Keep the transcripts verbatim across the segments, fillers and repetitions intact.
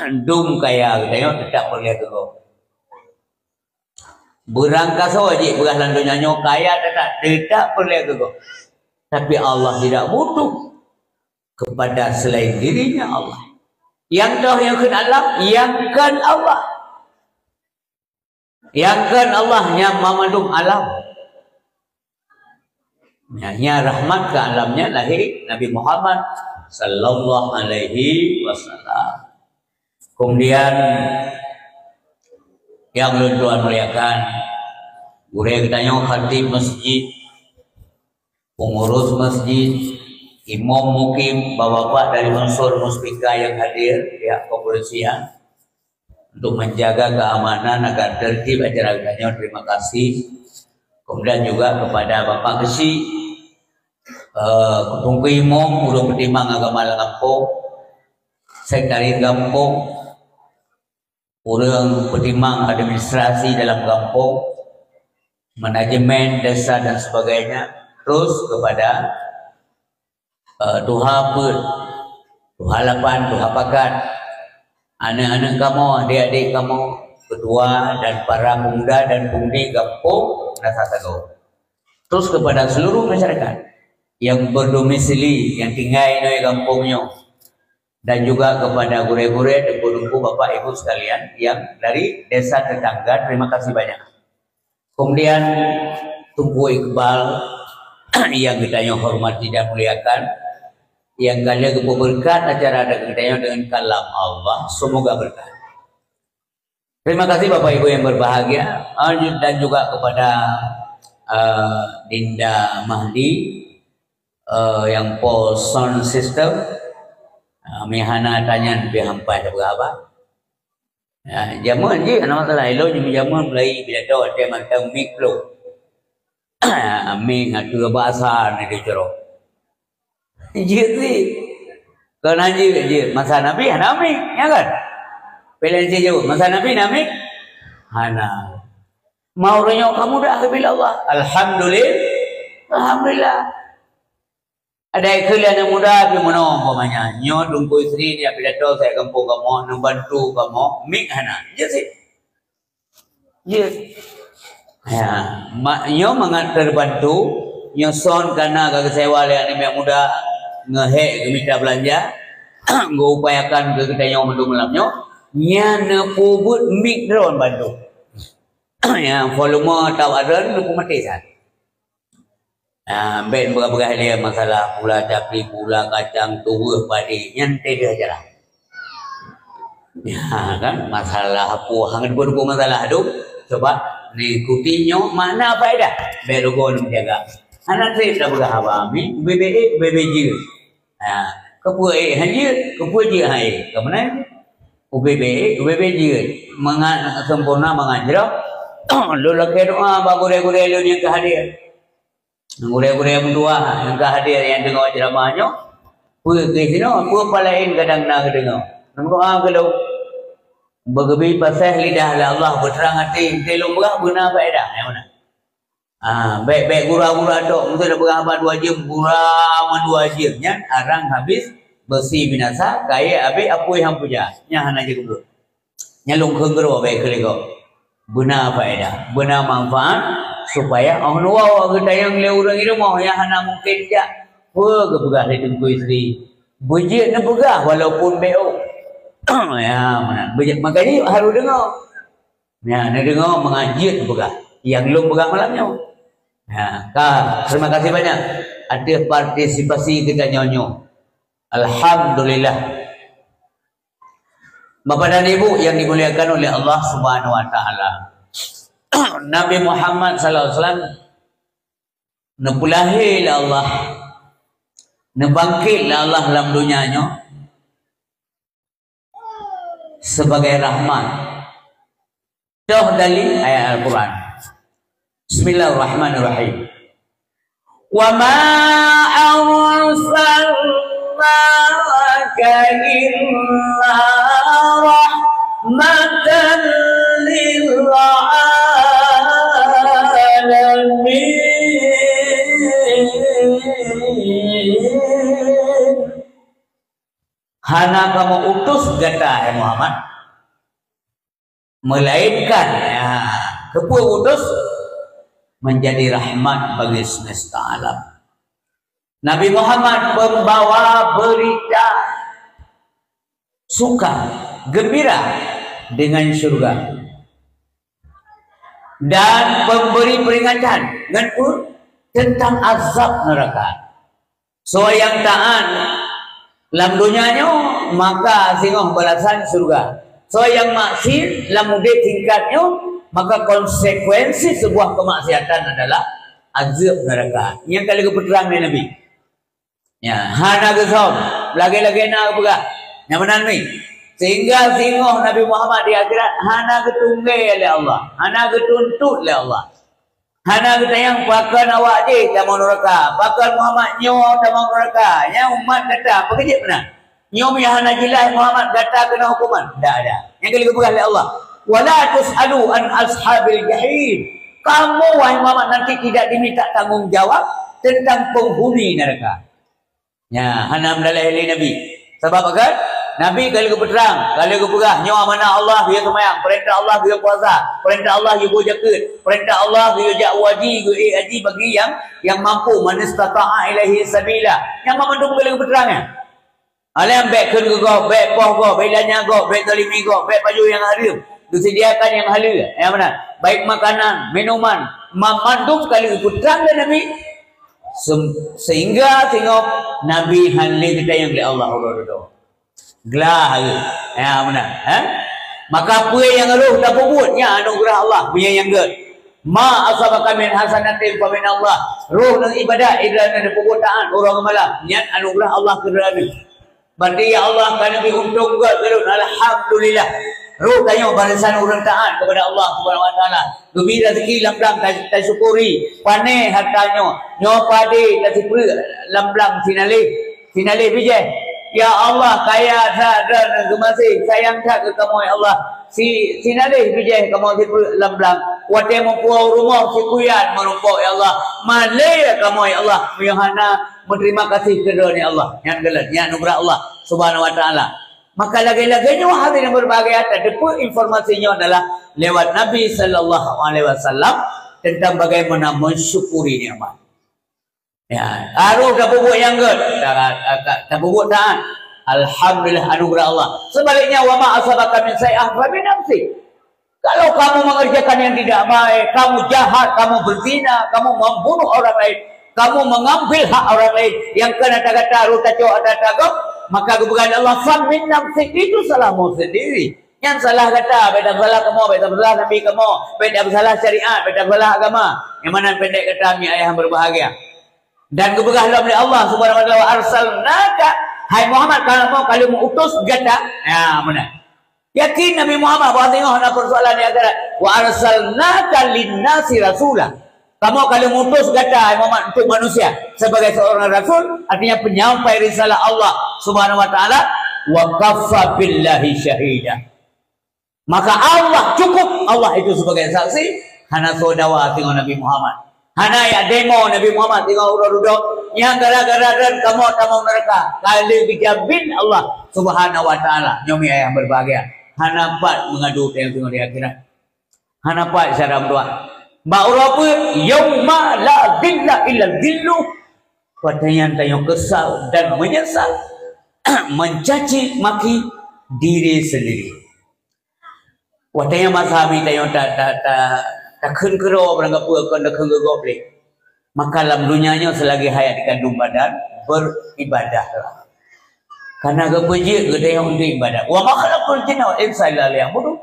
Mandum kaya geutanyoe teutap peureulée keu gob. Beurangkasoe jih peugah lam donya nyoe kaya teutap, teutap peureulée keu gob. Tapi Allah tidak butuh kepada selain dirinya Allah. Nyang toh nyang kheun alam, nyang kheun Allah. Nyang kheun Allah nyang mamandum alam. Nyan, nyan rahmat keu alam nyan lahé Nabi Muhammad sallallahu alaihi wasallam. Kemudian nyang lôn tuan muliakan, gurée geutanyoe khatib masjid, pengurus masjid, imam mukim, bapak-bapak dari unsur muspika yang hadir, pihak kepolisian, untuk menjaga keamanan agar tertib acara geutanyoe. Terima kasih. Kemudian juga kepada Bapak Keuchik, eh, Teungku Imum, ureuëng peutimang agama lam gampông, sekretaris gampông, ureuëng peutimang administrasi dalam gampông, manajemen desa dan sebagainya, terus kepada eh, tuha peuet, tuha lapan, tuha pakat, aneuëk-aneuëk kamoe, adék-adék kamoe, ketua dan para pemuda dan pemudi gampông Nasa Sagoe. Terus kepada seluruh masyarakat yang berdomisili, yang tinggai di gampông nyoe, dan juga kepada gurée-gurée, teungku-teungku, bapak ibu sekalian yang dari desa tetangga, terima kasih banyak. Kemudian Teungku Iqbal yang geutanyoe hormati dan muliakan, yang ka lheueh geupeubeureukat acara geutanyoe dengan kalam Allah, semoga berkah. Terima kasih Bapak Ibu yang berbahagia, ah, dan juga kepada, eh, Dinda Mahdi, eh, yang po sound system, ah, meuhana tanyan pih hampai teupeugah haba. Ya, jameun jih hana masalah. Ilôn jameun mulai bila tu ada mantong mik ploh. Mik ateueh basa ni diceurok. Jeuet sih. Keu na jeuet, jeuet. Masa Nabi hana mik, ya kan? Pelan sijauh. Masa Nabi na mik? Hana. Mau renyok kamu dah bila Allah. Alhamdulillah. Alhamdulillah. Ada ikheun lé aneuk muda pih meunoe umpamanya. Nyoe Teungku Yusri nyoe pidato siat gampông kamoe, neubantu kamoe, mik hana. Jeuet sit. Jeuet. Ya, ma-, nyoe mangat teubantu, nyoe son kana ka geusewa lé aneuk muda, ngeuhek geumita beulanja, geuupayakan keu geutanyoe mandum malam nyoe, nyan neupeubuet mik droen bantu. Ya, volume tawak droen neupeumaté that. Ah, bèk peugah-peugah lé masalah pula capi, pula kacang, tuweuh padé, nyan teuh deuh jalan. Ya, kan? Masalah apa? Hang deungoe masalah tu, coba ni ikuti nyoe makna faedah. Bèk rugoe neujaga. Hana trép tapeugah haba, mi, ubé-bé ék, ubé-bé jeuet. Ha, keupeue ék han jeuet, keupeue jeuet han ék. Ka meunan? Ubé-bé ék, ubé-bé jeuet. Mangat sempurna, mangat jroh. Lôn lakèe doa bak gurèe-gurèe lôn nyang ka hadir. Gurèe-gurèe meutuah nyang ka hadir nyang deungoe ceuramah nyoe, peue keu sinoe, peue peue laén kadang na geudeungoe. Meudoa keu lôn. Beugeubi paséh lidah lé Allah, beutrang até, enteuk lôn peugah beuna faedah, nyang meunan. Ah, bèk, bèk gura-gura tok, meuseu tapeugah haba dua jeuem, gura meudua jeuem nyan, arang habéh, beusi binasa, kayèe abéh, apui han puja. Nyan hana jeuet keu Nyan lôn kheun keudroe bèk keuligoe. Beuna faedah, beuna manfaat, supaya 'oh neuwoe geutanyong lé ureueng i rumoh nyang hana mungken jak. Peue geupeugah lé Teungku Yusri? Beujeuet neupeugah walaupun bèk ôh. Ya, meunan. Beujeuet, makajih harôh deungoe. Ya, neudeungoe mangat jeuet neupeugah. Nyang lôn peugah malam nyoe. Ya, ka. Terima kasih banyak ateueh partisipasi geutanyoe nyoe. Alhamdulillah. Bapak dan Ibu yang dimuliakan oleh Allah Subhanahu wa Taala. Nabi Muhammad sallallahu alaihi wasallam neupeulahé lé Allah, neubangkét lé Allah lam donya nyoe sebagai rahmat. Toh dalil ayat Al-Quran. Bismillahirrahmanirrahim. Wa ma arsalnaka illa rahmatan lil alamin. Hana kamoe utus gata, hai Muhammad, melainkan, ya, keupeue utus? Menjadi rahmat bagi semesta alam. Nabi Muhammad pembawa berita suka, gembira dengan syurga, dan pemberi peringatan ngon peue? Tentang azab neraka. Soe nyang taat lam donya nyoe, maka singoh balasan syurga. Soe nyang maksiat lam udeb singkat nyoe, maka konsekuensi sebuah kemaksiatan adalah azab neraka. Nyang ka lheueh geupeutrang lé Nabi. Ya, hana geusöm, lagée-lagée na geupeugah. Nyang meunan mi. Sehingga singoh Nabi Muhammad di akhirat hana geutunggée lé Allah, hana geutuntot lé Allah. Hana geutanyong pakon awak jih tamong nuraka, pakon Muhammad nyoe tamong nuraka, nyan umat gata, pakon jeuet meunan? Nyoe meunyo hana jeulaih Muhammad gata keunoe huköman, dak ada. Nyang ka lheueh geupeugah lé Allah, "Wala tus'alu an ashabil jahim." Kamu, wahai Muhammad, nanti tidak diminta tanggung jawab tentang penghuni neraka. Nya, hana meudaleh lé Nabi. Sabab pakon? Nabi ka lheueh geupeutrang, ka lheueh geupeugah, nyoe amanah Allah geuyue seumayang, peurintah Allah geuyue puasa, peurintah Allah geuyue beuzakat, peurintah Allah geuyue jak haji, geuyue ék haji bagi nyang, nyang mampu, man istata'a ilaihi sabila. Nyang mandum ka lheueh geupeutrang nyan. Além bék kheun keu gob, bék poh gob, bék lanya gob, bék zalimi gob, bék pajoh nyang hareuem, geusediakan nyang haleue, nyang meunan, baik makanan, minuman, ma-, mandum ka lheueh geupeutrang lé Nabi. Sem-, sehingga singoh Nabi hana lé geutanyong lé Allah uroe dudoe. Glah hareuem. Ya, meunan, ha? Maka peue nyang roh tapeubuet, nyan anugeurah Allah, meunyo nyang gét. Ma asabaka min hasanatin fa min Allah. Roh ngon ibadat, ibadat ngon tapeubuet taat uroe ngon malam, nyan anugeurah Allah keu droeneuh. Berarti, ya Allah, ka neubri untông gét keu lôn, alhamdulillah. Roh tanyoe barisan ureuëng taat kepada Allah Subhanahu wa Taala. Geubri rezeki lam blang ta-, tasyukuri. Pané hareuta nyoe, nyoe padé tasipreuek lam blang sinaléh, sinaléh bijéh. Ya Allah, kaya that dan geumaséh, sayang that keu kamoe, ya Allah. Si, sinaléh bijéh kamoe sipreuek lam blang. Watée meupuwoe u rumoh sikuyan meurumpok, ya Allah. Malée kamoe, ya Allah, meunyo hana meuterima kasih keu droeneuh, ya Allah. Nyan geulet, nyan anugeurah Allah Subhanahu wa Taala. Maka lagée-lagée nyoe hadirin berbahagia, tateupeue informasi nyoe adalah lewat Nabi sallallahu alaihi wasallam tentang bagaimana mensyukuri nikmat. Ya, harôh tapeubuet nyang gét, ta-, ta-, ta-, tapeubuet taat. Alhamdulillah, anugeurah Allah. Sebaliknya, wa ma asabaka min sayyi'ah fa min nafsik. Kalau kamu mengerjakan yang tidak baik, kamu jahat, kamu berzina, kamu membunuh orang lain, kamu mengambil hak orang lain, nyang kon ata gata, harôh tacok ata-ata gob, maka geupeugah lé Allah, "Fa min nafsik," itu salahmu sendiri. Nyan salah gata, bék tapeusalah kamoe, bék tapeusalah Nabi kamoe, bék tapeusalah syariat, bék tapeusalah agama. Nyang meunan pendek kata, mi ayah yang berbahagia. Dan geupeugah lom lé Allah Subhanahu wa Taala, "Wa arsalnaka," hai Muhammad, kamoe ka lheueh meu-utus gata. Ya, meunan. Yakin Nabi Muhammad bahwa singoh na persoalan di akhirat. "Wa arsalnaka linnasi rasula." Kamoe ka lheueh meu-utus gata, hai Muhammad, untuk manusia sebagai seorang rasul, artinya penyampai risalah Allah Subhanahu wa Taala. "Wa kafa billahi syahida." Maka Allah cukup, Allah itu sebagai saksi, hana soe dawa singoh Nabi Muhammad. Hana jak demo Nabi Muhammad singoh uroe dudoe, nyang gara-gara droe kamoe tamong neuraka. Ka lheueh geujamin Allah Subhanahu wa Taala. Nyoe mi ayah yang berbahagia. Hana pat meungadu teuh singoh di akhirat. Hana pat cara meudoa. Bak uroe peue? Yauma la dhilla illa dhilluh. Watée nyan tanyoe kesal dan menyesal, mencaci maki diri sendiri. Watée nyan masa mi tanyoe ta-, ta-, ta-, takheun keudroe barang gapeue kon takheun keu gob lé. Maka lam donya nyoe selagi hayat dikandung badan, beribadahlah. Karena geupeujeuet geutanyoe untuk ibadat. "Wa ma khalaqtul jinna wal insa illa liya'budun."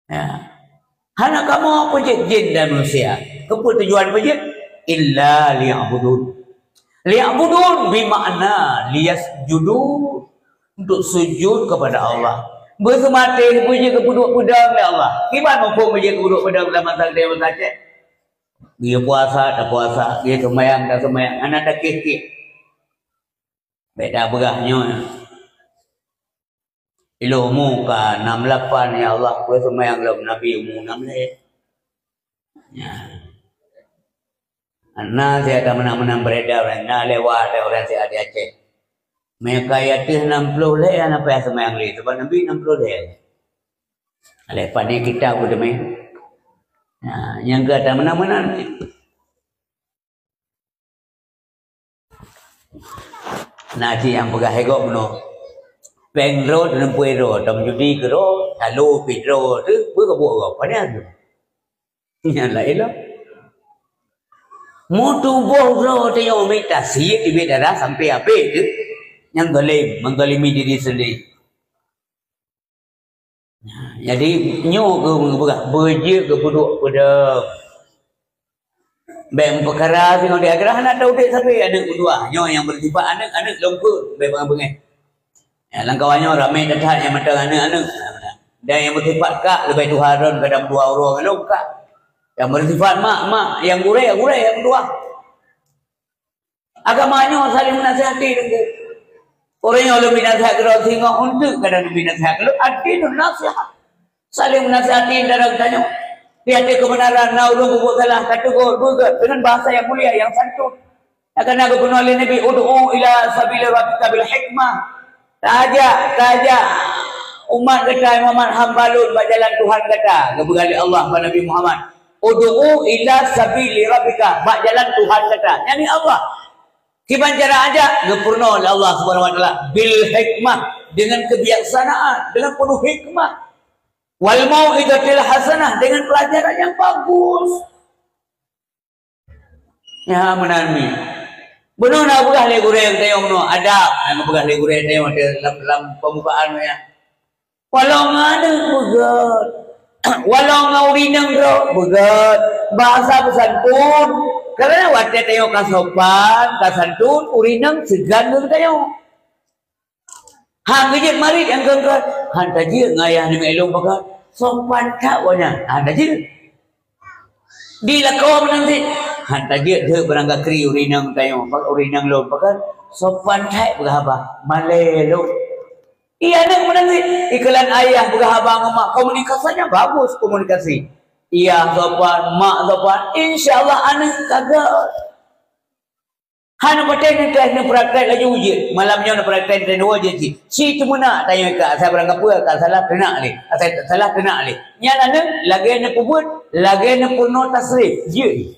Ya. Hana kamoe peujeuet jin dan manusia. Keupeue tujuan peujeuet? "Illa liya'budun." Liya'budun bimakna liyasjudu, untuk sujud kepada Allah. Beuseumaté peujeuet geupeuduek peudong lé Allah. Kiban muphom peujeuet geupeuduek peudong dalam masa geutanyoe masa Aceh? Geuyue puasa, tapuasa, geuyue seumayang, taseumayang, hana takieh-kieh. Bék tapeugah nyoe. Ilôn umu ka nam lapan, ya Allah, peue seumayang lom Nabi umu nam lhée. Ya. Na siat ka meunan-meunan beredar, na lewat lé ureuëng siat di Aceh. Meuka ateueh nam ploh lhèe hana payah seumayang lé, sabab Nabi nam ploh lhèe. Alèh pane kitab geuteumé. Nah, nyang gata meunan-meunan. Na cit nyang peugah lé gob meunoe. Péng droe, teuneupue droe, tom judi keu droe, talo pih droe, teuh, peue keu buet gob? Pane lagèe nyan? Nyan laén lom. Meutuboh droe teuh nyoe mita sie teubiet darah sampoe abéh teuh. Nyan zalim, menzalimi diri sendiri. Jadi, nyoe keuh geupeugah, beujeuet geupeuduek peudeueng. Bèk meupeukara singoh di akhirat hana taudép sabe aneuk meudua. Nyoe nyang beusifat aneuk, aneuk lom peuet, bèk bangai beungèh. Ya, lam kawan nyoe ramé that nyang mantong aneuk-aneuk. Dan nyang beusifat kak, leubeh tuha droe kadang dua uroe ngon lôn kak. Nyang beusifat mak, mak, nyang gurèe, gurèe nyang dua. Agama nyoe saling menasihati, Teungku. Ureueng nyang lôn bri nasihat keu droe singoh, eunteuk kadang lôn bri nasihat keu lôn, ad-dinun nasihat. Saling menasihati antara geutanyoe. Di ateueh keubeunaran na ureueng peubuet salah, ka teugor, beugèt deungon bahasa nyang mulia, nyang santun. Nyang ka na geupeurunoe lé Nabi, "Ud'u ila sabili rabbika bil hikmah." Tajak, tajak umat gata, Muhammad, hamba lôn bak jalan Tuhan gata. Geupeugah lé Allah bak Nabi Muhammad, "Ud'u ila sabili rabbika," bak jalan Tuhan gata, yakni Allah. Kiban cara ajak, geupeurunoe lé Allah Subhanahu wa Taala, bil hikmah, dengan kebijaksanaan, dengan penuh hikmah. Wal mau'izatil hasanah, dengan pelajaran yang bagus. Ya, meunan mi. Bunoe na peugah lé gurèe geutanyoe bunoe, adab, na peugah lé gurèe geutanyoe lam, lam pembukaan nyan. Walau ngon aneuk beugèt, walau ngon ureueng inong droe beugèt, bahasa beusantun. Karena watèe tanyoe ka sopan, ka santun, ureueng inong seugan keu tanyoe. Han geujeuet marit nyang kheun-kheun, "Han tajeuet ngon ayah namiet lôn pakat, sopan that awaknyan." Han tajeuet. Di lakoe meunan cit, "Han tajeuet jeuet barangkakri ureueng inong tanyoe, ureueng inong lôn pakat, sopan that peugah haba, malèe lôn." Iya, aneuk meunan cit, ikalon ayah peugah haba ngon mak, komunikasinya bagus komunikasi. Iya sopan, mak sopan, insya Allah aneuk ka gèt. Hana patéh neuteuk neupraktek laju jeuet. Malam nyoe neupraktek teuh dua jeuet cit. Ci teumeunak tanyoe ka asai barang kapeue ka salah keuneuk lé. Asai salah keuneuk lé. Nyan aneuk lagèe neupeubuet, lagèe neupeurunoe tasrif. Jeuet.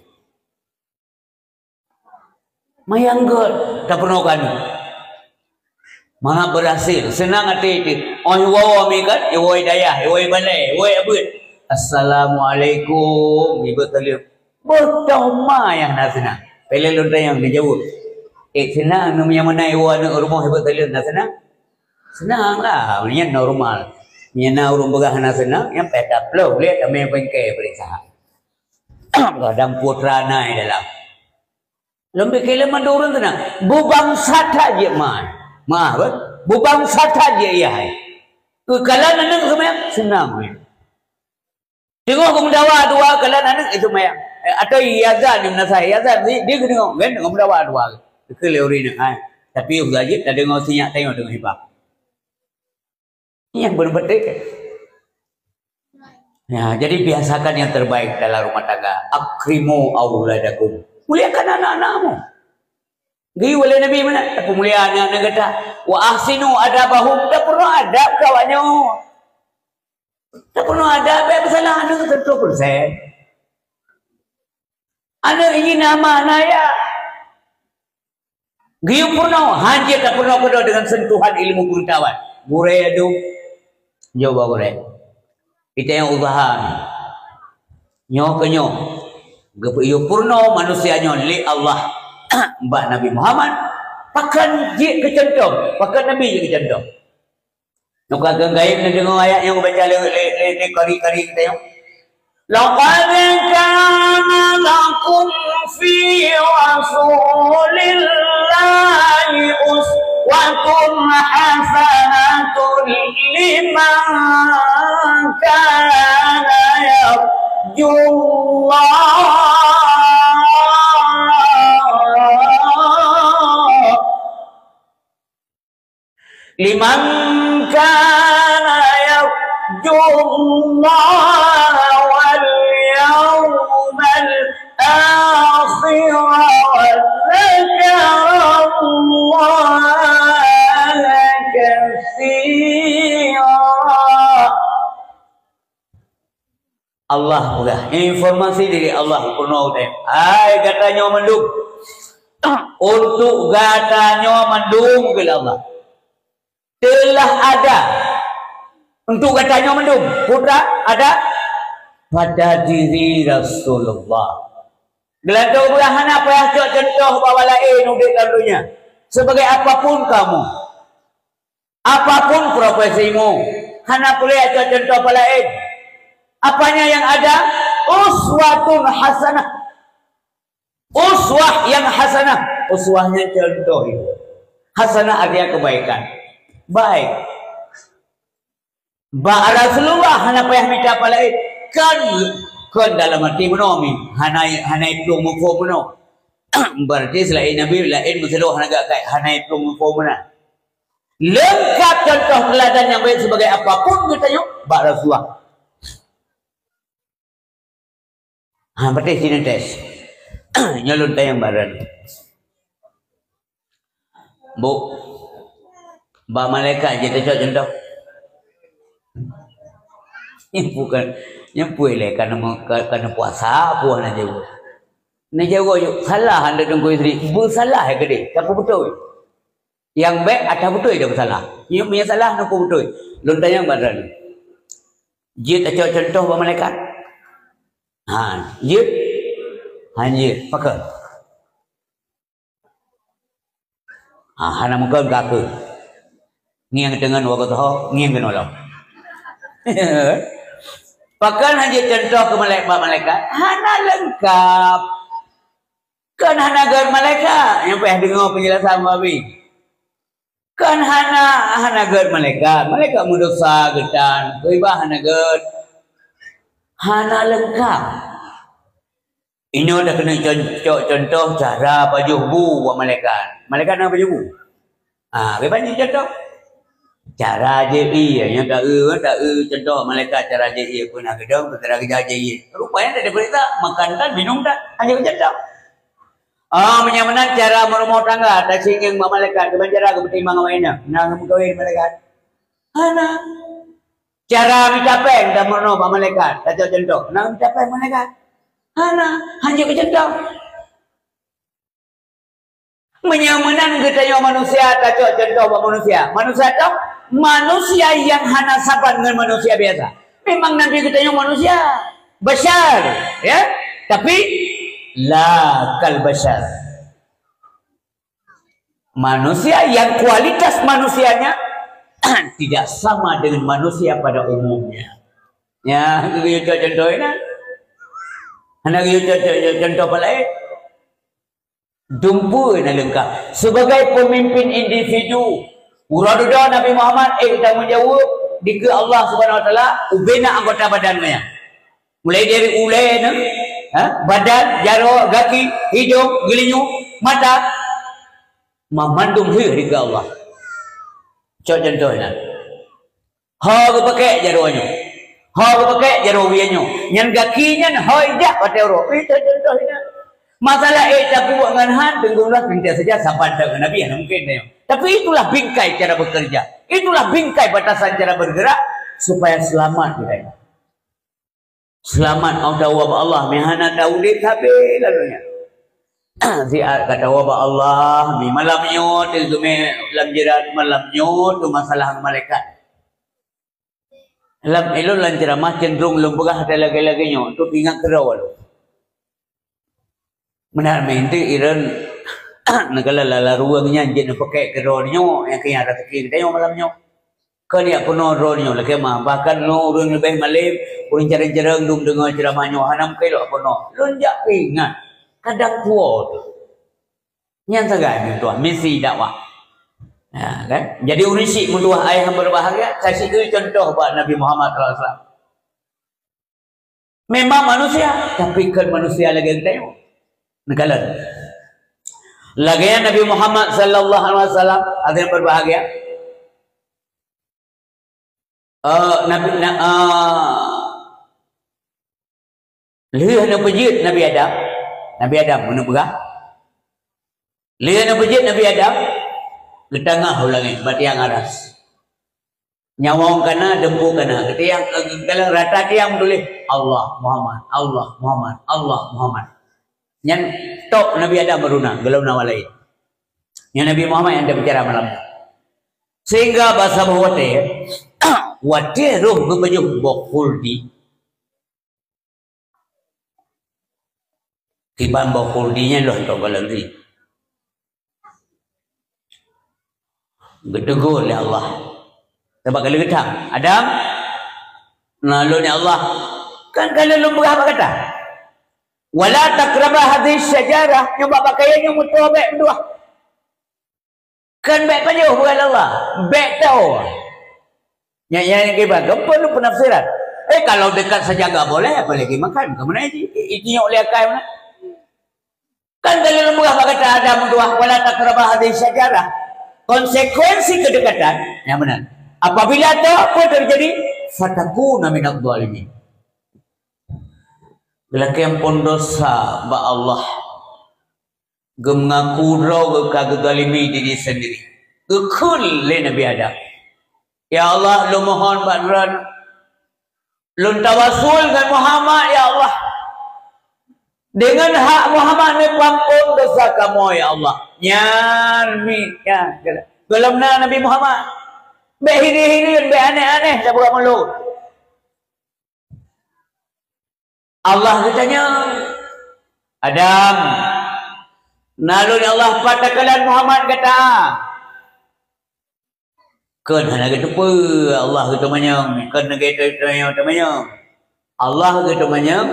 Manyang gèt tapeurunoe keu aneuk. Mangat berhasil, seunang até teuh. Oh, iwoe mi kan, iwoe dayah, iwoe balèe, iwoe abeuet. "Assalamualaikum," ibeuet saleuem. Beutoh ma nyang na seunang. Pélé lôn tanyong neujaweueb. Eh, seunang nyoe meunyoe meunan iwoe aneuk rumoh ibeuet saleuem na seunang? Seunang lah, nyan normal. Meunyoe na ureueng peugah hana seunang, nyan payah taploh lé tamé bengke peuriksa. Kadang putra na i dalam. Lôn pike lé mandum ureueng seunang. Bubangsa that jeuet ma. Ma, beuh? Bubangsa that jeuet yah. Keu kalon aneuk seumayang, seunang. Teungoh geumeudawa dua kalon aneuk itu mayang. Eh, atau iazan di meunasah iazan, di, di geudeungoe, kan, geumeudawa dua. Keu lé ureueng inong, hai. Tapi udah jeuet tadeungoe sinyak tanyoe deungoe hibah. Nyang beutôi. Ya, jadi biasakan yang terbaik dalam rumah tangga. Akrimu auladakum. Muliakan anak-anakmu. Geuyue lé Nabi meunan, tapeumulia aneuk-aneuk gata. Wa ahsinu adabahum, tapeurunoe adab keu awaknyoe. Tapeurunoe adab, bèk peusalah aneuk seratus persen. Aneuk nyan na ma na yah. Geuyue peurunoe, hanjeuet tapeurunoe keudroe deungon sentuhan ilmu pengetahuan. Gurèe adu, coba gurèe. Kita nyang usaha nyoe keu nyoe. Geuyue peurunoe manusia nyoe lé Allah bak Nabi Muhammad. Pakon jeuet keu cuntoh, pakon Nabi jeuet keu cuntoh. Nyoe ka geugaib neudeungoe ayat nyang geubaca lé, lé, lé, lé qari-qari geutanyoe. Laqad kana lakum fi Rasulillahi uswatun hasanatun liman kana yarjullaha لمن كان يرجو الله واليوم الآخر وذكر الله Allah peugah, informasi dari Allah peurunoe teuh. Hai gata nyoe mandum, untuk gata nyoe mandum, kheun Allah. Telah ada untuk gata nyoe mandum, putra ada pada diri Rasulullah. Geulantoe peugah hana payah cok contoh bak laén udeb lam donya. Sebagai apapun kamu, apapun profesimu, hana peureulée cok contoh bak laén. Apanya yang ada? Uswatun hasanah. Uswah yang hasanah. Uswah nyan contoh itu. Hasanah artinya kebaikan. Baik. Bak Rasulullah hana payah mita bak laén. Kan, kan dalam hati meunoe mi. Hana, hana iplueng muphom meunoe. Berarti selain Nabi, laén meusidroe hana geuakai. Hana iplueng muphom meunan. Leungkap contoh teuladan nyang baik sebagai apapun geutanyoe bak Rasulullah. Ha, patéh sinetes. Nyoe lôn tanyong bak droeneuh. Bu, bak malaikat jeuet tacok contoh. Nyan bukan, nyan peue lé, kana, kana puasa, peue hana jaweueb. Na jaweueb, salah anda Teungku Yusri. Beusalah ya keudeh, takue beutôi. Nyang bék ata beutôi dah beusalah. Nyoe meunyoe salah, na peue beutôi. Lôn tanyong bak droeneuh. Jeuet tacok contoh bak malaikat? Ha, jeuet? Han jeuet. Pakon? Ha, hana meukeun ka keuh. Ngieng teungeut wagoe teuho, ngieng keunoe lom. Pakon han jeuet contoh keu malai-, bak malaikat? Hana leungkap. Kon hana gét malaikat, nyang payah deungoe penjelasan Abi. Kon hana, hana gét malaikat. Malaikat meudesya geutan, beuibah hana gét. Hana leungkap. Inoe dah keuneuk con-, cok contoh cara pajoh bu bak malaikat. Malaikat na pajoh bu? Ah, kiban jih contoh. Cara jép ié, nyang taeu, taeu contoh malaikat cara jép ié, peue na geudong, peue cara geujak jép ié. Rupanya dak diperiksa, makan tan, minum tan, hanya contoh. Ah, meunyoe meunan cara meurumoh tangga, tacok ngieng bak malaikat, kiban cara geupeutimang awak inong, na geumeukawen malaikat. Hana. Cara mita péng tameurunoe bak malaikat, tacok contoh, na mita péng malaikat. Hana, hana contoh. Meunyoe meunan geutanyoe manusia, tacok contoh bak manusia. Manusia toh, manusia nyang hana saban ngon manusia biasa. Memang Nabi geutanyoe manusia, bashar, ya. Tapi, la kal bashar. Manusia yang kualitas manusianya tidak sama dengan manusia pada umumnya. Ya, geuyue cok contoh inan. Hana geuyue cok, cok, cok contoh bak laén. Dumpeue na leungkap. Sebagai pemimpin individu, uroe dudoe Nabi Muhammad ék tanggung jaweueb dikeue Allah Subhanahu Wa Taala ubena anggota badan geuh nyan. Mulai dari ulée nyan, ha, badan, jaroe, gaki, hidong, geulinyueng, mata, mamandum heueh dikeue Allah. Cok contoh nyan. Ho geupakék jaroe nyoe. Ho geupakék jaroe wie nyoe. Nyan gaki nyan ho ijak watée uroe. Itu contoh nyan. Masalah ék tapeubuet ngon han, teungku lôn sentiasa saja saban that ngon Nabi, hana mungkin nyoe. Tapi itulah bingkai cara bekerja. Itulah bingkai batasan cara bergerak supaya selamat kita. Seulamat atawa bak Allah, meuhana taudeb sabe lalu nyan. Siat ka tawa bak Allah, mi malam nyoe teuh geumé lam jeurat, malam nyoe teuh masalah ngon malaikat. Lam ilôn lam ceramah cenderung lôn peugah lagée-lagée nyoe, untuk ingat keudroe lôn. Meunan meuntri ireuen neugala lala ruweueng nyan jeuet neupakék keudroe nyoe nyang keu nyang raseuki geutanyoe malam nyoe. Kon jak peunoh droe nyoe lakée mah, bahkan lôn ureuëng leubeh malem, ureuëng carông-carông dum deungoe ceuramah nyoe hana meukeulok peunoh. Lôn jak ingat kadang tuwoe teuh. Nyan sagai meutuah misi dakwah. Ha, kan? Jadi ureuëng syiek meutuah ayah yang berbahagia, kasih contoh bak Nabi Muhammad sallallahu alaihi wasallam. Memang manusia, tapi kon manusia lagée geutanyoe. Neukalon. Lagée Nabi Muhammad sallallahu alaihi wasallam, hadirin berbahagia. Eh, Nabi, na, eh, lheueh neupeujeuet Nabi Adam, Nabi Adam meuneuk peugah. Lheueh neupeujeuet Nabi Adam, geutangah u langét, bak tiang aras. Nyawöng ka na, teumpo ka na. Keu tiang, eh, galak rata tiang meutuléh, "Allah Muhammad, Allah Muhammad, Allah Muhammad." Nyan tok Nabi Adam baru na, gohlom na awak laén. Nyan Nabi Muhammad nyang teubicara malam nyoe. Sehingga bak saboh watèe, watèe roh geupajoh boh khuldi, kiban boh khuldi nyan lôn tong gohlom ri. Geuteugôt lé Allah. Sabab ka lheueh geutham, "Adam, na lôn ya Allah, kan ka lôn peugah bak gata, 'Wala taqraba hadhihi syajarah,' nyoe bak peukayan nyoe meutuah bèk meutuah. Kan bèk pajoh," peugah lé Allah, "bèk toe." Nyan, nyan kiban, kan peue penafsiran. Eh, kalau dekat saja nggak boleh, apalagi makan. Keumanö ji? Itinyok lé akai mana? Kan ka lheueh lôn peugah bak gata, "Adam meutuah, 'Wala taqraba hadhihi syajarah.'" Konsekuensi kedekatan, nyang meunan. Apabila toe, apa terjadi? "Fatakuna minadh dhalimin." Geulakèe ampôn dosa bak Allah. Geumeungaku droe geuh ka geuzalimi diri sendiri. Geukheun lé Nabi Adam, "Ya Allah, lôn mohon bak Droeneuh, lôn tawasul ngon Muhammad, ya Allah. Deungon hak Muhammad neupeuampôn dosa kamoe, ya Allah." Nyan mi, nyan, gohlom na Nabi Muhammad. Bèk hireuen-hireuen, bèk aneh-aneh tapeugah mulod. Allah geutanyong, "Adam, na lôn ya Allah pat takalon Muhammad gata?" Kheun hana geuteupeue, Allah geuteumanyong, kheun lagèe teumanyong, teumanyong. Allah geuteumanyong,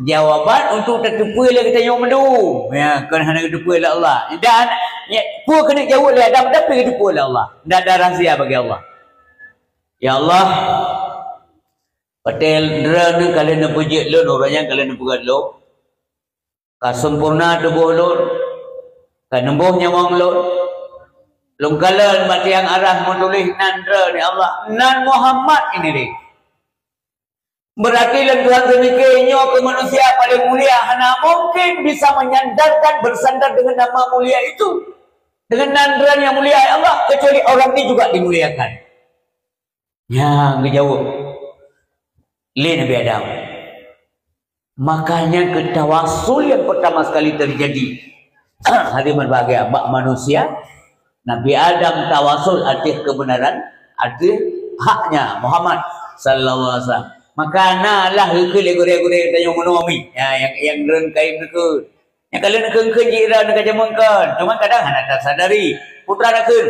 jawaban untuk tateupeue lé geutanyoe mandum. Ya, kheun hana geuteupeue lé Allah. Dan, ya, peue keuneuk jaweueb lé Adam, tapi geuteupeue lé Allah. Ndak ada rahsia bagi Allah. Ya Allah, watèe Droeneuh ka lheueh neupeujeuet lôn, uroe nyan ka lheueh neupeugöt lôn, ka sempurna tuboh lôn, ka neuboh nyawöng lôn. Lôn kalon bak tiang arah meutuléh nan Droeneuh, ya Allah, nan Muhammad ini deh. Berarti lôn Tuhan seumiké nyoe keu manusia paleng mulia, hana mungkin bisa menyandarkan, bersandar dengan nama mulia itu, dengan nan Droeneuh nyang mulia, ya Allah, kecuali orang ini juga dimuliakan. Nyan geujaweueb lé Nabi Adam. Makanya keu tawasul nyang pertama sekali terjadi, hadirin berbahagia, bak manusia, Nabi Adam tawasul ateueh kebenaran, ateueh haknya Muhammad sallallahu alaihi wasallam. Maka na lah geukheun lé gurèe-gurèe tanyoe meunoe mi. Ya, nyang, nyang droen kayém neukheun. Nyang ka lheueh neukheun-kheun jih droen ka jameun kheun. Cuma kadang hana tasadari. Peue teuma neukheun.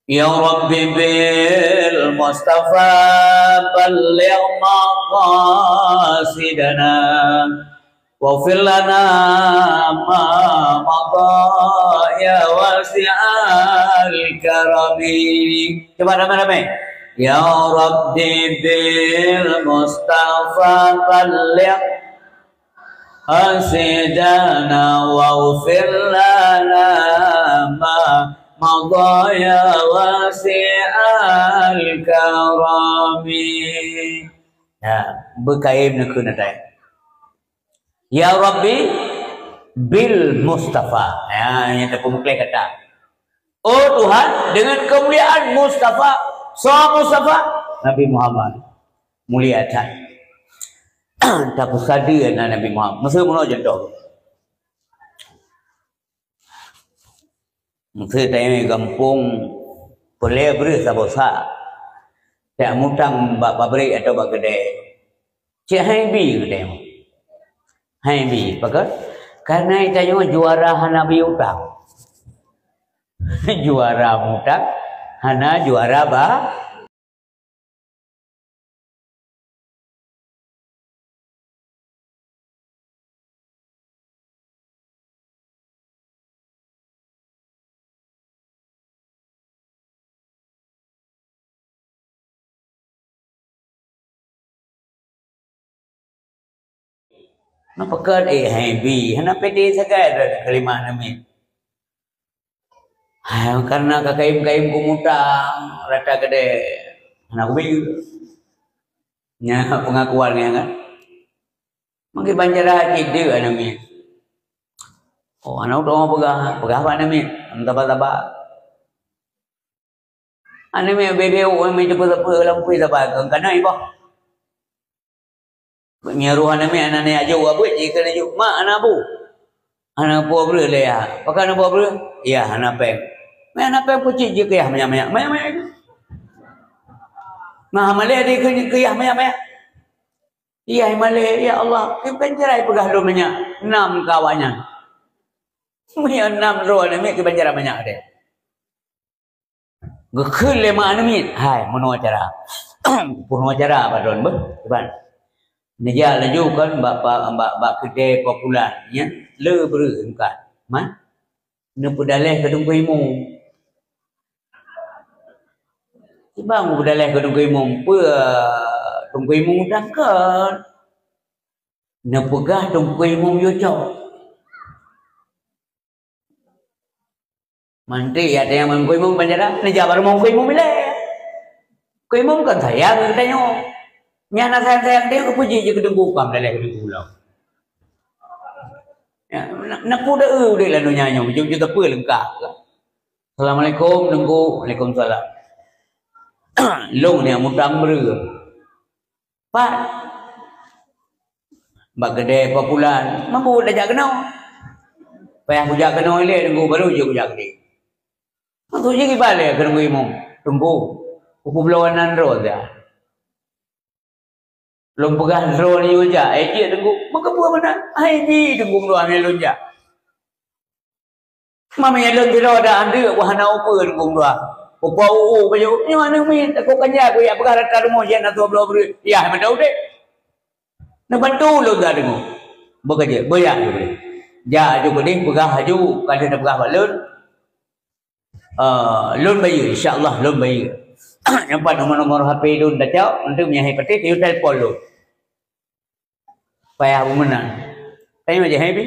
Ya Rabbi bil Mustafa balligh maqasidana, waghfir lana ma madha ya wasi'al karami. Cuba ramai-ramai. Ya Rabbi bil Mustafa balligh maqasidana waghfir lana ma madha ya wasi'al karami. Ya, beukayém neukheun atai. Ya Rabbi bil Mustafa. Ya, nyang tapeumeukleh gata. Oh Tuhan, dengan kemuliaan Mustafa, soe Mustafa? Nabi Muhammad. Mulia that. Tapeusadeue na Nabi Muhammad. Meuseu meunoe contoh. Meuseu tanyoe gampông peureulèe breueh saboh sa. Tajak mutang bak pabrik atawa bak keudè. Cit hai bi geutanyoe. Hai bi, pakon? Karena tanyoe juara hana bi utang. Juara mutang, hana juara ba. Na pakon, eh, hai bi, hana pede sagai droe keulimah namiet. Hai, karena ka kayém-kayém kumutang, rata keudè hana kubi. Nyan pengakuan nyan kan. Mungkin bancara cit deuk aneuk miet. Oh, aneuk dong peugah, peugah bak aneuk miet, "Saba-saba." Aneuk miet bebe u, mi teupeu-teupeu lam pui saban, kon kana iboh. Nyan roh aneuk miet, aneuk miet aju, abeuet jih keu laju, "Mak, hana bu. Hana po breueh lé ya." "Pakon hana po breueh?" "Ya, hana péng." "Meuhana péng, peucit jih keu yah manyak-manyak." Manyak-manyak. Nah, malée di keu, keu yah manyak-manyak. Yah malée, "Ya Allah, kiban cara peugah lôn manyak, nam keu awaknyan." Meunyoe nam droe aneuk miet, kiban cara manyak deh. Geukheun lé mak aneuk miet, "Hai, meunoe cara." Peunoe cara bak droen beuh, kiban. Neujak laju kan bak, bak, bak, bak keudè popular nyan, le breueh meukat. Man? Neupeudaleh keu Teungku Imum. Kiban neupeudaleh keu Teungku Imum, peue Teungku Imum takot. Neupeugah Teungku Imum yue cok. Manti ya teunyang Teungku Imum banjara, neujak bak rumoh Teungku Imum ilée. Teungku Imum kan sayang keu geutanyoe. Nyan na sayang-sayang dia, keupeue jih keu Teungku, ka meudaleh keu Teungku lom. Ya, na, na kuda eu udeb lam donya nyoe, jeuet jeuet teupeu leungkap. "Assalamualaikum, Teungku." "Waalaikumsalam." "Lôn ni mutang breueh." "Pat?" "Bak keudè popular." "Mampu tajak keunoe?" "Payah kujak keunoe ilée, Teungku, baru jeuet kujak keudè." Maksud jih kiban lé keu Teungku Imum, "Teungku, peubloe nan droe dah." "Lôn peugah droe nyoe jak, eh, jeuet Teungku." "Meukeue peue meunan?" "Hai jih Teungku, meunyoe lôn jak." "Meunyoe lôn sidroe dak andeuk, wah hana upeue Teungku meudua." Upeue u-u bajôh, "Nyoe aneuk miet, takot kan jak, kujak peugah rata rumoh jih na tuwoe bloe breueh." "Yah, mantong udeb." "Neubantu lôn dak deungoe." Beukeujeut, beujak laju keudeh. Jak laju keudeh, peugah laju, ka lheueh neupeugah bak lôn. Eh, lôn bayeue, insya Allah lôn bayeue. Nyan pat nomor-nomor H P lôn tacok, nanti meunyo han patéh, tayue telepon lôn. Payah beumeunan. Tanyong aja, hai bi.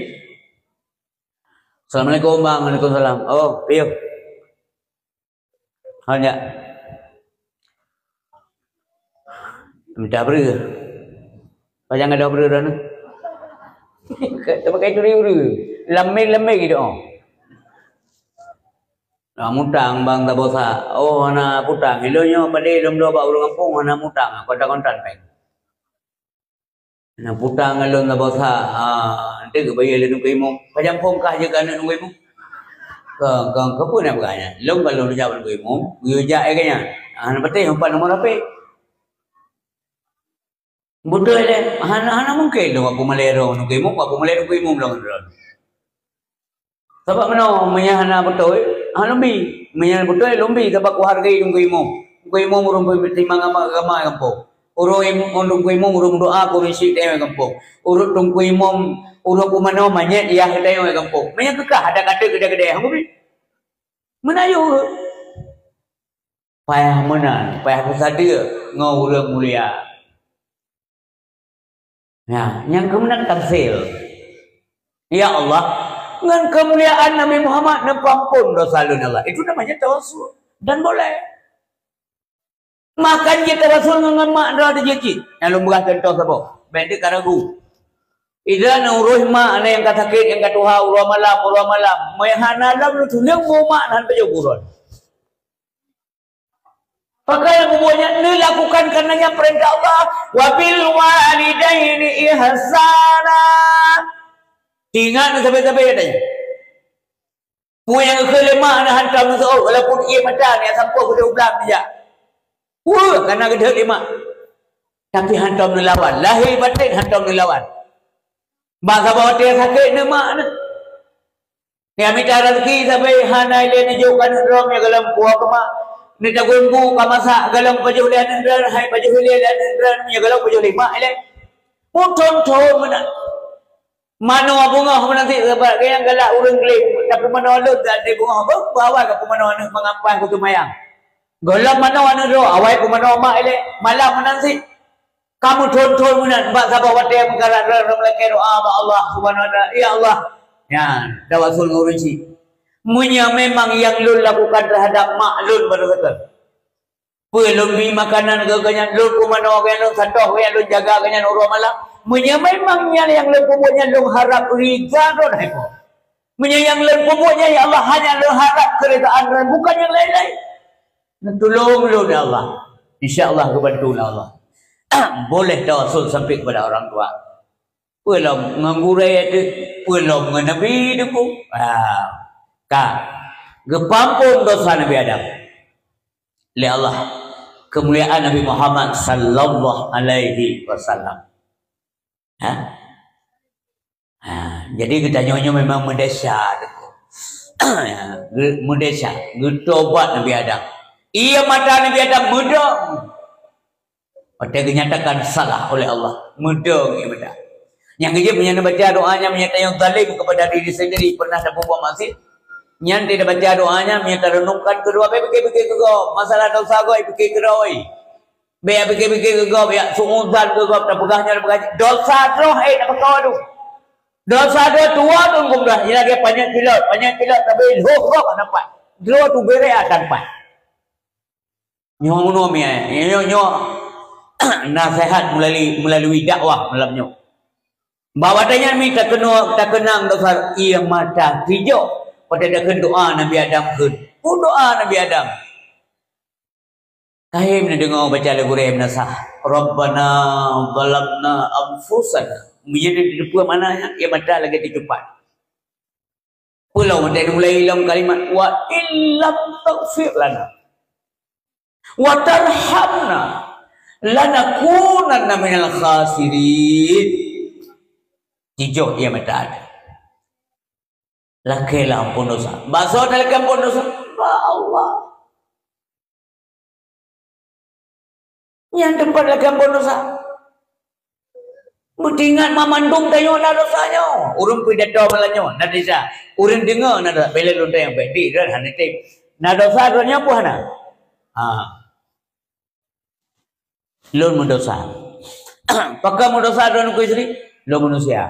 "Assalamualaikum, Bang." "Waalaikumsalam." "Oh, piye?" "Hanya minta breueh." "Pajan gadôh breueh droeneuh?" Teupakai turi ureueng. Lam mil, lam mil gitu, oh. "Nah, mutang, Bang, taboh sa." "Oh, hana putang. Ilôn nyoe padé lôn bloe bak ureueng gampông, hana mutang. Kontan-kontan péng." "Nah, putang lôn taboh sa." "Ah, nanti geubayeue lé Teungku Imum." "Pajan phon kah jeuet keu aneuk Teungku Imum?" "Ka, ka, ka peue na peugah nyan? Lôn ka lôn jak bak Teungku Imum, geuyue jak lé geuh nyan. Ah, hana patéh, umpat nomor H P." "Beutôi lé, hana, hana mungken lôn peumalèe droe ngon Teungku Imum, peumalèe Teungku Imum lôn ngon droe." "Sabab meunoe, meunyo hana beutôi, han lôn bi. Meunyo beutôi, lôn bi, sabab kuhargai Teungku Imum. Teungku Imum ureueng peutimang agama, agama gampông. Ureueng im-, Teungku Imum ureueng meudoa keu ureueng syik tayue gampông. Ureueng Teungku Imum, ureueng peumanoe manyét yah tayue gampông. Meunyo keu kah adak ka teuk keudè-keudè, han kubi." Meunan yôh. Payah meunan, payah peusadeue ngon ureueng mulia. Ya, nyang keunan tamsil. Ya Allah, ngon keumuliaan Nabi Muhammad neupeuampon dosa lôn, ya Allah. Itu namanya tawassul. Dan boleh. Makan jih tawassul ngon mak droe teuh jih. Nyang lôn peugah contoh saboh. Bèk deuh ka ragu. Ideh na uroe mak na nyang ka sakét, nyang ka tuha, uroe malam, uroe malam. Meunyo hana lom lôn tuléng bu mak nan pajoh buron. Pakon nyang peubuet nyan neulakukan kareuna nyan peurintah Allah, "Wa bil walidaini ihsana." Ingat sabe-sabe katanya. Peue nyang geukheun lé mak na hantom neuseuôt, walaupun ié mata na sampoe keudeh u blang neujak. Weueh, kana geudhôt lé mak. Tapi hantom neulawan, lahé batén hantom neulawan. Bak saboh watèe sakét na mak na. Nyang mita raseuki sabe hana ilée neujok keu aneuk droe nyang gohlom puwoe keu mak. Neutaguen bu ka masak gohlom pajoh lé aneuk droe, hai pajoh ilée lé aneuk droe nyang gohlom pajoh lé mak ilée. Muthon-thon meunan. Manoe beungoh meunan cit sabab nyang galak ureueng gleh, tapi manoe lôn tak lé beungoh, beuh, awai ka peumanoe aneuk mangampai keu seumayang. Gohlom manoe aneuk droe, awai peumanoe mak ilée, malam meunan cit. Ka meuthon-thon meunan bak saboh watèe meukarat lom lakèe doa bak Allah Subhanahu wa Taala, "Ya Allah," nyan, tawassul ngon ureueng chik, "Meunyo memang nyang lôn lakukan teuhadap mak lôn baroe sapeue, peue lôn bi makanan keu geuhnyan, lôn peumanoe geuhnyan, lôn satoh geuhnyan, lôn jaga geuhnyan uroe malam, meunyo memang nyan nyang lôn peubuet nyan lôn harab ridha Droe, hai Po, meunyo nyang lôn peubuet nyan, ya Allah, hanya lôn harab keuridaan Droe, bukan nyang laén-laén." Neutulông lôn, ya Allah. Insya Allah geubantu lé Allah. Boleh tawasul sampai kepada orang tua. Peue lom ngon gurée teuh, peue lom ngon Nabi teuh. Ah, ka. Geupampon dosa Nabi Adam lé Allah. Keumuliaan Nabi Muhammad sallallahu alaihi wasallam. Ha? Ha, jadi geutanyoe nyoe memang meudesya teuh. Geu-, meudesya, geutobat Nabi Adam. Ie mata Nabi Adam meudong. Watée geunyatakan salah oleh Allah, meudong ie mata. Nyang keujeuet meunyoe neubaca doa nyan, meunyoe tanyoe zalim kepada diri sendiri, pernah tapeubuet maksiat, nyan tabaca doa nyan, meunyoe tarenungkan keudroe, bèk pike-pike keu gob, masalah dosa gob pike keudroe. Bèk pike-pike keu gob, ya su'udzan keu gob, tapeugah nyan, tapeugah nyan. Dosa droe, eh, tapeugah tu. Dosa droe tuwoe tu geupeugah, ilagèe panyöt pilot, panyöt pilot tapi lhôh gob hana pat. Droe tu bèrèh akan pat. Nyoe meunoe mi, eh, nyoe, nyoe, nyoe naseuhat meulalu-, meulalu dakwah malam nyoe. Bak watèe nyan mi takeunoe, takeunang dosa ie mata tijok. Watèe takheun doa Nabi Adam kheun. Peue doa Nabi Adam? Ka hem neudeungoe baca lagu rèm nasah. Rabbana zalamna anfusana. Meunyoe teupeue makna nyan, ie mata lagèe teucupat. Peue lom watèe mulai lom kalimat, "Wa illam taghfir lana wa tarhamna lanakunanna minal khasirin." Tijok ie mata. Lakèe lah ampôn dosa. Bak soe talakèe ampôn dosa? Bak Allah. Nyan teumpat lakèe ampôn dosa. Meutingat mamandum tanyoe na dosa nyoe. Ureueng pidato malam nyoe na dosa. Ureueng deungoe na dosa. Bèk lôn tanyong, bèk di, droe hana tem. Na dosa droe nyoe peue hana? Ha. Lôn meudosa. Pakon meudosa droe ngon istri? Lôn manusia.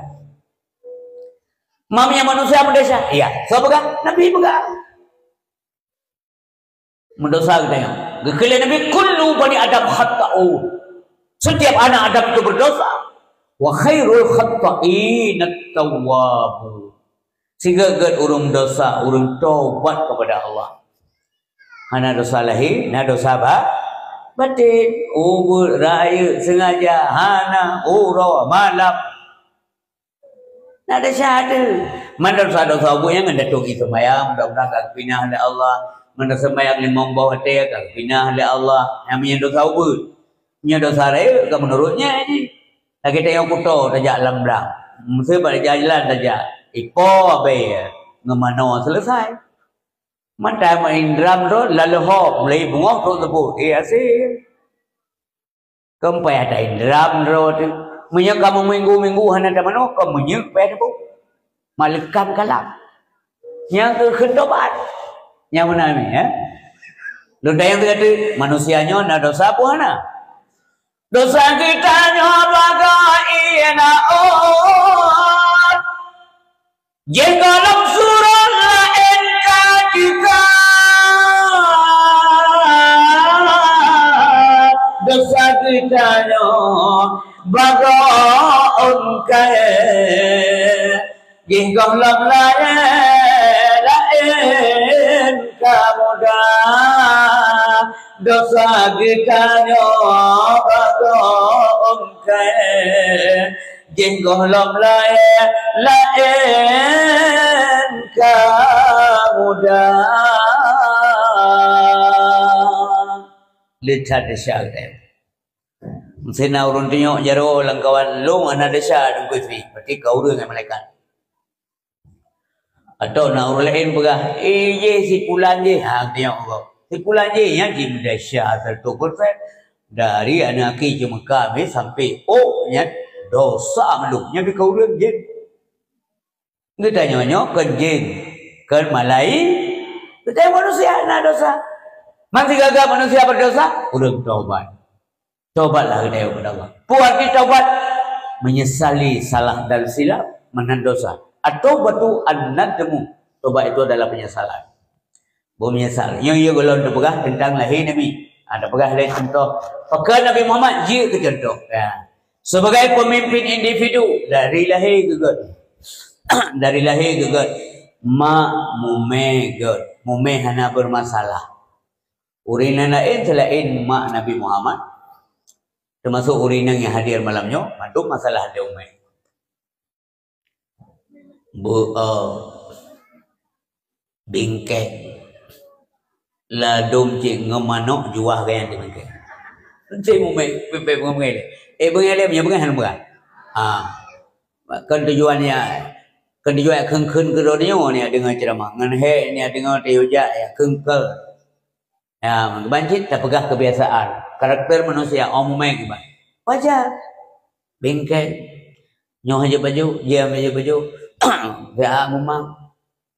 Mam nyang manusia meudosa? Iya. Soe peugah? Nabi peugah. Meudosa geutanyoe. Geukheun lé Nabi, "Kullu bani Adam khatta'un." Setiap anak Adam itu berdosa. "Wa khairul khatta'inat tawwabun." Sigét-gét ureueng dosa, ureueng tobat kepada Allah. Hana dosa lahé, na dosa ba-, batin. Ubeut, rayeuk, sengaja, hana, uroe, malam. Na desya teuh. Meunan dosa-dosa ubeut nyan ngon datong ie seumayang, mudah-mudahan ka geupinah lé Allah. Meunan seumayang limong boh watèe ka geupinah lé Allah. Nyan meunyoe dosa ubeut. Meunyoe dosa rayeuk ka meunurot nyan jih. Lagèe tanyoe kuto tajak lam blang. Meusé bak jalan tajak. Ipo abèe ngon manoe seuleusai. Mata meuindram droe lalu hop mulai beungoh trok teupeu. Eh, aséh. Kon payah taindram droe teuh. Meunyoe kamoe minggu-minggu hana tamanoe, kon meunyeuk payah teupeue. Maleukan kalam. Nyang keu kheun tobat. Nyang meunan mi, ya. Lôn tanyong teuh, manusia nyoe na dosa peue hana? Dosa geutanyoe bagoe ie laôt. Jih gohlom surot laén ka teuka. Dosa geutanyoe bagoe ôn kayèe. Jih gohlom laén, laén ka muda. Dosa geutanyoe bagoe ôn kayèe. Jih gohlom laén, laén ka muda. Leucat desya geutanyoe. Meusé na ureueng tunyok jaroe lam kawan lôn hana desya Teungku Ifri, berarti ka ureueng ngon malaikat. Atau na ureueng laén peugah, "Eh, jih si pulan jih." Ha, tanyong gob. Si pulan jih nyan jih meudesya seratus persen. Dari aneuk aki ceumeuka habéh sampai ôk nyan dosa mandum. Nyan pih ka ureueng jih. Geutanyoe nyoe kon jin, kon malai-, geutanyoe manusia na dosa. Man sigaga manusia berdosa, ureueng tobat. Tobatlah geutanyoe kepada Allah. Peue arti tobat? Menyesali salah dan silap, meunan dosa. At-taubatu an-nadmu. Tobat itu adalah penyesalan. Beumeunyeusal. Nyoe, nyoe gohlom teupeugah teuntang lahé Nabi. Ha, teupeugah lé contoh. Pakon Nabi Muhammad jeuet keu contoh. Ya. Sebagai pemimpin individu, dari lahé geuh gèt. Dari lahé geuh gèt. Mak mumè gèt. Mumè hana bermasalah. Ureueng inong laén seulaén mak Nabi Muhammad, teumasuk ureueng inong nyang hadir malam nyoe, mandum masalah até umat. Bu-, eh, bingkeng. Ladôm cit ngon manok juah gaya di bingkeng. Cit mumet, pipet mumet. Eh, beungéh lé, beungéh hana beungéh. Ha. Kan tujuan nya, kan tujuan kheun-kheun keu droeneuh nyoe ni deungoe ceramah. Ngon hék ni deungoe teuh jak ya kheun-kheun. Ya, ban cit tapeugah kebiasaan, karakter manusia, oh, mumet kiban. Wajar. Bingkeng. Nyoe hana baju, jih hana baju. Pihak mumang.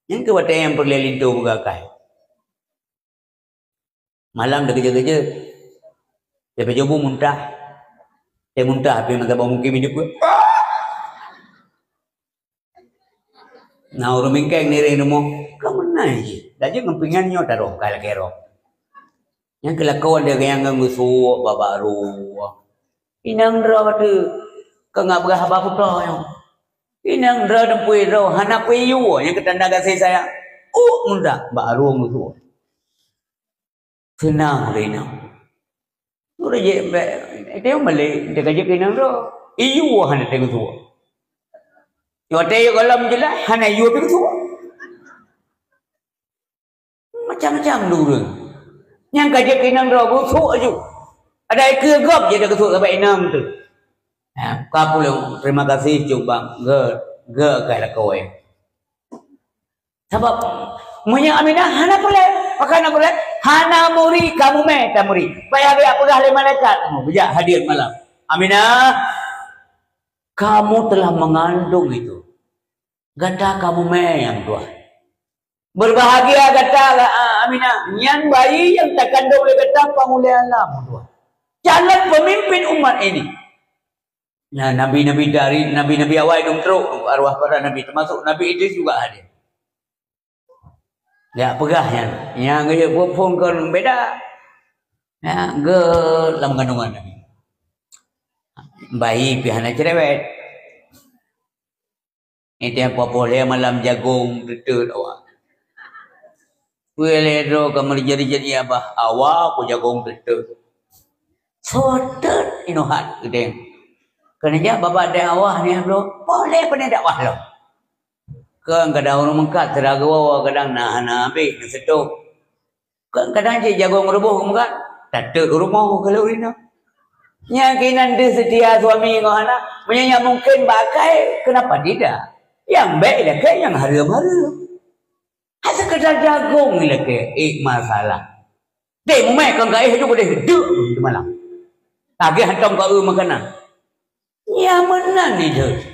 Nyang keu watèe nyang peureulèe linto beugakai. Malam dah keujeuet-keujeuet. Dia baju bu muntah. Dia muntah, tapi masa bak mungkin hidup ke. Na ureueng bingkeng nireh rumoh, ka meunan jih. Laju ngon pingan nyoe taroh, ka lagèe roh. Nyang keulakuan dia nyang ngon geusuok bak rumoh. Inong droe teuh, ka ngat peugah haba kuto nyoe. Inong droe dan pui droe, hana pui yue nyang keutanda gaséh sayang. Uh, muda, bak rumoh geusuok. Seunang lé inong. Ureueng jeuet bèk, teuh malèe, teuka jeuet keu inong droe. Iyue hana teuka suwah. Watèe yue gohlom jeulaih, hana iyue pih suwah. Macam-macam ureueng. Nyang ka jeuet keu inong droe, geusuek aju. Ada ikeu gob jeuet geusuek saban inong teuh. Ha, ka pulang, terima kasih, Cuk Bang. Geu, geu ka lakoe. Sabab meunyoe Aminah hana peureulèe, pakon hana peureulèe? Hana muri, ka mumet tamuri. Payah geujak peugah lé malaikat, "Oh, beujak hadir malam." Aminah, kamu telah mengandung itu. Gata ka mumet nyang tuah. Berbahagia gata, ah, Aminah. Nyan bayi yang terkandung oleh gata, Pangulèe Alam, tuah. Calon pemimpin umat ini. Nah, nabi-nabi dari, nabi-nabi awai dong trok, arwah para nabi, termasuk Nabi Idris juga hadir. Ya, peugah nyan. Nyang geujeuet phon kon beda. Ya, geu lam kandungan nabi. Bayi pih hana cerewet. Itém poh-poh lhèe malam jagong teuteut awak. Peue lé droe ka meurijat-rijat ya bah, awak ku jagong teuteut. Soe teut inoe hat geudeng. Keuneuk jak babah deh awah ni bro, poh lé peuneuh dakwah lom. Kon kadang ureueng meukat sira geuwoe, kadang na hana habéh neuseutôt. Kadang cit jagong ruboh keu meukat, tateut u rumoh keu lheueh inong. Nyang keunan deuh seutia suami ngon anak, meunyoe nyan mungken bak akai, kenapa tidak? Nyang bèk ilakèe nyang hareuem-hareuem. Hana seukadar jagong ilakèe, ék masalah. Deh, mumet kon ka éh ju beudeh deuk di malam. Lagèe hantom ka eu makanan. Nyang meunan ideh.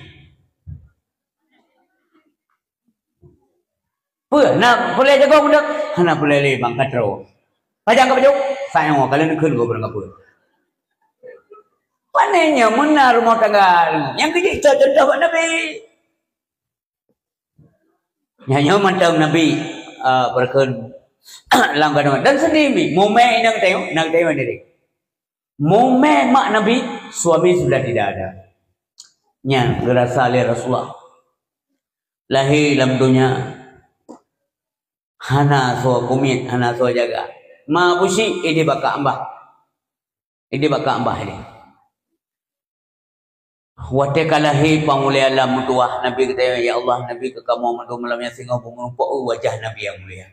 Peue? Na peureulèe jagong deuh? Hana peureulèe lé bang ka troe. Pajan ka pajoh? Sayang ka lheueh neukheun gob barang kapeue. Pane nyoe meunan rumoh tangga. Nyang keu jih contoh bak Nabi. Nyan nyoe mantong Nabi, ah, beureukeun lam kandungan. Dan seudeh mi, mumet inong teuh, inong teuh mandiri. Mumet mak Nabi, suami sudah tidak ada. Nyan geurasa lé Rasulullah. Lahé lam donya hana soe kumiet, hana soe jaga. Ma busi idéh bak Ka'bah. Idéh bak Ka'bah idéh. Watèe ka lahé Pangulèe Alam meutuwah, Nabi geutanyong, "Ya Allah, Nabi keu kamoe mandum malam nyan singoh beumeurumpok wajah Nabi nyang mulia."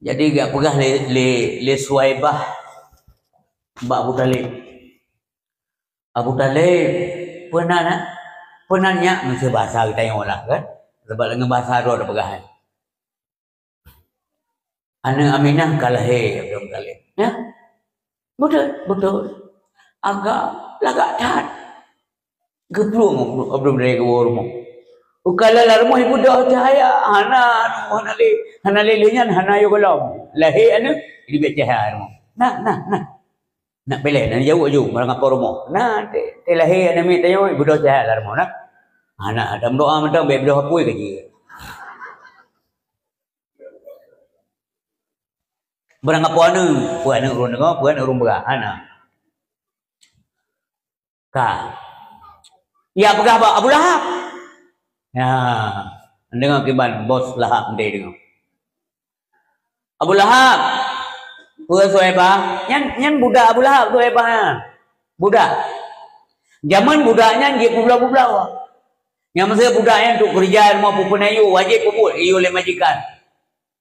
Jadi geujak peugah lé, lé, lé Suwaibah bak Abu Thalib. Abu Thalib, peue nan, peue nan nyak, meuseu bahasa geutanyoe lah kan? Sabab ngon bahasa droe tapeugah. Aneuk Aminah ka lahé, Abdul Muthalib. Ya? Beutôi, beutôi. Agam lagak that. Geuplueng Abdul Muthalib geuwoe rumoh. Ukala lam rumoh ibeudôh cahya, hana, hana lé, hana lé lheueh nyan, hana yôh gohlom. Lahé aneuk, ileubeh cahya rumoh. Nah, nah, nah. Nak pilih, nak jaweueb aju, barang kapoe rumoh. Nah, teu, teu lahé aneuk miet tanyoe, ibeudôh cahya lam rumoh, nah. Hana, ada meudoa mantong, bèk beudôh apui ka jih. Barang kapoe aneuk, peue aneuk ureueng deungoe, peue aneuk ureueng peugah, hana. Ka. Ya peugah bak Abu Lahab. Ya, deungoe kiban bos Lahab, ndai deungoe. Abu Lahab, Peue Suwaibah? Nyan, nyan budak Abu Lahab Suwaibah nyan. Budak. Jameun budak nyan jipubloe-publoe. Nyang meusé budak nyan untuk keureuja rumoh peupunan yue, wajéb peubuet, yue lé majikan.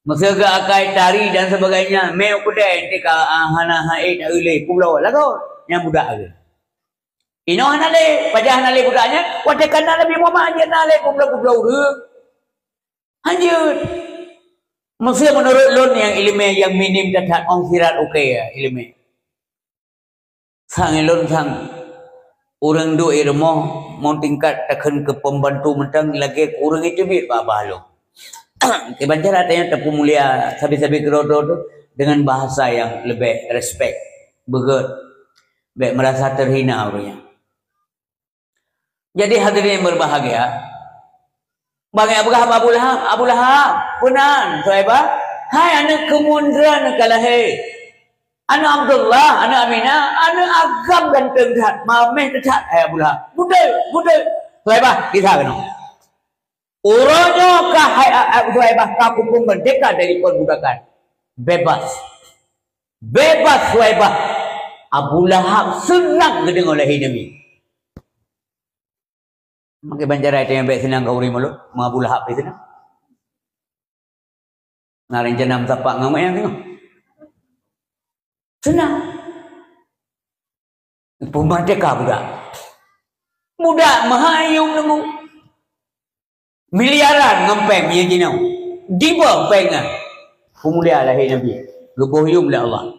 Meusé geuakai tari dan sebagainya, mé u keudè, ente ka, ah, hana haé taeu lé, publoe lagoe. Nyan budak lagèe. Inoe hana lé, pajan hana lé budak nyan, watèe ka na Nabi Muhammad hanjeuet na lé, publoe-publoe ureueng. Hanjeuet. Meusé meunurot lôn nyang ileumèe nyang minim that-that, ôn sirat ukèe ileumèe. Sang ilôn sang, ureueng duek i rumoh, mon tingkat takheun keu pembantu mantong lagèe ureueng iteubiet bak babah lôn. Kiban cara tanyoe tapeumulia sabe-sabe keudroe-droe tu dengan bahasa yang lebih respect, beugèt, bèk merasa terhina ureueng nyan. Jadi hadirin yang berbahagia, bang Abu Lahab, Abu Lahab, Abu Lahab, peunan, Suwaibah, hai aneuk keumeundra ka lahé. Aneuk Abdullah, aneuk Aminah, aneuk agam ganteng that, mamèh that, hai Abu Lahab. Beutôi, beutôi. Suwaibah, kisah keunoe. Uroe nyoe ka hai, a, a, Suwaibah ka kupeumerdeka dari perbudakan. Bebas. Bebas Suwaibah. Abu Lahab seunang geudeungoe lahé Nabi. Maka banjarai teuh nyang bèk seunang keu ureueng mulod, meu Abu Lahab pih seunang. Na rencana meusapat ngon meu'en singoh. Seunang. Peumerdeka budak. Budak meuhai yum neumeu. Miliaran ngon péng meunyo jinoe. Dibôh péng nyan. Peumulia lahé Nabi. Geuboh yum lé Allah.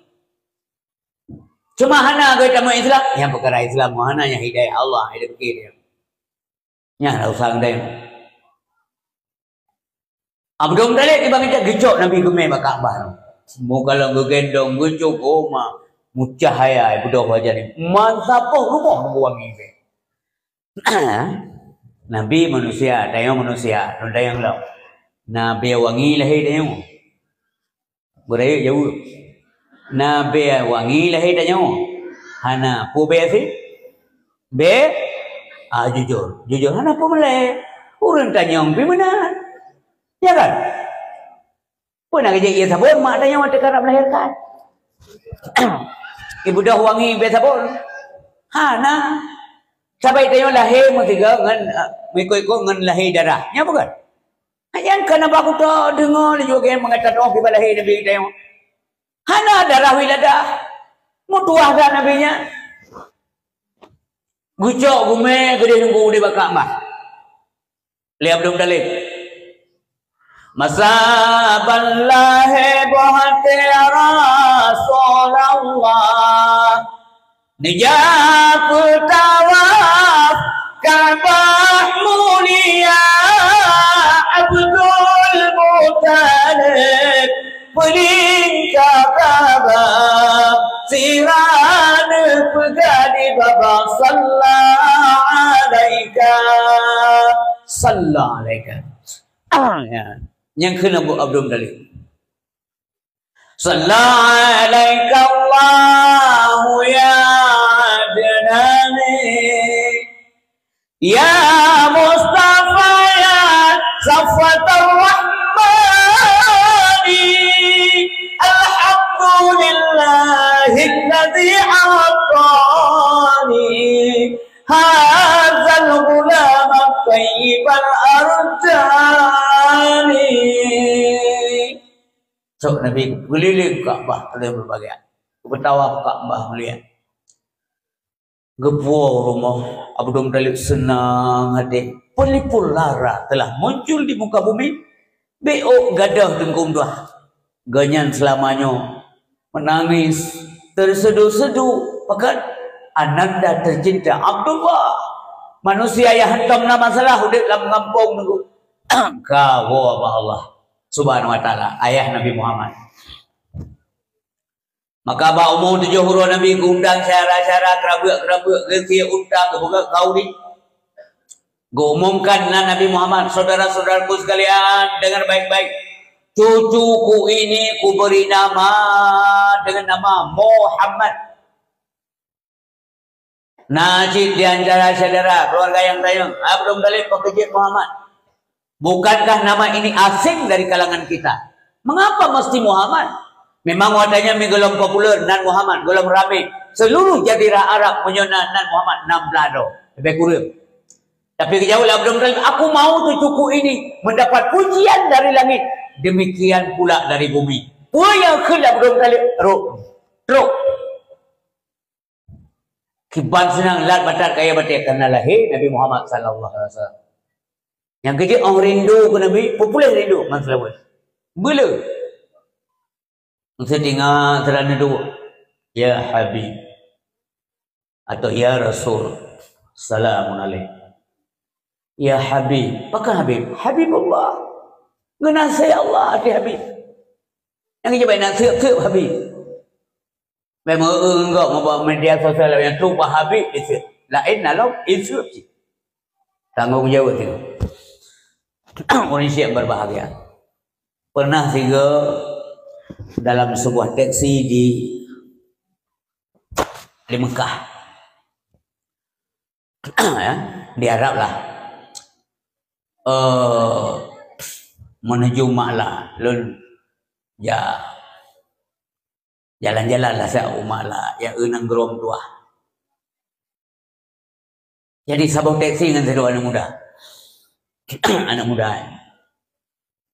Cuma hana geutamong Islam. Nyang peukara Islam, hana nyang hidayah Allah, hidayah fikir. Nyan lah usaha geutanyoe. Abdul Muthalib tiba ngejak geucok Nabi geumé bak Ka'bah. Muka lom geugendong, geucok, oh ma, meucahaya, beudôh wajah ni. Man saboh rumoh wangi beh. Nabi manusia, tanyoe manusia, lôn tanyong lom. Nabi wangi lahé tanyoe. Beurayeuk jaweueb. Na bèe wangi lahé tanyoe? Hana. Peue bèe sih? Bèe? Ah, jujur. Jujur. Hana peue meulai. Ureueng tanyong pih meunan. Ya kan? Peue na geujak ié sabon mak tanyoe watèe karab melahirkan? Ibeudôh wangi bèe sabon? Hana. Sabai tanyoe lahé meusigoe ngon, ah, meuikot-ikot ngon lahé darah. Nya bukan? Nyan keuneuk bak kuto deungoe laju lagèe meukato toh kiban lahé Nabi tanyoe. Hana darah wiladah. Meutuwah that Nabi nyan. Geucok gumè geudeh teungku di bak Ka'bah. Lé Abdul Muthalib. Masa ban lahé boh até Rasulullah. Neujak peutawaf Ka'bah mulia Abdul Muthalib, peulingka Ka'bah sira neupeugah di babah, "Salla alaika, salla alaika." Ah, ya. Nyang kheun Abu Abdul Muthalib. Salla alaika Allahu ya Adnani, ya Mustafa ya Safwatar Rahmani, alhamdulillahilladzi a'tani hadzal ghulama thayyibal arjani. Trok Nabi geukeuliléng Ka'bah lé berbagai. Geutawaf Ka'bah mulia. Geupuwoe rumoh Abdul Muthalib seunang até. Pelipur lara telah muncul di muka bumi. Bèk ôk gadôh teungku meutuah. Gobnyan seulama nyoe meunangis, teusedu-sedu, pakon ananda teucinta Abdullah. Manusia nyang hantom na masalah udép lam gampông nyoe. Ka woe bak Allah Subhanahu wa Taala, ayah Nabi Muhammad. Maka bak umu tujoh uroe Nabi geuundang syedara-syedara, keurabeuk-keurabeuk, geusie unta, geupeugöt khauri. Geuumumkan nan Nabi Muhammad, "Saudara-saudaraku sekalian, dengar baik-baik. Cucuku ini kuberi nama dengan nama Muhammad." Na cit di antara syedara keluarga nyang tanyong, "Abdul Muthalib, pakon jeuet Muhammad? Bukankah nama ini asing dari kalangan kita? Mengapa mesti Muhammad?" Memang watèe nyan mi gohlom populer nan Muhammad, gohlom ramè. Seluruh jazirah Arab meunyoe na nan Muhammad nam blah droe. Leubeh kureueng. Tapi geujaweueb lé Abdul Muthalib, "Aku mau secukup ini, mendapat pujian dari langit, demikian pula dari bumi." Peue nyang kheun lé Abdul Muthalib? Trok. Trok. Kiban seunang lat batat kaya batèe karena lahé Nabi Muhammad sallallahu alaihi wasallam. Nyang keujeuet 'oh rindu keu Nabi, peupuléh rindu ngon seulaweuet. Beuleu. Meusti ingat sira neuduek, "Ya Habib," atau "Ya Rasul, salamun alaik." "Ya Habib." Pakon Habib? Habibullah. Geunaséh Allah di Habib. Nyang keujeuet bak inan seueb-seueb Habib. Memang eu-eu gok ngon bak media sosial nyang trok bak Habib di seueb. Laén na lom, i seueb cit. Tanggong jaweueb tu. Ureueng syiek berbahagia. Pernah sigoe dalam sebuah teksi di, di Mekah. Ya, di Arab lah. Eh, menuju Ma'la, lôn ja-, jalan-jalan lah sa u Ma'la, ya, eu nanggroe meutuah. Jadi saboh teksi ngon sidroe aneuk muda. Aneuk muda, eh.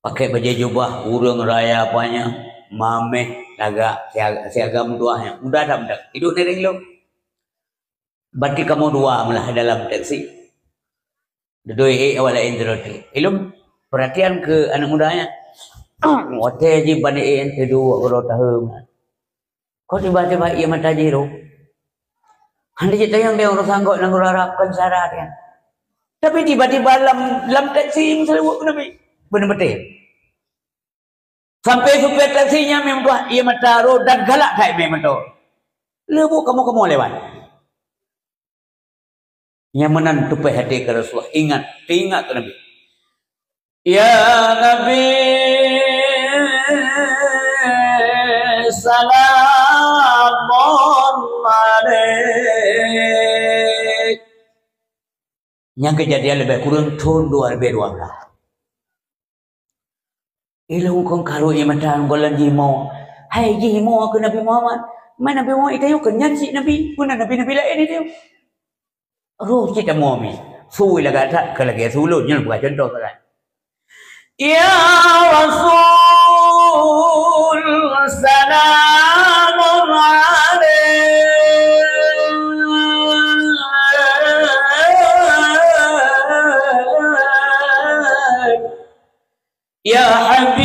Pakai bajèe jubah ureueng raya apa nyan, mamèh lagak siaga, siaga meutuah nyan. Muda that muda. Iduek ngieng lom. Berarti kamoe dua meulah dalam teksi. Dudoe ék awak laén sidroe teuk. Ilôn perhatian keu aneuk muda nyan. Watèe jih ban ék teuduek keudroe tahun. Kok tiba-tiba ie mata jih roh. Hana jitanyong deh ureueng sanggok nanggroe Arab kon syarat nyan. Tapi tiba-tiba lam, lam teksi meuseulaweuet keu Nabi. Beuneubeutôi. Sampai supir teksi nyan mé meutuah ie mata roh dan galak that mé meutuah. Leubuet kamoe-kamoe lewat. Nyang meunan tupéh até keu Rasulullah, ingat, teuingat keu Nabi. Ya Nabi, salamun alaik. Nyang keujadian leubeh kureueng thon dua ribèe dua blah. Ilôn kon karô ie mata gohlom jimoe. Hai jimoe keu Nabi Muhammad. Man Nabi Muhammad itanyong keu nyan cit Nabi. Peue na nabi-nabi laén itanyong. Roh cit tamoe mi. Su lagak that keu lagèe su lôn nyoe buka cuntoh sagai. Ya Rasul, salamun alaik. Ya Habib,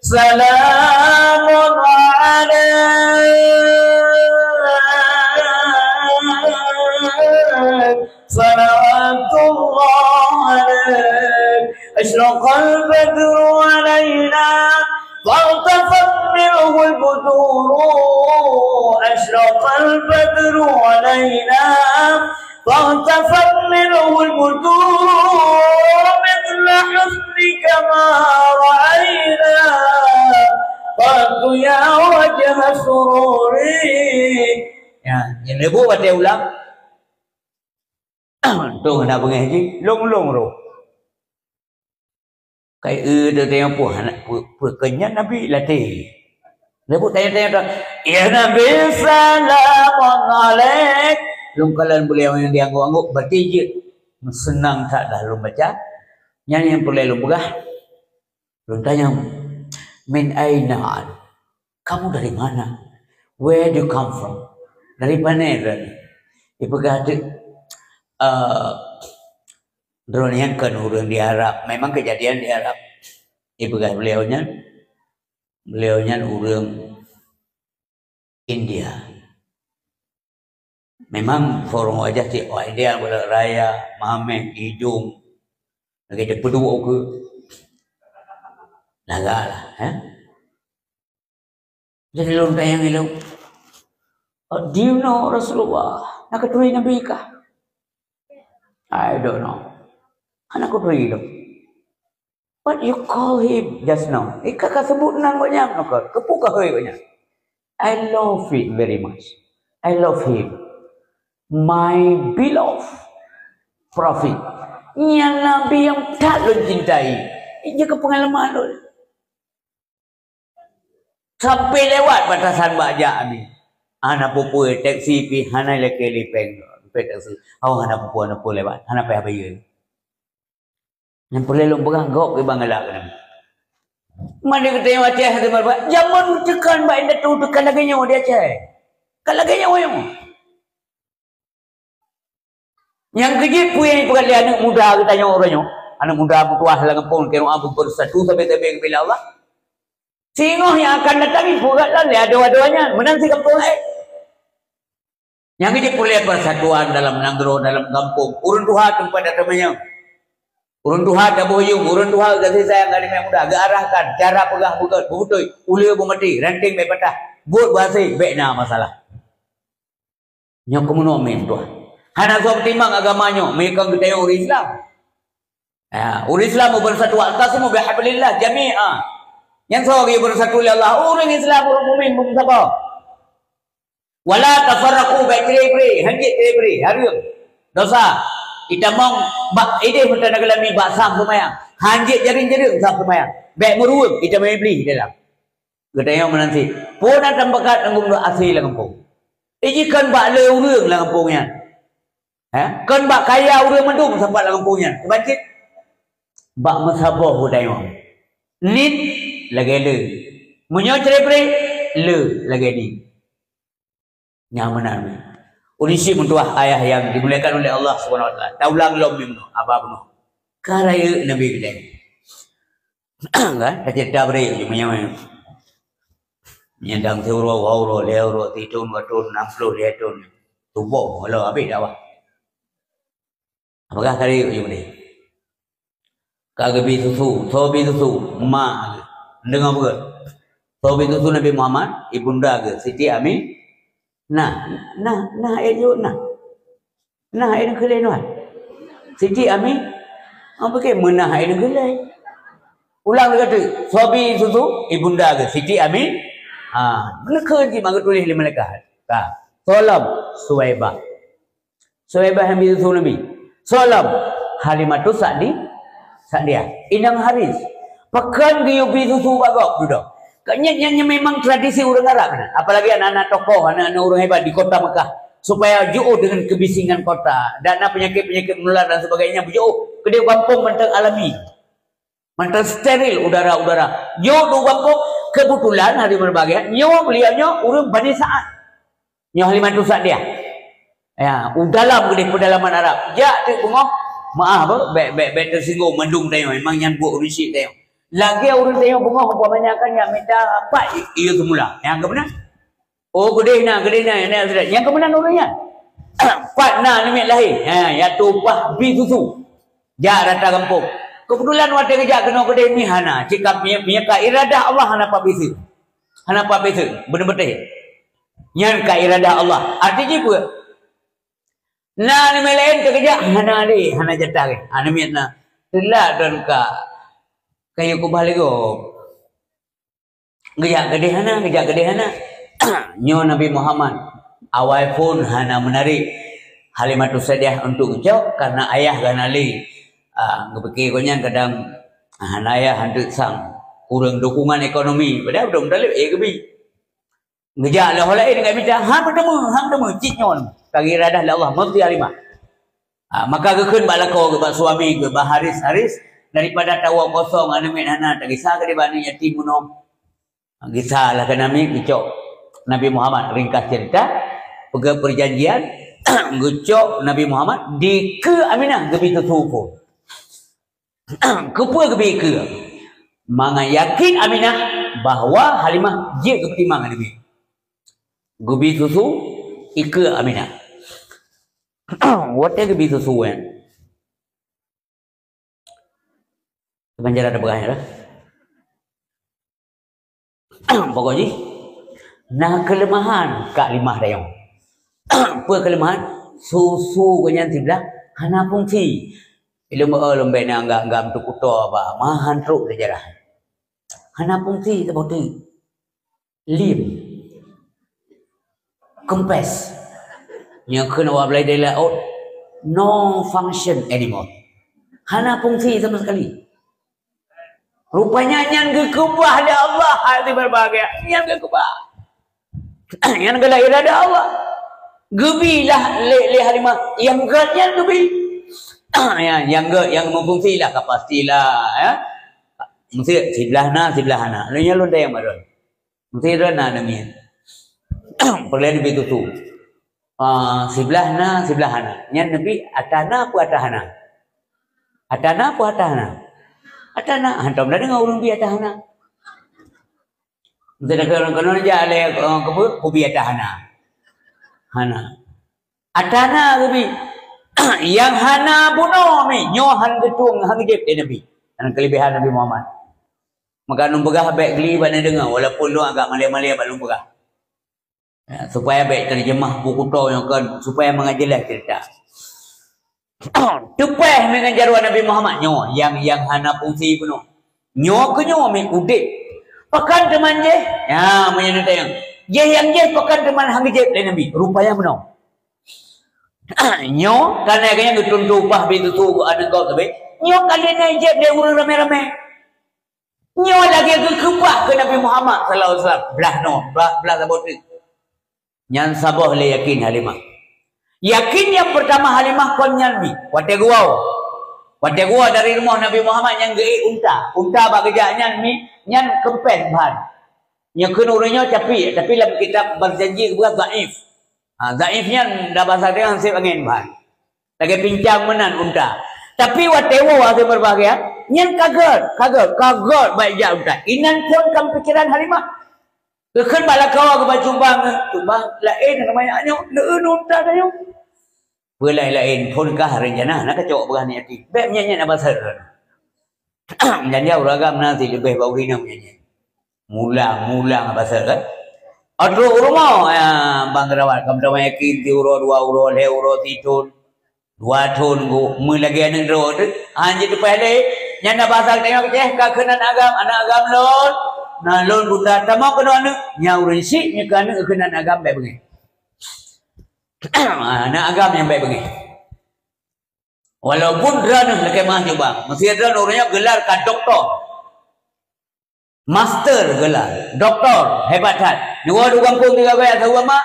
salamun alaik. Salawatullah alaik. Asyraqal badru alaina, faltafat minhul buduru. Asyraqal badru alaina, faltafat minhul buduru. Mithla husnika ma ra'aina. Qattu ya wajha sururi. Ya, nyang leubu watèe ulang. Tuh na beungéh jih, lông-lông roh. Kai eu teuntèe peue hana, peue, peue keu nyan Nabi latèe. Leubuet tanyong-tanyong, "Ya Nabi, salamun alaik." Lôn kalon beliau nyang diangguk-angguk, berarti jeuet meuseunang that dah lôn baca. Nyan nyang peureulèe lôn peugah. Lôn tanyong, "Min aina ant? Kamu dari mana? Where do you come from?" Dari pané droeneuh? Ipeugah teuk, eh, droeneuh nyan kon ureueng di Arab. Memang keujadian di Arab. Ipeugah beliau nyan, beliau nyan ureueng India. Memang forum wajah cit, wah, India, Barat Raya, Mameh, Ijong. Lagèe teupeudua ukeue. Lagak lah, eh. Jadi lôn tanyong ilôn, "Oh, do you know Rasulullah? Na katuri Nabi kah?" "I don't know." Hana katuri lôn. "But you call him just now." Eh, ka, ka seubut nan gobnyan, ka, keupeue ka hôi gobnyan? "I love it very much. I love him." My beloved prophet. Nyan Nabi nyang that lôn cintai. Ija keu peungalaman lôn. Sampai lewat batasan bak jak ni. Hana peue-peue, teksi pih hana lakée lipeng. Lipeng teksi. Oh, hana peue-peue, hana peue lewat. Hana payah bayeue. Nyang peureulée lôn peugah gob kiban galak keu Nabi. Mari geutanyoe Aceh hana meurubat. Jameun teukan bak indatu teukan lagée nyoe di Aceh. Ka lagée nyoe nyoe. Nyang keujeuet peue nyang jipeugah lé aneuëk muda geutanyoe uroe nyoe? Aneuëk muda meutuah lam gampông keu doa beusatu sabe-sabe geubela Allah. Singoh nyang akan datang jipeugah lom lé adoe-adoe nyan, meunan si gampông laén. Nyang jeuet peureulée persatuan dalam nanggroe, dalam gampông. Ureuëng tuha teumpat datang manyang. Ureuëng tuha taboh yuem, ureuëng tuha gaséh sayang ngon aneuk muda, geuarahkan, cara peugah beugét, beubeutôi, uleue beumaté, ranting bék patah, buet beuhasé, bék na masalah. Nyoe keumeunyoe meutuah. Hana soe peutimang agama nyoe, meukon geutanyoe ureuëng Islam. Ya, ureuëng Islam bersatu, wa'tasimu bihablillah jami'a. Nyan soe geubersatu lé Allah, ureuëng Islam, ureuëng mukmin beumeusaboh. Wala tafarraqu, bék cerai-berai, hanjeuet cerai-berai, hareuem. Dosa. Itamong bak idéh meutanah geulami bak saf seumayang. Hanjeuet jareueng-jareueng saf seumayang. Bék meuruweueng, itamong Iblih dalam. Geutanyoe meunan cit. Peue na tameubakat lam geumeunyoe asai lam gampông. Iji kon bak le ureuëng lam gampông nyan. Ha? Kon bak kaya ureuëng mandum sapat lam gampông nyan. Keubah cit. Bak meusaboh geutanyoe. Nit lagée le. Meunyoe cerai-berai, le lagée nit. Nyang meunan. Ureuëng syiek meutuah ayah nyang dimuliakan oleh Allah Subhanahu Wa Taala. Taulang lom meunoe, aba bunoe. Ka rayeuk Nabi geutanyoe. Kan? Ka cerita beri, meunyoe. Nyang dang siuroe, dua uroe, lhée uroe, sithon, dua thon, nam ploh, lhée thon. Tuboh, walau habéh dakwah. Apakah kali ujong deh? Ka geubi susu, soe bi susu, ma geuh. Deungoe beugét. Soe bi susu Nabi Muhammad, ibunda geuh, Siti Ami. Nah, nah, nah, eh, yuk, nah. Nah, eh, keulai nuan. Siti Ami. Apa ke menah, eh, keulai? Ulang lagi tu. Soe bi susu, ibunda geuh, Siti Ami. Ha, meuneukeun cit mak geutuléh lé malaikat. Ka. Soe lom, Suwaibah. Suwaibah nyang bi susu Nabi. Soe lom, Halimatus Sa'di, Sa'diah. Inong Haris. Pakon geuyue bi susu bak gob dudoe. Ka nyan, nyan, nyan memang tradisi ureuëng Arab nyan. Apalagi aneuk-aneuk tokoh, aneuk-aneuk ureuëng hebat di kota Mekah. Supaya jiôh deungon keubisingan kota. Dan na penyakit-penyakit menular dan sebagainya, jiôh. Keudeh gampông mantong alami. Mantong steril udara-udara. Nyoe dua gampông, kebetulan hari berbahagia, nyoe beliau nyoe ureuëng Bani Sa'ad. Nyoe Halimatus Sa'diah. Ya, u dalam keudeh pedalaman Arab. Jak teuk beungoh, maaf, beuh, bék, bék, bék teusinggung mandum tanyoe. Memang nyan buet ureuëng syiek tanyoe. Lagée ureuëng tanyoe beungoh, umpamanya kan nyang mita pat, i-, ié semula. Nyang keupeue na? Oh, keudeh na, keudeh na, na, na, nyang keupeue na ureuëng nyan? Pat na namiet lahé. Ha, ya tumpah bi susu. Jak rata gampông. Kebetulan watée geujak keunoe keudeh mi hana. Cit ka mi, mi ka iradah Allah hana pat bi su. Hana pat bi su. Beutôi-beutôi. Nyan ka iradah Allah. Arti jih peue? Na namiet laén teukeujak, hana lé, hana jatah lé. Hana miet na. Teulat dan ka. Kayu kubah lego. Geujak keudeh hana, geujak keudeh hana. Nyoe Nabi Muhammad. Awai phon hana menarik Halimatus Sa'diah untuk geucok karena ayah geuh hana lé. Ah, geupike gobnyan kadang hana ayah hanteuk sang. Kurang dukungan ekonomi. Padahal beutôi meutaleb, eh, geubi. Geujak lé ho laén ka mita, "Han meuteumé, han meuteumé, cit nyoe." Ka geiradah lé Allah, meusti Halimah. Ah, maka geukheun bak lakoe geuh, bak suami geuh, bak Haris, "Haris, daripada tawoe kosong, aneuk miet hana, tagisa keudeh bak aneuk yatim bunoe." Gisa lah keu Nabi, geucok Nabi Muhammad, ringkas cerita, peugah perjanjian, geucok Nabi Muhammad, dikeue Aminah geubi susu phon. Keupeue geubi ikeue? Mangat yakin Aminah bahwa Halimah jeuet geupeutimang aneuk miet. Geubi susu, ikeue Aminah. Watée geubi susu nyan. Teuma cara teupeugah nyan lah. Pokok jih, na keuleumahan Kak Limah dayong. Peue keuleumahan? Susu gobnyan siblah hana fungsi. Ilôn beu lôn bèk na anggam-anggam teukuto ba, meuhan trok seujarah. Hana fungsi saboh teuk. Lem. Kempes. Nyang kheun awak Blaideu laôt, no function anymore. Hana fungsi sama sekali. Rupanya nyan geukeubah lé Allah, hati berbahagia. Nyan geukeubah. Nyan adalah irada Allah. Geubi lah lé, lé Halimah. Nyang gét nyan geubi. Ya, nyang gét, nyang meufungsi lah, kapasiti lah, ya. Mesti siblah na, siblah hana. Lalu nyan lôn tanyong baroe. Mesti droe na aneuk miet. Peureulèe neubi tutoe. Ah, siblah na, siblah hana. Nyan neubi ata na peue ata hana? Ata na peue ata hana? Ata na. Hantom na deungoe ureueng bi ata hana. Mesti na keunoe jak lé, eh, keupeue, kubi ata hana. Hana. Ata na geubi. Nyang hana bunoe mi, nyoe han geutueng, han geujép lé Nabi. Nyan keulebihan Nabi Muhammad. Maka lôn peugah bèk gli bak neudeungoe, walaupun lôn agak malèe-malèe bak lôn peugah. Ya, supaya bèk teureujemah buku toe nyoe kan, supaya mangat jeulaih ceurita. Teupèh mi ngon jaroe Nabi Muhammad nyoe, nyang, nyang hana fungsi bunoe. Nyoe keu nyoe mi udép. Pakon teuma jéh? Ya, meunyoe neutanyong. Jéh nyang jéh pakon teuma han geujép lé Nabi? Rupanya bunoe. Nyoe, karena geuhnyan geutuntu upah bi tutoe aneuk gob teubi. Nyoe ka lheueh na jép lé ureueng ramé-ramé. Nyoe lagèe geukeubah keu Nabi Muhammad sallallahu alaihi wasallam. Blah noe, blah, blah saboh teuk. Nyan saboh lé yakin Halimah. Yakin nyang peurtama Halimah kon nyan mi. Watèe geuwoe. Watèe geuwoe dari rumoh Nabi Muhammad nyan geuék unta. Unta bak geujak nyan mi, nyan keumpén ban. Nyoe kheun ureueng nyoe capek, tapi lam kitab Berjanji geupeugah dhaif. Ha, dhaif nyan dah bahasa Inggréh han sép angén ban. Lagèe pincang meunan unta. Tapi watèe woe hase berbahagia, nyan ka gèt, ka gèt, ka gèt bak jak unta. Inan phôn ka pikiran Halimah. Geukheun bak lakoe geuba cubang, cubang laén nama nyoe, leueun unta tanyoe. Peue laén-laén phôn kah rencana, na kacok peugah nyan yatim. Bèk meunyan-nyan abasar. Meunyan ureueng agam na sileubeh bak ureueng inong meunyan. Mulang, mulang abasar kan. Trok u rumoh, ya, bang rawat, kam teuma yakin siuroe, dua uroe, lhèe uroe, sithôn. Dua thôn gu, meulagèe aneuk droe teuh, han jiteupeue lé. Nyan na basa geutanyoe keuh, ka keunan agam, aneuk agam lôn. Na lôn buta tamong keunoe aneuk, nyan ureueng syiek nyoe keu aneuk keunan agam bèk beungèh. Aneuk agam nyang bèk beungèh. Walaupun droeneuh lakèe meuah jubah, meusé droeneuh ureueng nyoe geular ka dokto. Master geular, doktor, hebat that. Neuwoe u gampông tiga belas tahu mak.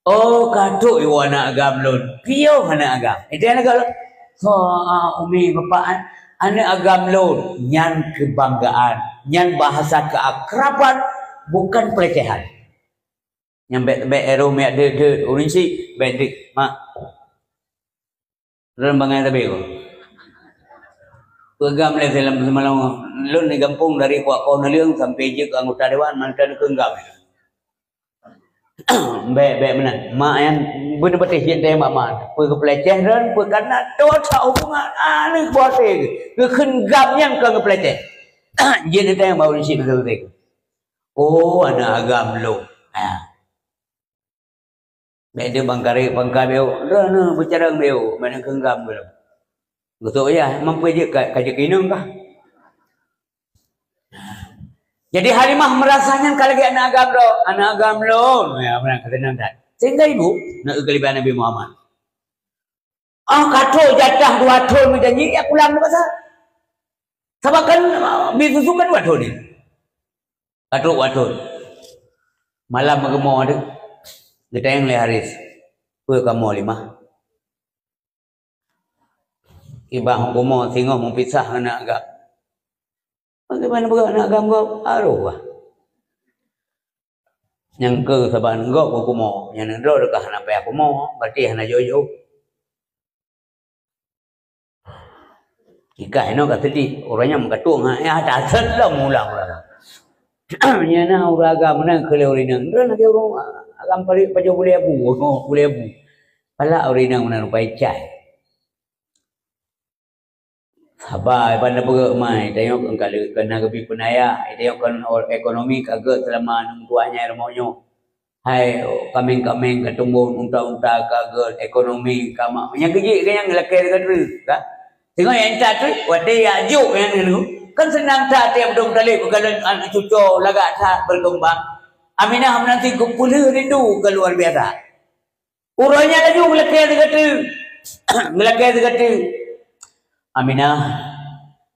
Oh, ka trok iwoe aneuk agam lôn. Piôh aneuk agam. Itu yang agam lôn. So, ah, umi, bapak, an-, aneuk agam lôn. Nyan kebanggaan. Nyan bahasa keakraban, bukan pelecehan. Nyan bèk, bèk ero miak deuet-deuet. Ureueng syiek, bèk deuet. Mak. Lôn bangai sabe ko. Peugam lé film seumalam. Lôn di gampông dari Kuak Koh Neuleueng sampai jeuet keu anggota dewan, mantong keu gam. Bèk, bèk meunan. Mak nyan beuneupatéh jeuet teuh mak, mak. Peue geupeuleceh lôn, peue kana tot hak hubungan aneuk buah teh. Geukheun gam nyan kon geupeuleceh. Jeuet teuh bak ureueng syiek beutôi-beutôi. Oh, aneuk agam lôn. Ha. Bèk deuh bang karek, bang ka beu, droeneuh beucarông beu, meunan keu gam beu. Geutok yah, mampu jeuet ka, ka jeuet keu inong kah? Jadi Halimah meurasa nyan ka lagèe aneuk agam droe, aneuk agam lôn. Ya, meunan ka seunang that. Sehingga ibu, na keuleubèhan Nabi Muhammad. Ah, ka trok jatah dua thôn meujanji, ya pulang deh pasai. Sabab kan, ah, bi susu kan dua thôn ni. Ka trok dua thôn. Malam meugeumè teuh, geutanyong lé Haris, "Peue kamoe Limah?" "Kiban hukuma singoh meupisah ngon aneuk agam." "Bagaimana peugah aneuk agam gob?" "Aroh bah. Nyang keu saban gob hukuma, nyang droe teuka hana payah hukuma, berarti hana jôh-jôh." Ikah inoe ka seudeh, ureueng nyan meukatueng, ha, ya, tasét lom ulang-ulang. Nyan na ureueng agam meunan keu lé ureueng inong. Droe lagèe ureueng agam pajoh bulèe bu, oh, bulèe bu. Palak ureueng inong meunan rupai cai. Saba, ban na peugöt mai, tanyoe kon ka lheueh, kon na geubi peunaya, tanyoe kon ekonomi ka gèt seulama aneuk meutuah nyan rumoh nyoe. Hai, kaméng-kaméng ka tumbôn, unta-unta ka gèt, ekonomi ka ma-, nyang keujeuet ka nyang lakèe ka treuk, ka. Singoh nyang intat treuk, watèe jak jok nyan dulu, kan seunang that tiep dong taleb, ka lôn an cuco lagak that berkembang. Aminah meunan sit geupeulheueh rindu ka luar biasa. Uroe nyan laju geulakée sigoe teuk. Geulakée sigoe teuk. "Aminah,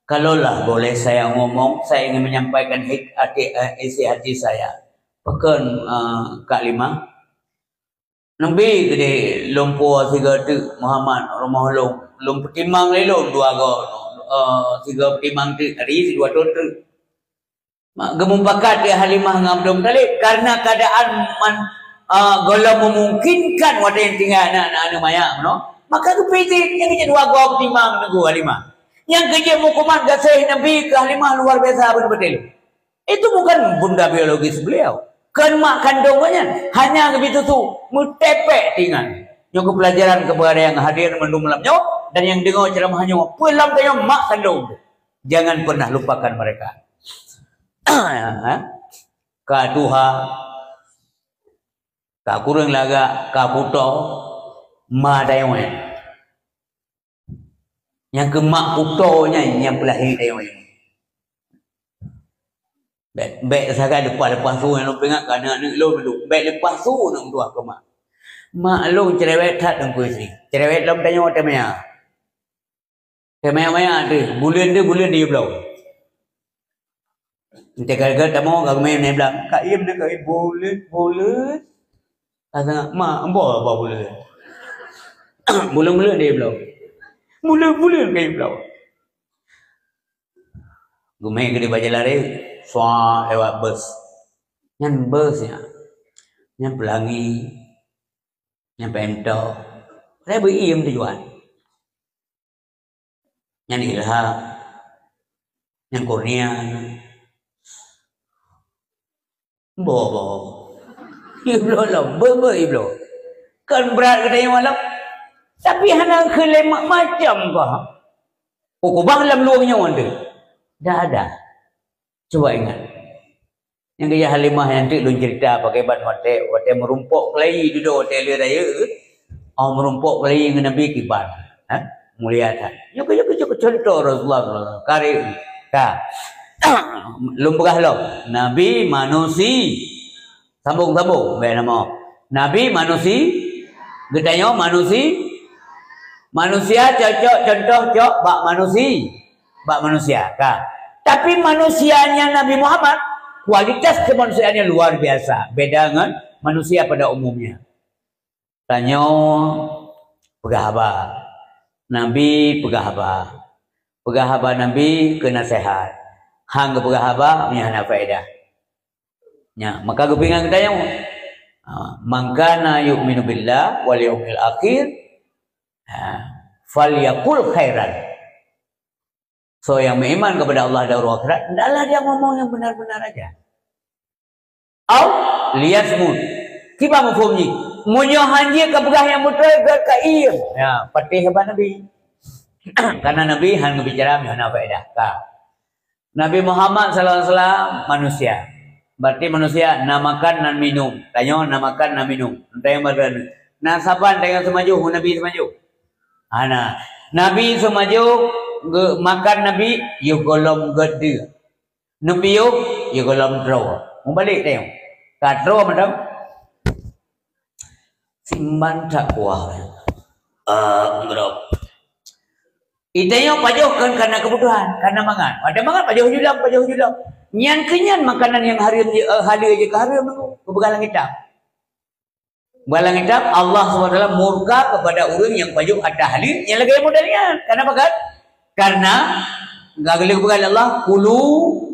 kalaulah boleh saya ngomong, saya ingin menyampaikan hik-, hati, eh, isi hati saya." "Pakon, eh, Kak Limah?" "Neubi keudeh lôn po sigoe teuk Muhammad rumoh lôn. Lôn peutimang lé lôn dua goe, eh, sigoe peutimang teuk, tadi sidua thon teuk." Mak geumupakat lé Halimah ngon Abdul Muthalib karena keadaan man, eh, gohlom memungkinkan watée nyang tinggai aneuk-aneuk manyak meunoe. Maka geupijit nyang jeuet dua goe peutimang teuk Halimah. Nyang keujeuet meukumat gaséh Nabi keu Halimah luar biasa beutôi-beutôi. Itu bukan bunda biologis beliau. Kon mak kandong gobnyan, hanya geubri susu, meutepek tingan. Nyoe keuh pelajaran kepada yang hadir mandum malam nyoe dan yang deungoe ceramah nyoe. Peue lom tanyoe mak kandong tu. Jangan pernah lupakan mereka. Ha? Ka tuha, ka kureueng lagak, ka putoe, ma tanyoe. Nyang keu mak putoe nyan nyang peulahé tanyoe. Bék, bék sagai leupah-leupah su nyang lôn peuingat keu aneuk-aneuk lôn dulu. Bék leupah su aneuk meutuah keu mak. Mak lôn cerewet that Teungku Yusri. Cerewet lom tanyoe watée maya. Watée maya-maya teuh, buleuen teuh, buleuen di bloe. Teuka-teuka tamu ka geumé niblang. Ka iem na ka iem buleuen, buleuen. Ka sangat mak, emboh ba buleuen. Buleuen-buleuen di bloe. Buleuen-buleuen ka iem bloe. Geumé keudeh bak jalan raya, swa lewat bus. Nyan bus nyan. Nyan Pelangi, nyan Pemto. Padahai beu iem tujuan. Nyan Ilham, nyan Kurnia. Boh, boh. Ibloe lom, beu-beu ibloe. Kan brat geutanyoe lom. Tapi hana keu lé ma-, macam kah. Pokok bang lam luwang nyoe tu. Dah ada. Cuba ingat. Nyang geujak Halimah nyan teuk lôn cerita pakriban watée, watée meurumpok keulayi dudoe watée lheueh rayeuk. Oh, meurumpok keulayi ngon Nabi kiban. Ha? Mulia that. Nyoe keuh, nyoe keuh, nyoe keuh contoh Rasulullah sallallahu alaihi wasallam. Karib. Ka. Lôn peugah lom. Nabi manusi. Sambung-sambung. Baik nama. Nabi manusi. Geutanyoe manusi. Manusia cocok contoh cok bak manusi. Bak manusia. Ka. Tapi manusianya Nabi Muhammad, kualitas kemanusiaannya luar biasa. Beda dengan manusia pada umumnya. Tanyoe peugah haba. Nabi peugah haba. Peugah haba Nabi keu naseuhat. Han geupeugah haba meunyo hana faedah. Nya, maka geupeuingat geutanyoe. Ha, "Man kana yu'minu billah wal yaumil akhir, ha, falyaqul khairan." Soe nyang meuiman kepada Allah dan uroe akhirat, hendaklah dia ngomong yang benar-benar aja. Au liyasmut. Kiban muphom jih? Meunyoe han jeuet ka peugah nyang beutôi, gét ka iem. Ya, patéh haba Nabi. Karena Nabi han geubicara nyang hana faedah. Ka. Nabi Muhammad sallallahu alaihi wasallam manusia. Berarti manusia na makan nan minum. Tanyoe na makan nan minum. Entah yang berkena. Na saban tanyoe seumajoh, Nabi seumajoh. Hana. Nabi seumajoh, ge-, makan Nabi, yôh gohlom gét deuh. Neupiôh, yôh gohlom troe. Mubalek tanyoe. Ka troe mantong. Simban that kuah. Ah, ngrok. Itanyoe pajoh kan karena kebutuhan, karena mangat. Ada mangat, pajoh julang, pajoh julang. Nyan keu nyan makanan nyang hareuem je, eh, haleue je ka hareuem tu. Keu beugalang itam. Beugalang itam, Allah subhanahu wa taala murka kepada ureuëng nyang pajoh harta haleue nyang lagée model nyan. Kenapa kan? Karena gagah peugah Allah, "Kulu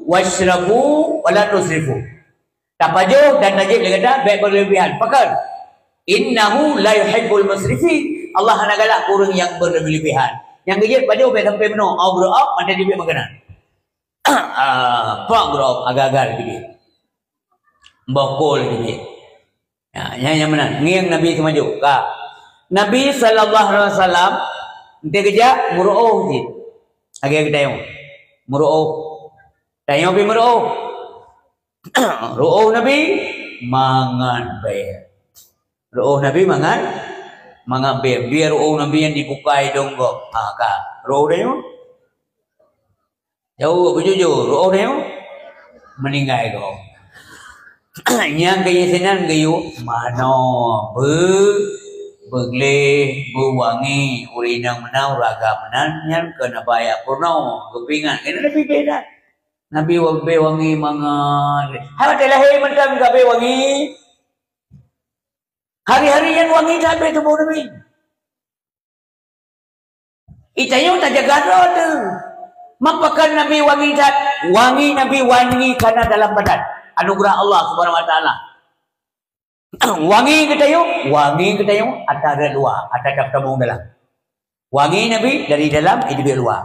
wasyrabu wa la tusrifu." Tapajoh dan tajép lé gata, bék berlebihan. Pakon? "Innahu la yuhibbul musrifin." Allah hana galak keu ureuëng nyang berlebihan. Nyang geujép pajoh bék sampai meunoe, au beurob, mata jibék makanan. Ah, pak beurob, agar-agar jibék. Bokol jibék. Ya, nyan nyang meunan. Ngieng Nabi seumajoh. Ka. Nabi sallallahu alaihi wasallam, enteuk geujak, meuruoh cit. Lagée geutanyoe. Meuruoh. Tanyoe pih meuruoh. Ruoh Nabi mangat bée. Ruoh Nabi mangat, mangat bée. Bie ruoh Nabi nyang dibuka idong gob. Ha, ka. Ruoh tanyoe? Jaweueb beujujur, ruoh tanyoe? Meuninggai gob. Nyang keu sinan geuyue manoe. Beu-, Peugleh, beuwangi, ureueng inong meunan, ureueng agam meunan, nyan keu Nabi Ayah Purno, geupeuingat. Keunan Nabi beda. Nabi wa-, beuwangi mangat. Hai watèe lahé mantong ka beuwangi. Hari-hari nyan wangi that bèk tuboh Nabi. Itanyoe tajaga droe teuh. Mapakon Nabi wangi that, wangi Nabi wangi kana dalam badan. Anugeurah Allah Subhanahu wa Taala. Wangi geutanyoe, wangi geutanyoe atra rot luwa, atra tamong dalam. Wangi Nabi dari dalam, itu dari luwa.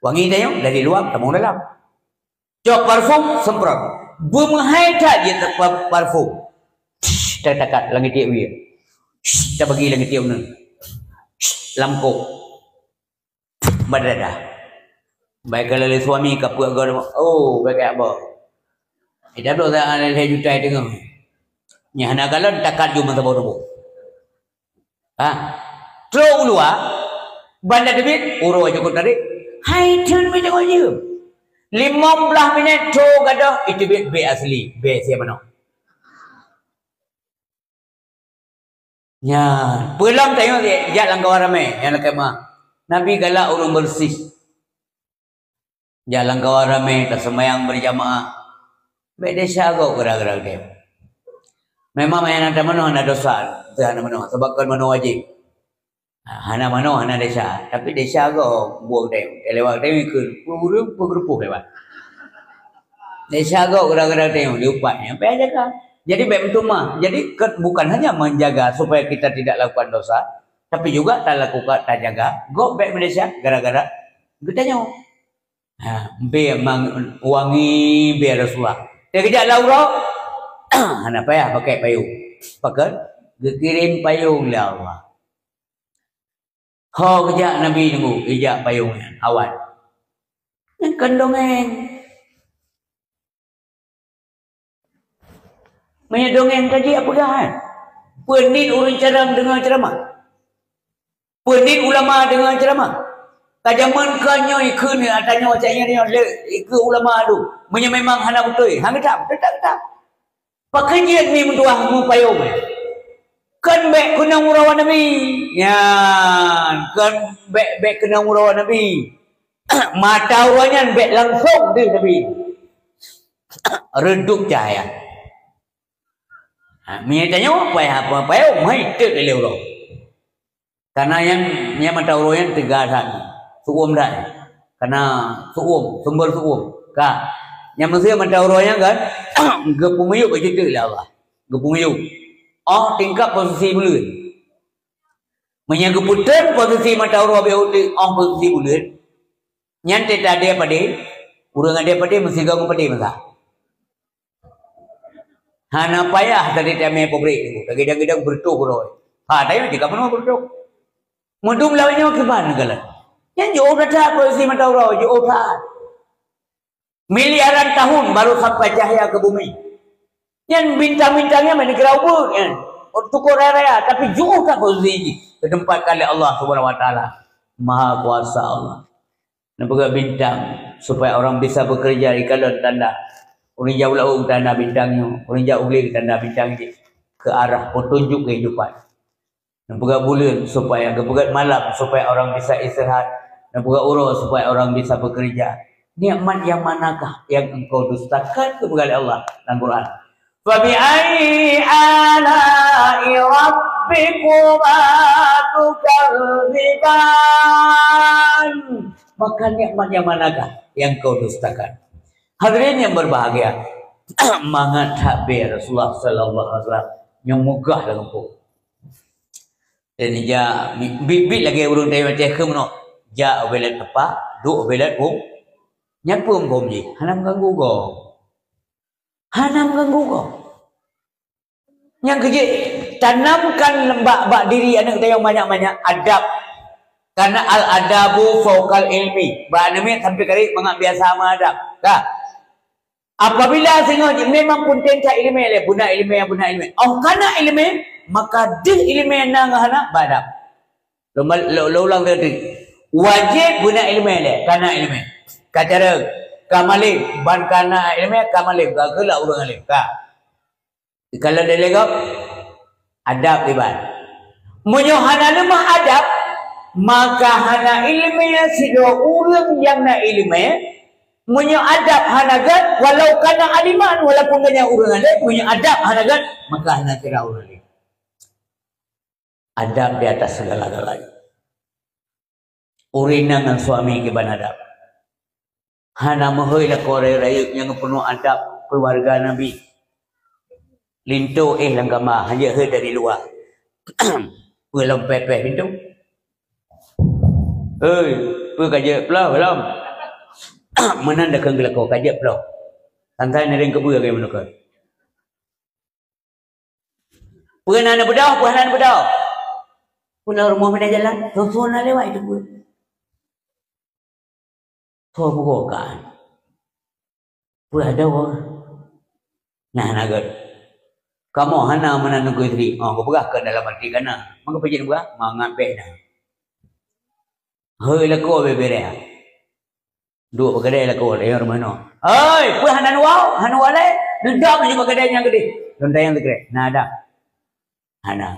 Wangi tanyoe dari luwa tamong dalam. Cok parfum, semprot. Beumeuhai that jeuet pa-, parfum. Tatakat lam tiep wie. Tabagi lam tiep neu. Lam kok. Bak dada. Baik kalau lé suami ka peuet goe, oh, baik apa? Ida bloe sa lhèe juta teungoh. Nyang hana kalon takat jumah saboh tuboh. Ha. Trok u luwa, banda teubiet, uroe jukut tarék. Hai, thon meujangon jeuem. Limong blaih minèt trok gadoh, iteubiet bèe asli, bèe siap manok. Nyan, peulom tanyoe jak lam kawan ramè, nyang lakèe meuah. Nabi galak ureueng beureuséh. Jak lam kawan ramè, taseumayang beurjamaah. Bèk desya gob gara-gara geutanyoe. Memang nyang na tamanoe hana desya, hana manoe, sabab kon manoe wajéb. Ha, hana manoe, hana desya. Tapi desya gob buet geutanyoe. Lewat geutanyoe ikheun, peue ureueng, peue geurupoh lewat. Desya gob gara-gara geutanyoe, diupat. Nyang payah jaga. Jadi bèk meuteumah. Jadi ke-, bukan hanya menjaga supaya kita tidak lakukan dosa, tapi juga talakukan, tajaga gob bèk meudesya gara-gara geutanyoe. Ha, bèe mang-, wangi bèe Rasulullah. Teukeujak lam uroe, hana payah pakai payong. Pakon? Geukirém payong lé Allah. Ho geujak Nabi nunggu, geujak payong nyan, awan. Nyan kon dongeng. Meunyoe dongeng ka jeuet peugah, eh. Peue nit ureueng carông deungoe ceuramah? Peue nit ulama deungoe ceuramah? Ka jamén keu nyoe ikheun, ata nyoe cak nyoe, nyoe lé ikheun ulama tu. Meunyoe memang hana beutôi, han geutam, teutap geutam. Pakon jeuet mi meutuah meupayong, eh. Kon bèk keunong uroe Nabi. Nyan, kon bèk, bèk keunong uroe Nabi. Mata uroe nyan bèk langsong di Nabi. Redup cahya. Ha, meunyoe tanyoe, payah apa, payah meuhai teuk lé uroe. Karena nyang, nyang mata uroe nyan teuga that, su'uem that. Karena su'uem, sumber su'uem. Ka. Nyang meusé mata uroe nyan kan, geupeumiyueb bak jiteuk lé Allah. Geupeumiyueb. Oh, tingkat posisi buleuen. Meunyoe geupeutrön posisi mata uroe bak jiteuk, oh, posisi buleuen. Nyan teuta adé padé, ureueng adé padé meusigoe ngon padé masa. Hana payah tadi tamé pabrik tu, tagidang-gidang beureutoh uroe. Ha, tanyoe jih ka peunoh beureutoh. Meudum lawét nyoe kiban galak. Nyan jiôh that posisi mata uroe, jiôh that. Miliaran tahun baru sampai cahya ke bumi. Nyan bintang-bintang nyan meuneugra ubeut nyan. Tukoe raya-raya, tapi jiôh that posisi jih, geuteumpatkan lé Allah Subhanahu wa Taala. Maha Kuasa Allah. Neupeugah bintang, supaya orang bisa bekerja, ikalon tanda. Ureueng jak u laôt tanda bintang nyoe, ureueng jak u glé tanda bintang jih, ke arah petunjuk kehidupan. Neupeugah buleuen, supaya, geupeugah malam, supaya orang bisa istirahat. Neupeugah uroe, supaya orang bisa bekerja. Nikmat yang manakah yang engkau dustakan, geupeugah lé Allah dalam Quran? Fabi'ayyi ala'i rabbikuma tukadziban? Maka nikmat yang manakah yang kau dustakan? Hadirin yang berbahagia, mangat that bèe Rasulullah sallallahu alaihi wasallam nyang meugah lam gampông. Dan ija bi-, biet-biet lagèe ureueng tayue maté keu meunoe. Jak ubé lét teumpat, duek ubé lét phôn. Nyan phôn jih, hana meuganggu gob. Hana meuganggu gob. Nyang keujeuet, tanamkan lembak bak diri aneuk tanyoe banyak-banyak adab. Karena al-adabu fauqal ilmi. Bak aneuk miet sampai karek mangat biasa meuadab. Ka? Apabila singoh jih memang peunteng that ileumèe lé, beuna ileumèe, beuna ileumèe. Oh kana ileumèe, maka deuh ileumèe na ngon hana bak adab. Lôn, lôn, lôn ulang lé. Wajéb beuna ileumèe lé, kana ileumèe. Ka cara, ka malém, ban kana ileumèe, ka malém, ka geulak ureueng além, ka. Kalau dilèe gob, adab iban. Meunyoe hana leumah adab, maka hana ileumèe sidroe ureueng nyang na ileumèe. Meunyoe adab hana gèt, walau kana aliman, walaupun geuhnyan ureueng alim, meunyoe adab hana gèt, maka hana kira ureueng alim. Adab di atas segala-galanya. Ureueng inong ngon suami kiban adab. Hana meuhôi lakoe rayeuk-rayeuk nyang peunoh adab keuluwarga Nabi. Linto éh lam kama, hanjeuet hôi dari luwa. Peue lom pèh-pèh pintoe. "Hei, peue ka jeuet ploh lom?" Meunan dakheun geulakoe, "Ka jeuet ploh." Santai nireng keubeue lagèe meunoe. Peue na neubeudôh, peue hana neubeudôh. Pulang rumoh pinah jalan, soe-soe na lewat itu peue. Soe buka kan? Peue ada orang. Nah, na gèt. Kamoe hana meunan nunggu istri. Oh, geupeugah keu dalam hati kana. Maka peujeuet peugah, mangat bèk na. Hei, lakoe bèe-bèe. Duek bak keudè lakoe, lé rumoh nyoe. "Hei, peue hana neuwoe? Hana woe lé? Neudong laju bak keudè nyang keudeh." Lôn tanyong sikrek, "Na adab?" "Hana."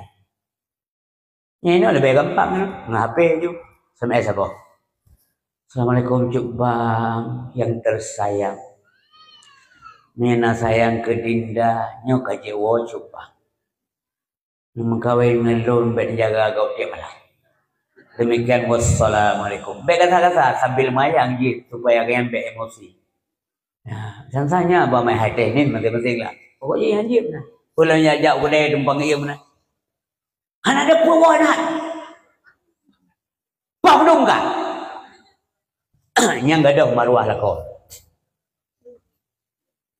Nyan inoe leubeh gampang nyoe, ngon H P ju. S M S saboh. "Assalamualaikum, Cut Bang yang tersayang. Mina sayang keu Dinda, nyoe ka jiwoe Cut Bang. Neumeukawen ngon lôn bèk neujaga gob tiep malam. Demikian, wassalamualaikum." Bèk gata-gata sambil mayang jih supaya gobnyan bèk emosi. Ya, sang-sang nyan bah main high tech ni masing-masing lah. Pokok jih hanjeuet nah. Ulôn jak-jak u keudè tumpang iem nah. Hana ada peue woe nah. Pah dum ka. Nyang gadôh maruah lakoe.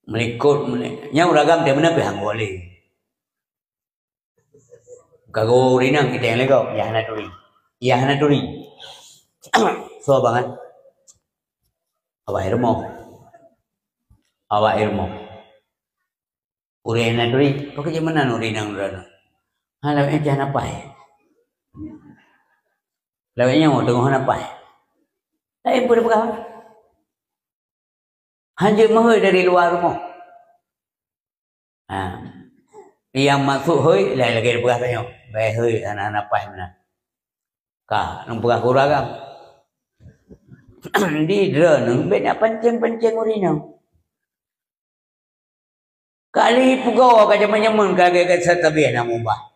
Meulikot meulik. Nyang ureueng agam dia mana pih hang boleh. Ka gureueng inong kita nyang lego, ya hana turi. Ya hana turi. Soe bangat? Awak i rumoh. Awak i rumoh. Ureueng hana turi, pakon jeuet meunan ureueng inong droeneuh? Ha, lawét nyan hana paih. Lawét nyan teungoh hana paih. Laén peue peugah. Hanjeuet meuhôi dari luwa rumoh. Ha. Nyang maksud hôi, laén lagèe peugah tanyoe. Bèk hôi, hana-hana paih meunan. Ka, nang peugah keu ureueng agam. Di droeneuh, bèk na pancéng-pancéng ureueng inong. Kali pugoe ka jameun-jameun ka lagèe-lagèe satabiah na mubah.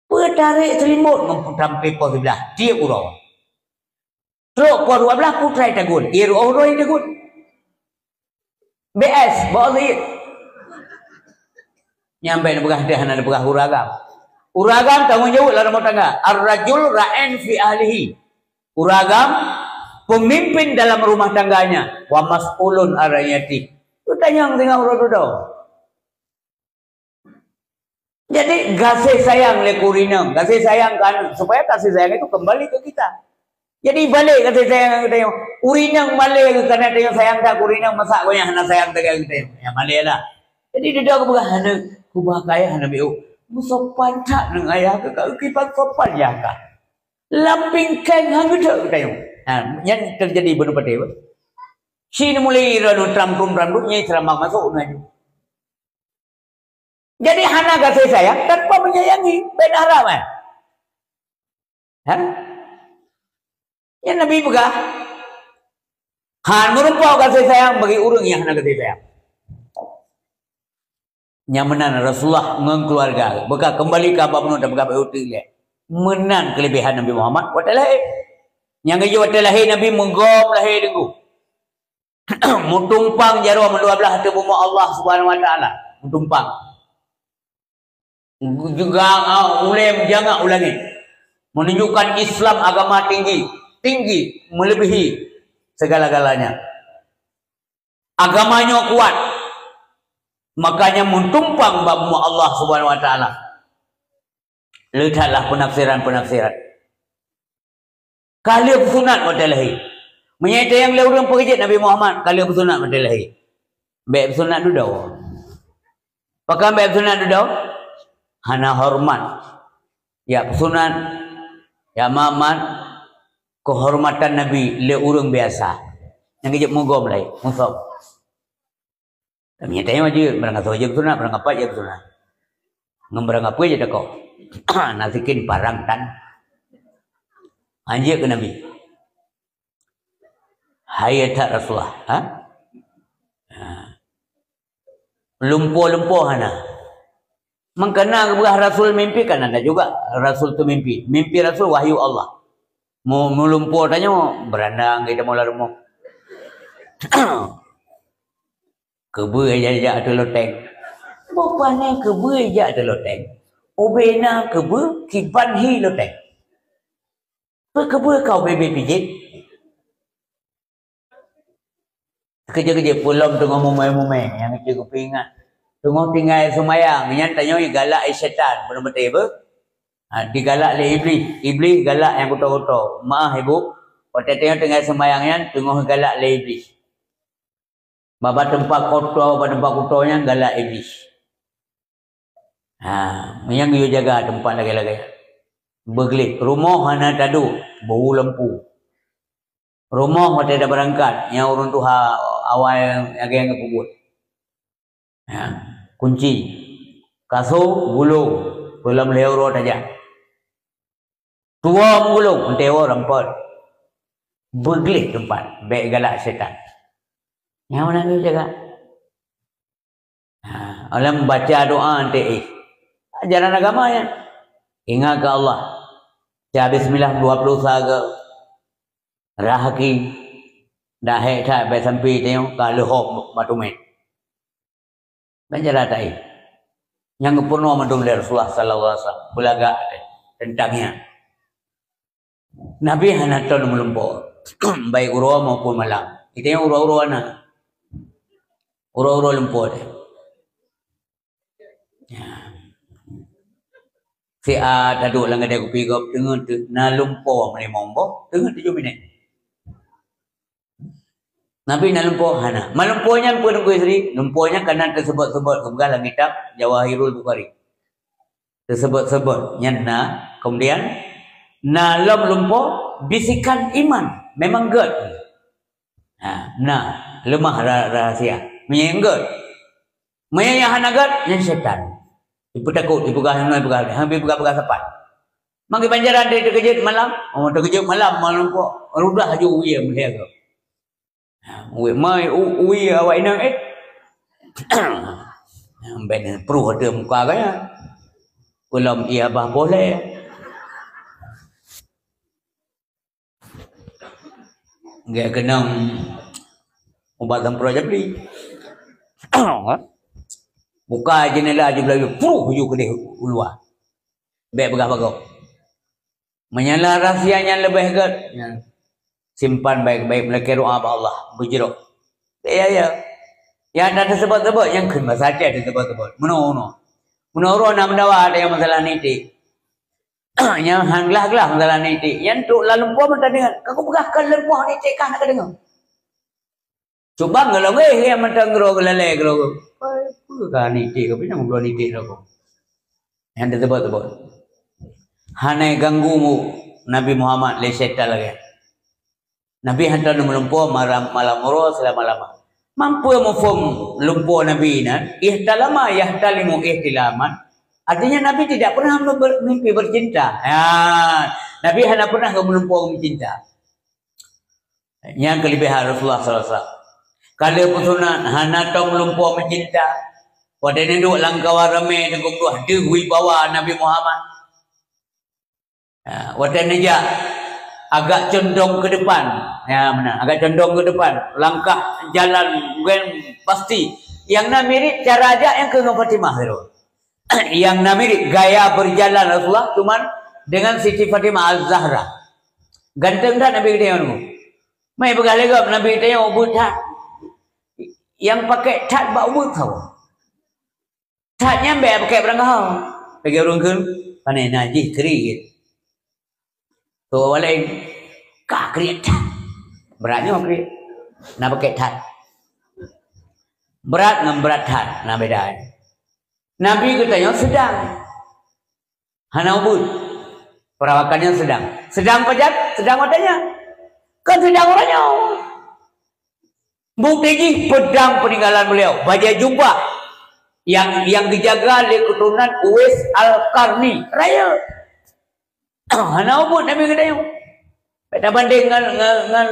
Peutarek seulimbot ngon peutampe poh siblah tiep uroe. Trok poh dua blah putrai tagun, ie ruoh uroe tagun. B S, bawa seit. Nyang bèk neupeugah deh hana neupeugah ureueng agam. Ureueng agam tanggong jaweueb lam rumah tangga. Ar-rajul ra'in fi ahlihi. Ureueng agam pemimpin dalam rumah tangganya. Wa mas'ulun an ra'iyatihi. Peutanyong singoh uroe dudoe. Jadi, gaséh sayang lé keu ureueng inong, gaséh sayang keu aneuk, supaya kasih sayang itu kembali ke kita. Jadi, balek gaséh sayang keu tanyoe. Ureueng inong malèe keu kana tanyoe sayang that keu ureueng inong, masa gobnyan hana sayang that keu tanyoe. Ya, malèe lah. Jadi, dudoe geupeugah, "Aneuk, kuba keu ayah hana miôk." Meusopan that ngon ayah keu ka, kiban sopan yah ka. Lam bingkeng hana geuteuk keu tanyoe. Ha, nyan terjadi bunoe patéh, bah. Ci neumulai droeneuh tram-trum, tram-trum, nyan ceramah masuk na ju. Jadi, hana gaséh sayang tanpa menyayangi. Beda haram, eh? Ha? Nyang Nabi peugah, "Han meurumpok gaséh sayang bagi ureueng nyang hana gaséh sayang." Nyang meunan Rasulullah ngon keuluwarga. Beuka keumbali ka bak bunoe tapeugah bak uteuk ilèe. Meunan keuleubehan Nabi Muhammad watèe lahé. Nyang geujok watèe lahé Nabi meugom lahé deungoe. Meutumpang jaroe meudua blaih ateueh bumoe Allah Subhanahu wa Taala. Meutumpang. Juga, ah, ulèe meujangak u langèt. Menunjukkan Islam agama tinggi, tinggi melebihi segala-galanya. Agama nyoe kuat. Makanya meutumpang bak bumoe Allah Subhanahu wa Taala. Le that lah peunafsiran-peunafsiran. Ka lheueh peusunat watèe lahé. Meunyoe tanyong lé ureueng peue jeuet Nabi Muhammad ka lheueh peusunat watèe lahé. Bèk peusunat dudoe. Pakon bèk peusunat dudoe? Hana horeumat. Jak peusunat, jak mat-mat keuhormatan Nabi lé ureueng biasa. Nyang geujok meugom lahé, musoh. Tapi nyang tanyoe jeuet, barang asoe jeuet peusunat, barang apat jeuet peusunat. Ngon barang apeue jeuet takok. Nasikin parang tan. Anjeuk keu Nabi. Hai that Rasulullah, ha? Ha. Lumpoe-lumpoe hana. Mangkana geupeugah Rasul mimpi, kan ada juga Rasul tu mimpi. Mimpi Rasul wahyu Allah. Mu-, mulumpoe tanyoe berandang kita mula rumoh. Keubeue jak-jak ateueh loteng. Bukon keubeue jak ateueh loteng. Ubena keubeue kiban hi loteng. Peue keubeue kau bebe pijet? Keujeuet-keujeuet peulom teungoh mumai-mumai nyang keupeue ingat. Teungoh tinggai seumayang, nyan tanyoe galak lé syaitan, beuna beutôi beuh? Ha, digalak lé Iblih. Iblih galak nyang kuto-kuto. Maah ibu, watée tanyoe tinggai seumayang nyan teungoh galak lé Iblih. Bak teumpat koto, bak teumpat kuto nyan galak Iblih. Ha, meunyan geuyue jaga teumpat lagée-lagée. Beugleh, rumoh hana taduek, beu lampu. Rumoh watée tabeurangkat, nyang ureuëng tuha awai lagée nyang geupeubuet. Ha, kunci. Kasô gulong, peulom lhée uroe tajak. Tuwoe meugulong, meutewoe rampot. Beugleh teumpat, bék galak syaitan. Nyang mana ni jaga? Ha, alam baca doa ante eh. Ajaran agama nyan. Ingat ke Allah. Baca bismillah dua puluh saga. Rahaki. Dah hek that bék sampai tengok ka leuhob batu met. Banjara tai. Nyang geupeurunoe mandum lé Rasulullah sallallahu alaihi wasallam beulagak teuntang nyan. Nabi hana ton meulumpoe, baik uroe maupun malam. Itu yang uroe-uroe na. Uroe-uroe lumpoe teh. Ya. Si A taduk lam gadai kupi gob teungeut na lumpoe meulima boh, teungeut tujoh minit. Nabi na lumpoe hana. Malumpoe nyan peue Teungku Yusri? Lumpoe nyan kana teuseubot-seubot geupeugah lam kitab Jawahirul Bukhari. Teuseubot-seubot nyan na, kemudian na lom lumpoe bisikan iman. Memang gét. Ha, na leumah ra-, rahsia. Meunyo gét. Meunyo nyang hana gét, nyan syaitan. Ipeutakot, ipeugah nyang nyoe, ipeugah, hana ipeugah-peugah sapat. Mangke banjaran teukeujot malam, oh, teukeujot malam, malam kok, rudah laju wie meuliha gob. Ha, wie mai, u-, wie awak inong, eh. Ben pruh ateueh muka gaya. Peulom ie bah boleh. Gaya keunong ubat semprot Japri. Buka jendela je belayu, pruh ju keudeh u luwa. Bék peugah bagoe. Meunyoe na rahsia nyang leubeh gét, nyan simpan baik-baik, meulakée doa bak Allah, beujroh. Ya, ya. Nyang na teuseubot-seubot, nyang kheun basa Aceh teuseubot-seubot. Meunoe-meunoe. Meunoe uroe na meudawa ada nyang masalah nitik. Nyang han glah-glah masalah nitik. Nyan trok lam lumpoe meuta deungon. Ka kupeugah ka lumpoe nitik kah na kadeungoe. Cuba ngeulongeh nyang mantong keudroe geulalée keudroe. Peue ka nitik, tapi nyang bloe nitik droe. Nyang teuseubot-seubot. Hana ganggu Nabi Muhammad lé syaitan lagée. Nabi hantom meulumpoe malam, malam uroe seulama-lama. Mampu muphom lumpoe Nabi nyan, ihtalama yahtalimu ihtilaman. Artinya Nabi tidak pernah ber-, mimpi bercinta. Ya, Nabi hana pernah meulumpoe meucinta. Nyan keuleubiehan Rasulullah sallallahu alaihi wasallam. Ka lheueh peusunat hana tom lumpoe meucinta. Watée neuduek lam kawan ramé teungku deuh wibawa Nabi Muhammad. Ha, watée neujak agak condong ke depan. Ya, meunan, agak condong ke depan. Langkah jalan gen pasti. Nyang na mirip cara jak nyang keu ngon Fatimah tu. Nyang na mirip gaya berjalan Rasulullah cuman dengan Siti Fatimah Az-Zahra. Ganteng that Nabi geutanyoe nyoe. Mai peugah lé gob Nabi geutanyoe ubeuet that. Nyang pakai that bak ubeuet saboh. That nyan bék pakai beurangkaho. Lagée ureuëng kheun, pane na jih kriet. Tu awak laén, ka kriet that. Brat nyoe kriet. Na pakai that. Brat ngon brat that, na beda. Nabi geutanyoe seudang. Hana ubeuet. Perawakannya sedang. Sedang pajan, sedang watée nyan. Kan sedang uroe nyoe. Bukti jih pedang peninggalan beliau, bajée jubah. Nyang, nyang geujaga lé keuturonan Uwais Al-Qarni. Rayeuk. Hana ubeuet Nabi geutanyoe. Bèk tabandeng ngon, ngon, ngon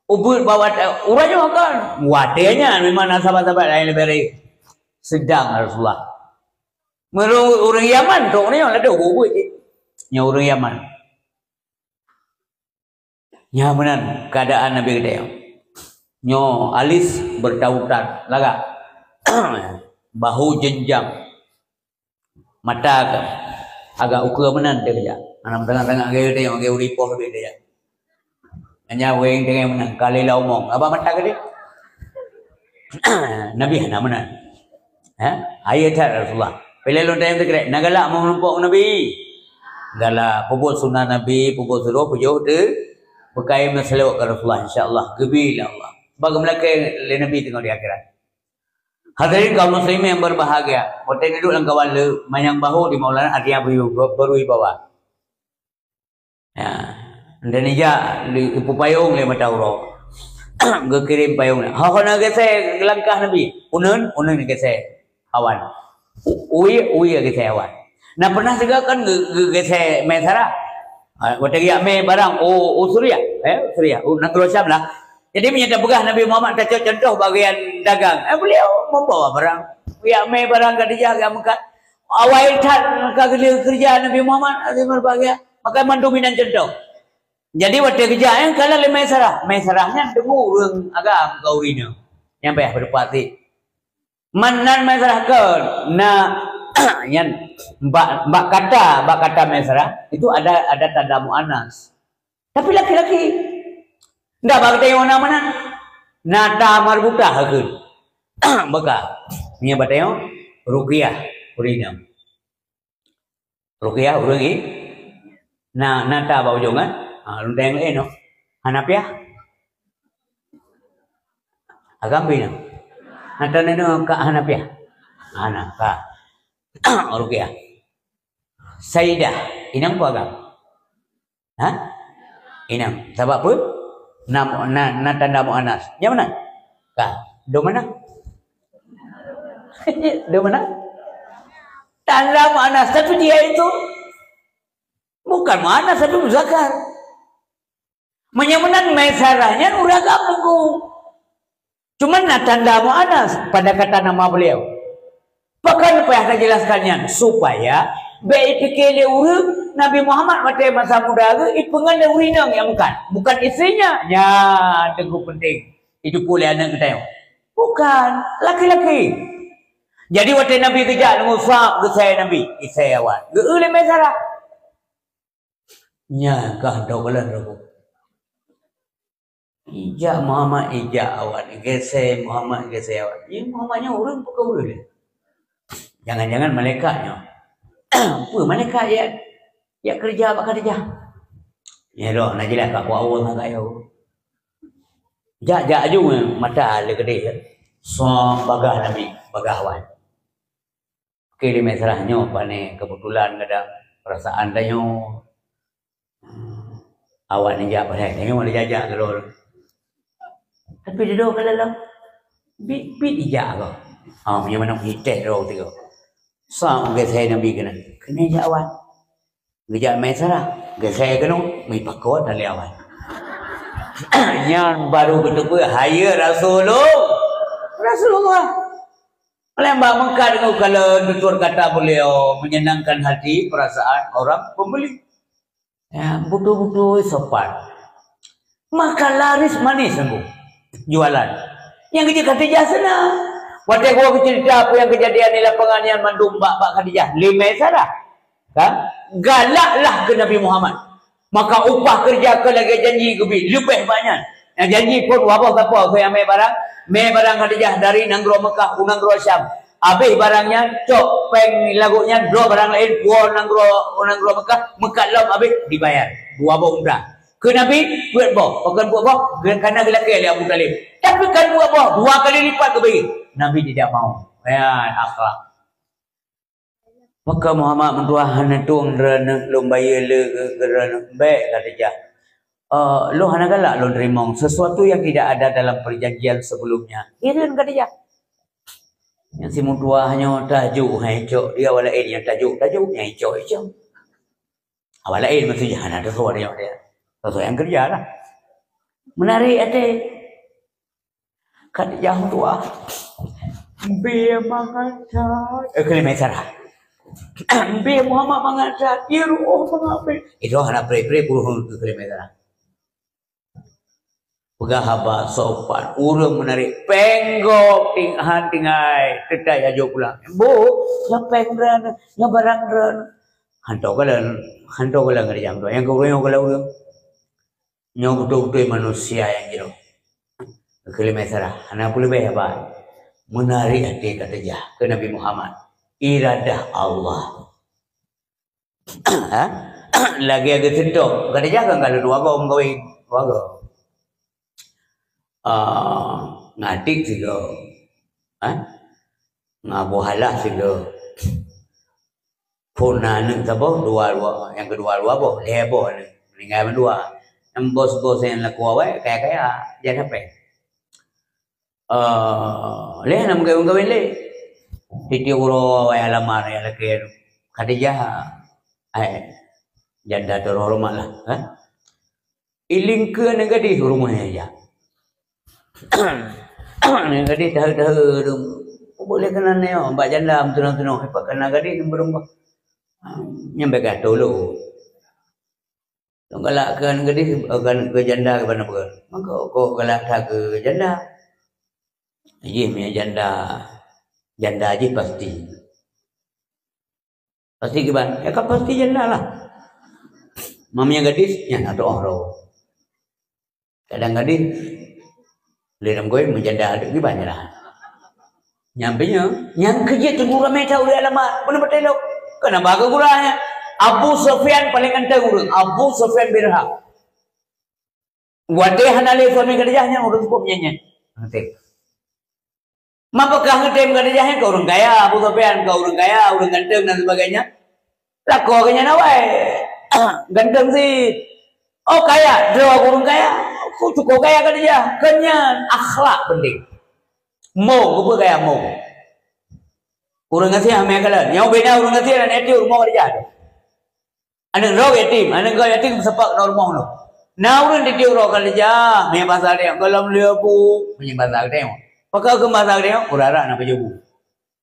ubeuet bak watèe, uroe nyoe kan. Watèe nyan memang na sahabat-sahabat laén leubèh rayeuk. Seudang Rasulullah. Meunurot ureueng Yaman, trok nyoe ladôm ubeuet jih. Nyoe ureueng Yaman. Nyan meunan keuadaan Nabi geutanyoe. Nyoe alis beutautan, lagak. Bahu jenjang. Mata ka agak ukeue meunan teuh keujak. Hana meutangah-tangah lagèe geutanyoe, lagèe ureueng poh teuh keujak. Hanya weng teuh meunan, ka lé lam umong. Abang mata keudéh. Nabi hana meunan. Ha? Ayo that Rasulullah. Pih lé lôn tanyong teukrek, na galak meureumpok ngon Nabi? Galak. Peubuet sunat Nabi, peubuet suroh, peujoh teuh, beukayém meuseulaweuet keu Rasulullah, insya Allah geubi lé Allah. Bak geumeulakèe lé Nabi teungoh di akhirat. Hadirin kaum muslimin yang berbahagia, watèe duek lam kawan le, manyang bahu di Maulana, artinya beri, beri bawa. Ya. Dan ija di pupayong lé mata uroe. Geukirém payong. Ho, ho na geusé langkah Nabi. Uneun, uneun geusé awan. U-, uwie, uwie geusé awan. Na pernah juga kan ge-, ge-, geusé mé Sarah. Ha, watèe geujak mé barang, oh, oh Suriah. Eh, Suriah. Oh, nanggroe Syam lah. Jadi, meunyoe tapeugah Nabi Muhammad tacok contoh bagian dagang, eh, beliau membawa barang. Geujak mé barang Khadijah, geujak meukat. Awai that ka geuleueh keureuja Nabi Muhammad, hadirin berbahagia. Maka mandum inan contoh. Jadi, watèe geujak nyan kalon lé Maisarah. Maisarah nyan teungoh ureueng agam ka ureueng inong. Nyan payah beudepat cit. Meunan Maisarah kon. Na, nyan bak, bak kata, bak kata Maisarah, itu ada, ada tanda muannas. Tapi laki-laki. Ndak bak geutanyoe na meunan. Na ta marbutah hakeuh. Baka. Nyan bak tanyoe Ruqyah, ureueng inong. Ruqyah ureueng i-, na, na ta bak ujong kan? Ha, lôn tanyong laén noh. Hanafiah? Agam bina. Na ta nyoe ka Hanafiah? Hana, ka. Ruqyah. Saidah, inong peue agam? Ha? Inong. Sabab peue? Na, na, na tanda muannas. Nyang mana? Ka. Dua mana? Dua mana? Tanda muannas, tapi dia itu bukan muannas, tapi muzakkar. Meunyoe meunan Maisarah nyan ureueng agam Teungku. Cuman na tanda muannas pada kata nama beliau. Pakon payah tajelaskan nyan? Supaya bèk jipike lé ureueng Nabi Muhammad watèe masa muda geuh jipeungon lé ureueng inong nyang bukan, bukan istrinya. Nyan teungku penting. Jiteupeue lé aneuk geutanyoe. Bukan, laki-laki. Jadi watèe Nabi geujak ngon sab geusai Nabi, isai awan. Geu-eu lé Maisarah. Nyan ka hantom gohlom reubu. Ijak Muhammad, ijak awan. Geusai Muhammad, geusai awan. Nyan Muhammad nyoe ureueng peue keu ureueng? Jangan-jangan malaikat nyoe. Peue malaikat jak, jak keureuja bak Khadijah? Nyan roh na jeulaih ka kuat Allah ngon kayu. Jak, jak aju mata lé keudéh. Soe bagah Nabi, bagah awan. Oke, di Mesra nyoe pane keubeutulan kadang peurasaan tanyoe. Awak nijak padahai tanyoe ada jajak keudroe. Tapi dudoe ka dalam bit-bit ijak kah. Ha, meunyoe manok iteh droe tiga. Sa geusai Nabi keunan. Keunan jak awak. Geujak Mesra, geusai keunoe, meuipakoe tali awak. Nyan baru geuteupeue, hayeue Rasulullah. Rasulullah. Oleh bak meukat deungon kalon tutur kata beliau menyenangkan hati perasaan orang pembeli. Ya, beutôi-beutôi sopan. Maka laris manis sungguh jualan. Nyang keuh Khadijah seunang. Watèe geuh cerita apa yang kejadian di lapangan nyan mandum bak, bak Khadijah. Lima salah. Kan? Galaklah keu Nabi Muhammad. Maka upah keureuja keu lagèe janji geubi leubeh banyak. Nyang janji phon dua boh sapo keu nyang mè barang, mè barang Khadijah dari nanggroe Mekah u nanggroe Syam. Abéh barang nyan, cok péng lagot nyan, bloe barang laén, puwoe nanggroe, u nanggroe Mekah, meukat lom abéh dibayar. Dua boh unta. Keu Nabi, peuet boh. Pakon peuet boh? Geu-, kana geulakèe lé Abu Thalib. Tapi kan peuet boh, dua kali lipat geubri. Nabi tidak mau. Ya, akhlak. Maka Muhammad meutuah hana tueng droeneuh lôn bayeue le keu droeneuh bèk Khadijah. Eh, lôn hana galak lôn teurimong sesuatu yang tidak ada dalam perjanjian sebelumnya. Hireuen Khadijah. Nyang si meutuah nyoe tajok hai cok, di awak laén nyang tajok, tajok nyang icok, icok. Awak laén maksudnya hana teusoe nyoe dia. Teusoe nyang kerja lah. Menarik até. Khadijah meutuah. Bi mangat that. Eh, keulimai Sarah. Bi Muhammad mangat that. Iru'oh mangat bi. Itu hana pre-pre puluh keulimai Sarah. Peugah haba sopan, ureueng meunari péng gob ting-, han tinggai, teutai ajoh pulang. Bu, nyoe péng droen, nyoe barang droen. Hanto kalon, hanto kalon ngon nyang dua. Nyang keureueng nyoe kalon ureueng. Nyoe beutôi-beutôi manusia nyang jroh. Keulimai Sarah, hana peuleubeh haba. Meunari até Khadijah keu Nabi Muhammad. Iradah Allah. Ha? Lagèe geuseutôt, Khadijah kan ka lheueh dua goe meukawen, dua goe. Ah, ngon atik sigoe. Ha? Ngon Abu Halah sigoe. Phon na aneuk saboh, dua, dua, nyang keudua dua boh, lhèe boh aneuk. Meuninggai mandua. Nyang bos-bos nyang lakoe awai, kaya-kaya, jan hapéh. Eh, lé hana meukawen-kawen lé. Tiep-tiep uroe awai lamar nyang lakèe Khadijah, ai, janda teuhoreumat lah, kan? Ilingkeue aneuk gadih rumoh nyan jak. Aneuk gadih tahe-tahe dum. Boleh keunan nyoe, bak janda meutunong-tunong, ipak kana gadih nyang beureumbah. Nyang bèk ka tolo. Lôn galak keu aneuk gadih, eh, keu janda keu bana peugah. Maka kok galak that keu janda. Jih meunyo janda, janda jih pasti. Pasti kiban? Ya kan pasti janda lah. Meunyo gadis, nyan atau orang. Kadang gadis, lé lam goe meujanda adak kiban je lah. Nyang pih nyoe, nyang keujeuet teungku ramé that ureueng alamat, beuna beutôi lom. Kenapa keu gurah nyan? Abu Sufyan paléng ganteng ureueng, Abu Sufyan bin Harb. Watèe hana lé suami Khadijah nyan ureueng seubuet nyan nyan. Ngerti? Mapakah ngeutém Khadijah nyan keu ureueng kaya, Abu Sufyan keu ureueng kaya, ureueng ganteng dan sebagainya. Lakoe geuh nyan awai. Ganteng sit. Oh, kaya, droe ureueng kaya. Ku cukup kaya Khadijah. Keu nyan akhlak penting. Mong, keupeue kaya mong? Ureueng gasien amé kalon. Nyang ubena ureueng gasien dan yatim rumoh Khadijah. Aneuk droe yatim, aneuk droe yatim seupôt keunoe rumoh nyoe. Na ureueng titiep droe Khadijah, meunyo basa geutanyoe gohlom lheueh bu, meunyo basa geutanyoe. Pakon keu basa geutanyoe, urara na pajoh bu.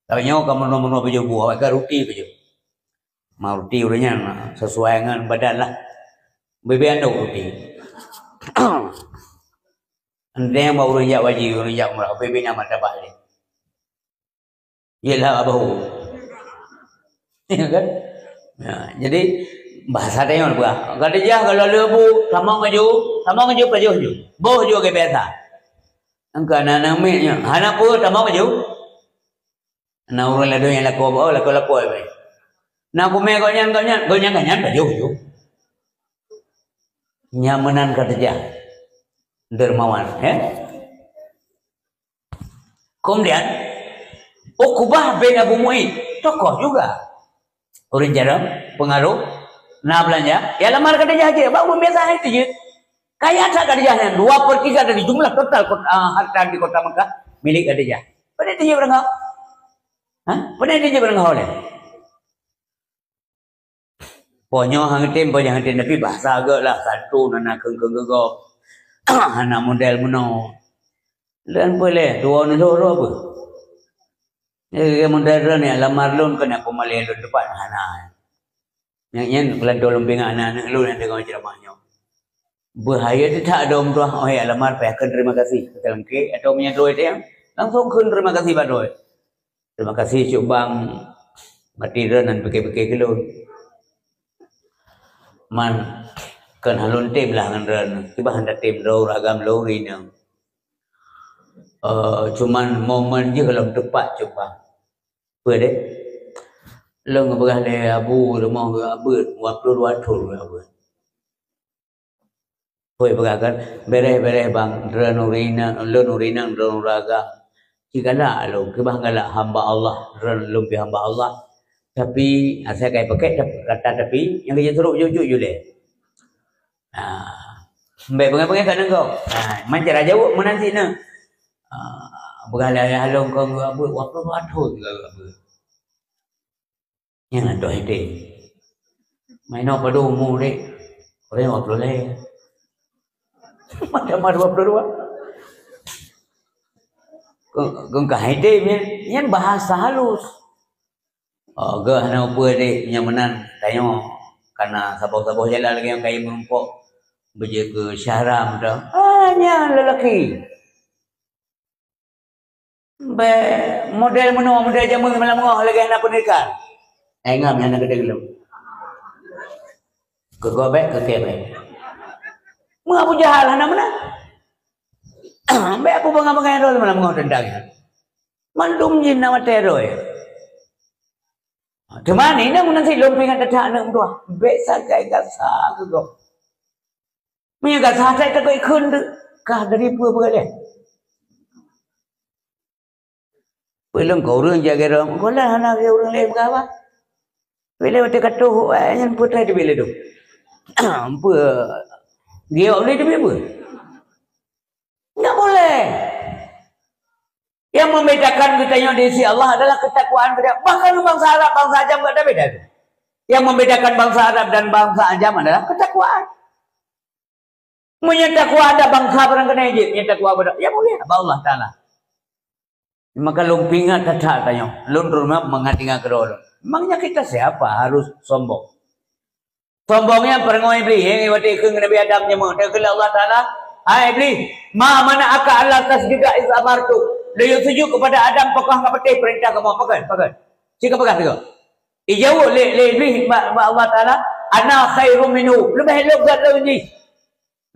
Tapi nyoe ka meunoe-meunoe pajoh bu, awak ka ruti pajoh. Ma ruti ureueng nyan sesuai ngon badan lah. Bibit andong ruti. Enteng bak ureueng jak haji, ureueng jak umrah, bibit na martabak lé. Yelah, bahu. Ya kan? Ya, jadi, bahasa tanyoe peugah. Khadijah kalau lheueh bu, tamong ju, tamong ju pajoh ju. Boh ju lagèe biasa. Engka na aneuk miet nyoe, hana peue tamong ju. Na ureueng ladôm nyang lakoe, oh, lakoe-lakoe bae. Na kumè gobnyan, gobnyan, gobnyan, gobnyan pajoh ju. Nyan meunan Khadijah. Dermawan, ya. Kemudian, Uqbah bin Abu Mu'aid, tokoh juga. Ureueng jarang, pengaruh, na beulanja. Ya lamar Khadijah jih, bak ureueng biasa hai tu jih. Kaya that Khadijah nyan, dua per tiga dari jumlah total kota, ah, harta di kota Mekah milik Khadijah. Pada dia berengah. Ha? Pada dia berengah oleh. Po nyoe han tem, po nyang tem, tapi bahasa geuh lah santun, hana kheun-kheun geugob. Hana model meunoe. Dan boleh dua nyoe loro apa? Eh, model ni lamar lôn kena pemalai lôn tepat hana. Nyan, nyan kelanto lôn pingat aneuk-aneuk lôn nyang deungoe ceramah nyoe. Bahaya teutak dom tuah, oh ya lamar payah kheun terima kasih. Dalam ke atau menyang droe teuh, langsung kheun terima kasih bak droe. Terima kasih cuk bang, mati droe nan pikir-pikir keu lôn. Man, kan halon tem lah ngon droe, kiban hana tem droe uragam lôn rinang. Eh, cuman momen jih lom tepat cuk bang. Peue deh? Lôn geupeugah lé Abu rumoh geuh abeuet, dua puluh dua thon geuh abeuet. Hôi peugah kan, "Bereh-bereh bang, droeneuh rinang, lôn rinang droeneuh uragam. Ci galak lôn, keubah galak hamba Allah, droeneuh lôn pih hamba Allah. Tapi, asai kai pakai tap-, kata tapi, nyang keu jeuet surok jujur julée." Ah, mbek peungai-peungai ka deungoe. Ah, man cara jaweueb meunan cit na. Ah, Peugah lé ayah lôn kon geuh abeuet, dua ploh dua thon geuh abeuet. Nyan atoh hideh. Mainoe padum umu dek? Ureueng dua ploh lhèe. Macam mana dua puluh dua? Keu, keu ka hideh nyan, nyan bahasa halus. Oh, geuh hana upeue dek, nyan meunan tanyoe. Kana saboh-saboh jalan lagèe nyang kayém meurumpok. Beujeuet keu syahram dah. Ah, nyan lelaki. Bèk model meunoe, model jameun malam ngoh lagèe hana peundidikan. Eh, ngam nyang na geudeung lom. Keu gobek, keu kebek. Meu Abu Jahal hana meunan. Bèk aku bangai-bangai droe malam ngoh teuntang nyan. Mandum jih na watèe droe. Teuma ni, na meunan sit lôn peuingat that aneuk meutuah. Bèk sagai gasa keu gob. Meunyoe gasa that takot ikheun teuh, kah dari peue-peue lé. Peuleueng keu ureueng jak gero, meukolah hana geu ureueng lé peugah bah. Bila watèe ka toh, eh, nyan peue teuh teubiet lé tu. Peue? Giok lé teubiet peue? Enggak boleh. Yang membedakan geutanyoe di sisi Allah adalah ketakwaan geutanyoe. Bahkan bansa Arab, bansa ajam enggak ada beda tu. Yang membedakan bansa Arab dan bansa ajam adalah ketakwaan. Meunyoe takwa ada bansa barang keuneuk jeuet, meunyoe takwa beda, ya mulia bak Allah Taala. Maka lôn peuingat that-that tanyoe, lôn teurimong mangat ingat keudroe lôn. Memangnya kita siapa harus sombong? Sombong nyan peureunoe Iblih, eh, watèe ikheun Nabi Adam nyoe, teuka lé Allah Taala, "Hai Iblih, ma mana'aka alla tasjuda idz amartuk?" Lôn sujud kepada Adam, pakon hana patéh peurintah kamoe, pakon, pakon. Cit ka peugah sigoe. Ijaweueb lé, lé Iblih bak, bak Allah Taala, "Ana khairum minhu." Leubeh lôn gét lôn jih.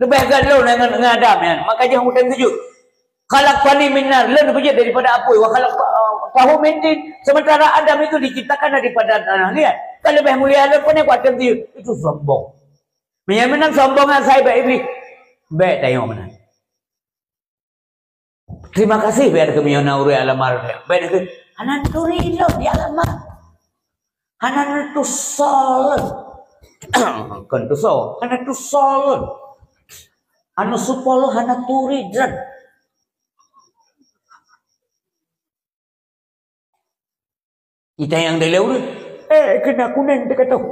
Leubeh gét lôn ngon, ngon Adam nyan. Maka jih meuteun sujud. "Khalaqtani min nar." Lôn peujeuet daripada apui. "Wa khalaqtahu min tin." Sementara Adam itu diciptakan daripada tanah liat. Kan leubeh mulia lôn, pane kuat teun sujud. Itu sombong. Meunyoe meunan sombong nyan sai bak Iblih. Bèk tanyoe meunan. Terima kasih bèk keu meunyoe na ureueng alamar. Bèk keu, "Hana turi lôn di alamar. Hana neutusoe lôn." Kon tusoe, hana tusoe lôn. Anu supol hana turi dran. Ita nyang dilèe ureueng, eh, keunan kunèng teuka toh.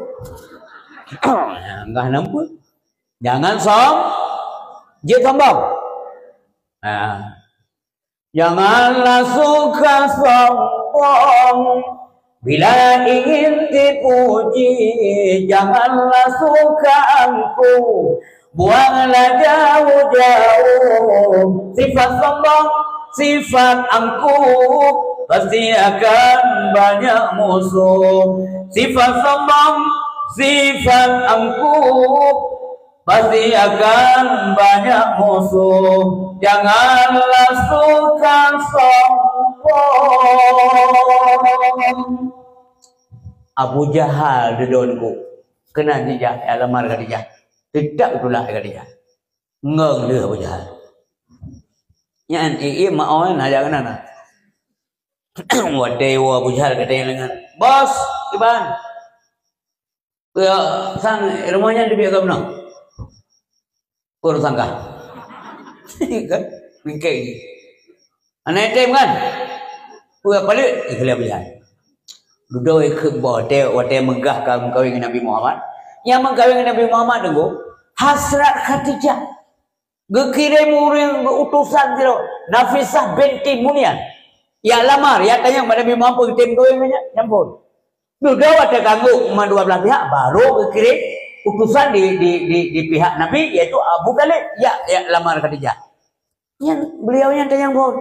Enggak nampak. Jangan som-, jeuet sombong. Nah. Janganlah suka sombong bila ingin dipuji. Janganlah suka angkuh, buanglah jauh-jauh. Sifat sombong, sifat angkuh, pasti akan banyak musuh. Sifat sombong, sifat angkuh, pasti akan banyak musuh. Janganlah suka sombong. Abu Jahal dudoe nunggu. Keunan jijak, ya, lamar Khadijah. Teutap tulak Khadijah. Ngon lheueh Abu Jahal. Nyan, i, i, maoh, na, jak keunan, na. Watèe iwoe Abu Jahal ka tanyong lé nyan, "Bos, kiban?" "Ya, sang, rumoh nyan teubiet gob meunoe." Kon sangka. Kan? Mingkèe. Aneuk yatim kan? Peue paleuet? Ikheun lé Abu Jahal. Dudoe kheun boh, watèe, watèe meugah ka meukawen ngon Nabi Muhammad. Nyang meukawen ngon Nabi Muhammad teungku, hasrat Khadijah. Geukirém ureueng utosan sidroe, Nafisah binti Munyan. Jak lamar, jak tanyong bak Nabi Muhammad, tem kawén ngon nyan, nyan phôn. Dudoe watèe ka anggô meudua blah pihak, baru geukirém utosan di, di, di, di pihak Nabi, yaitu Abu Thalib, jak, jak lamar Khadijah. Nyan, beliau nyan tanyong phôn.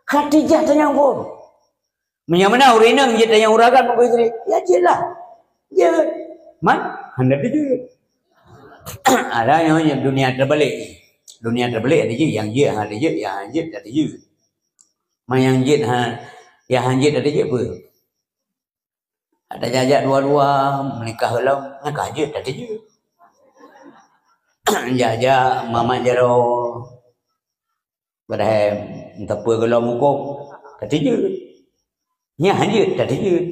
Khadijah tanyong phôn. Meunyoe meunan ureueng inong jeuet tanyong uragan bak istri, ya jeuetlah. Jeuet. Man, hana jeuet. Ada nyang dunia terbalik. Dunia terbalik ada jeuet, nyang jeuet hana jeuet, nyang hana jeuet tak jeuet. Man nyang jeuet ha, nyang hana jeuet tak jeuet peue? Ada jak-jak dua-dua, menikah lom, menikah jeuet tak jeuet. Jak-jak mamat jaroe. Padahai entah peue geulom hukôm, ka teujeut. Nyan han jeuet, ka teujeut.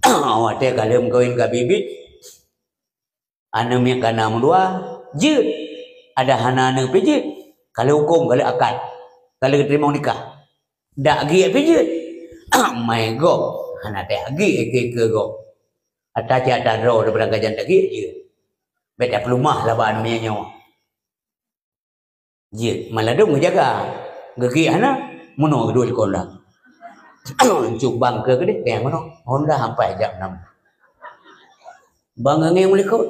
Watèe ka lheueh meukawen ka biet-biet, aneuk miet ka na meudua, jeuet. Ada hana aneuk pih jeuet. Ka lheueh hukôm, ka lheueh akad, ka lheueh teurimong nikah. Dak giek pih jeuet. Mai gob, hana tajak giek keu-keu gob. Ata cit ata droe daripada gajan tajak giek jeuet. Bèk tapeulumah lah bak aneuk miet nyoe. Jeuet, maladôm geujaga. Geugiek hana, meunoe geuduek likot Honda. Cuk bang keu keudeh, keu nyang meunoe. Honda sampai jak nam. Bang ngieng u likot.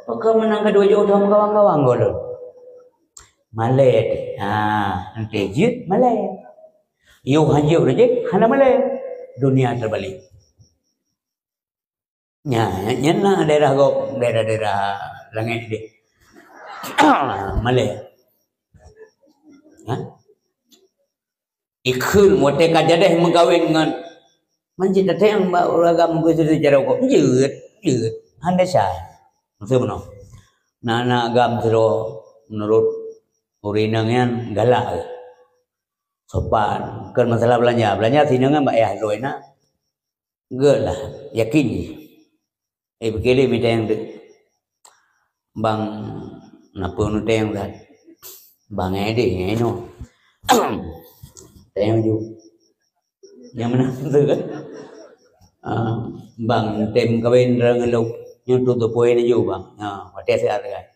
Pakon meunan ka dua jiôh thôn meukawan-kawan gohlom. Malèe teuh. Ha, enteuk jeuet malèe. Yoh hanjeuet reujeuk hana malèe. Dunia terbalik. Nya, nyan na daerah gob, daerah-daerah langèt deh. Malèe. Ha? Ikheun watèe ka jadeh meukawen ngon manjit datang bak ureueng agam meukeusut cara huköm. Jeuet, jeuet. Hana desya. Maksud meunoe. Na aneuk agam sidroe meunurot ureueng inong nyan galak. Sopan. Kon masalah beulanja. Beulanja sinong nyan bak yah droe na. Geulah, yakin jih. Eh, pike lé mita nyang deuek. Bang, na peue neuteng that? Bang, eh, deh, eh, no. Teng ju. Nyang meunan tu kan? Ah, bang, tem kawin rang ngelok. Nyoe tu tu poin ju, bang. Ah, watèe siat kan.